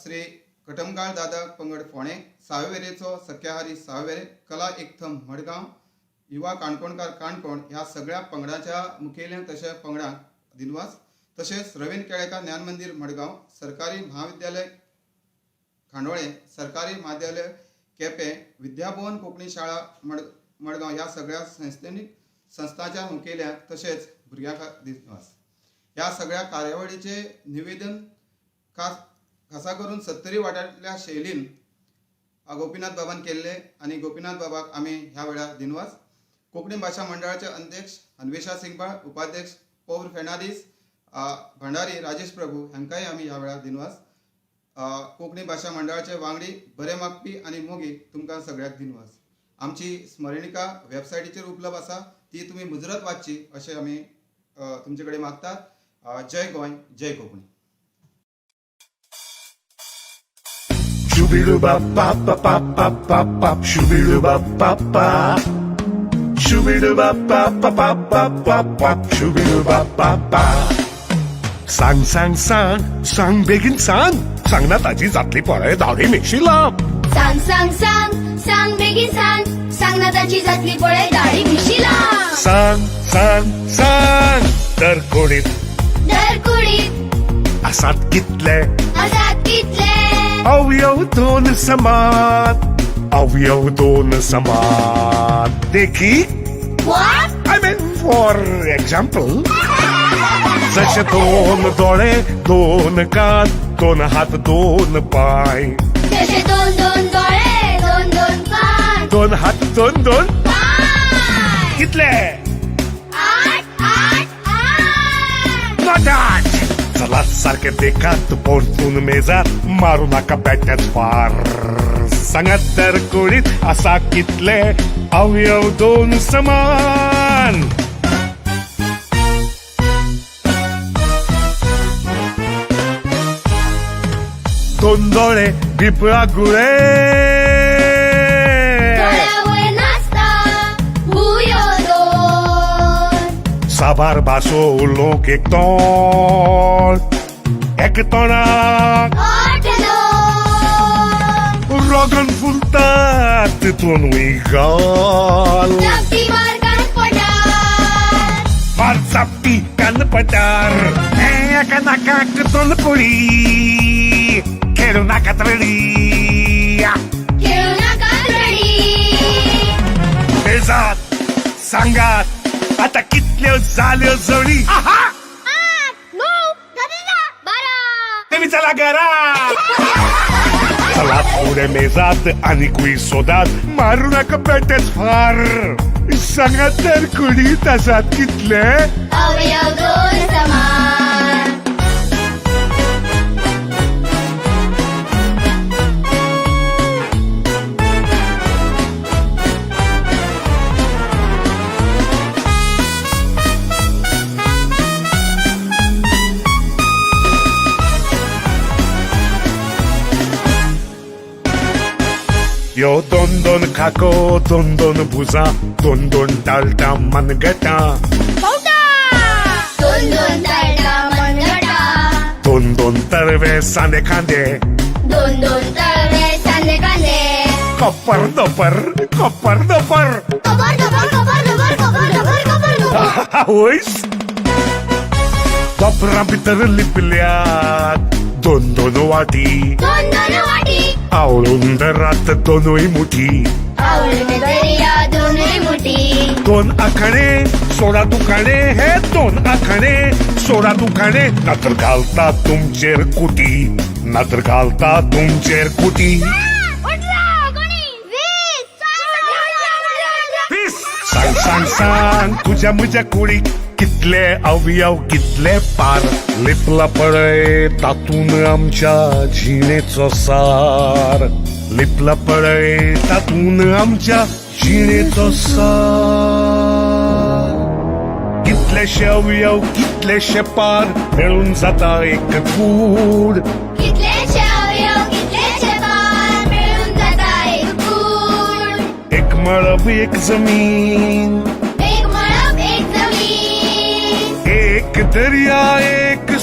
श्री कटमगाळ दादा पंगड फोंडें, सावयवेरेचो सख्याहारी सावयवेरे, कला एकथम मडगांव, युवा काणकोणकार काणकोण ह्या सगळ्या पंगडाच्या मुखेल्यांक तशें पंगडांक दिनवास. तशेंच रवींद्र केळेकार ज्ञान मंदीर मडगांव, सरकारी म्हाविद्यालय खांडोळें, सरकारी म्हाविद्यालय केपें, विद्याभुवन कोंकणी शाळा मडगांव ह्या सगळ्या संस्थेनी संस्थाच्या मुखेल्यांक तशेंच भुरग्यांक दिनवास. ह्या सगळ्या कार्यावळीचें निवेदन खासा करून सत्तरी वाठारांतल्या शैलीन गोपीनाथ बाबान केल्ले आनी गोपीनाथ बाबाक आमी ह्या वेळार दिनवास. कोंकणी भाशा मंडळाचे अध्यक्ष अन्वेषा सिंगबाळ, उपाध्यक्ष पौर फेर्नांडीस, भंडारी राजेश प्रभू हांकांय आमी ह्या वेळार दिनवास. कोंकणी भाशा मंडळाचे वांगडी, बरे मागपी आनी मोगी तुमकां सगळ्यांक दिनवास. आमची स्मरणिका वेबसायटीचेर उपलब्ध आसा, ती तुमी मुजरत वाचची अशें आमी तुमचे कडेन मागतात. जय गोंय, जय Konkani. Shooby-doo-ba pa pa pa pa pa pa shooby-doo-ba pa pa shooby-doo-ba pa pa pa pa pa pa shooby-doo-ba pa pa. सांग सांग सांग सांग बेगीन सांग, सांग ना ताजी जातली पळय दाढी मिशी लांब. सांग सांग सांग सांग बेगीन सांग, सांग ना ताची जातली पळय दाढी मिशी लांब. सांग सांग सांग दर कुडीत दर कुडीत आसात कितले, आसात कितले अवयव दोन समान, अवयव दोन समान. देखीक What? I mean for example, जशे दोन दोळे दोन कान दोन हात दोन पाय, जशे दोन दोन दोळे दोन दोन कान दोन हात दोन दोन पाय, कितले आठ आठ आठ. Not आठ. चला सारखे देखात परतून मेजात, मारू नाका पेट्याच फार. सांगात तर कुडीत आसा कितले अवयव दोन समान. दोन दोळे बिबळा गुळे, दोळ्यावयर नाचता भुंयो दोन, साबार भासो उलोवंक एक तोंड, एक तोंडाक ओठ दोन, रोगन फुलतात दोनूय गाल, चापटी मार कानपटार, मार चापटी कानपटार. एका नाकाक दोन पुळी, खेळू नाकात रडी, खेळू नाकात रडी. मेजात सांगात आता कितल्यो जाल्यो जोडी. आहा 8 9 10 12 तेमी चला घरा. चला फुडें मेजात आनीकूय सोदात, मारू नाका पेटेच फार. सांगात तर कुडीत आसात कितले अवयव दोन समान. यो दोन दोन खाको दोन दोन भुजां दोन दोन टाळटां मनगटां, दोन दोन ताळटां मनगटां, दोन दोन तळवे सांदे खांदे, दोन दोन तळवे सांदे कांदे, कप्पर दोपर कप्पर दोपर कबर दोबर कबर दोबर कबर दोबर कबर दोबर. वयस. धोपरां भितर लिपल्यात दोन दोन वाटी. दोन दोन वाटी. आवळून धरात दोनूय मुठी. आवळून दर्या दोनूय मुठी. दोन आखाणे सोडा दुखाणे, हे दोन आखाणे सोडा दुखाणे, नातर घालता तुमचेर कुटी, नातर घालता तुमचेर कुटी. सांग सांग सांग तुझ्या म्हज्या कुडीक कितले अवयव कितले पार लिपला पळय तातून आमच्या जिणेचो सार, लिपला पळय तातून आमच्या जिणेचो सार. कितलेशे अवयव कितलेशे पार मेळून जाता एक कूड. कितलेशे अवयव कितलेशे पार मेळून जाता एक कूड. एक मळब एक जमीन, एक मळब एक जमीन, एक दर्या एक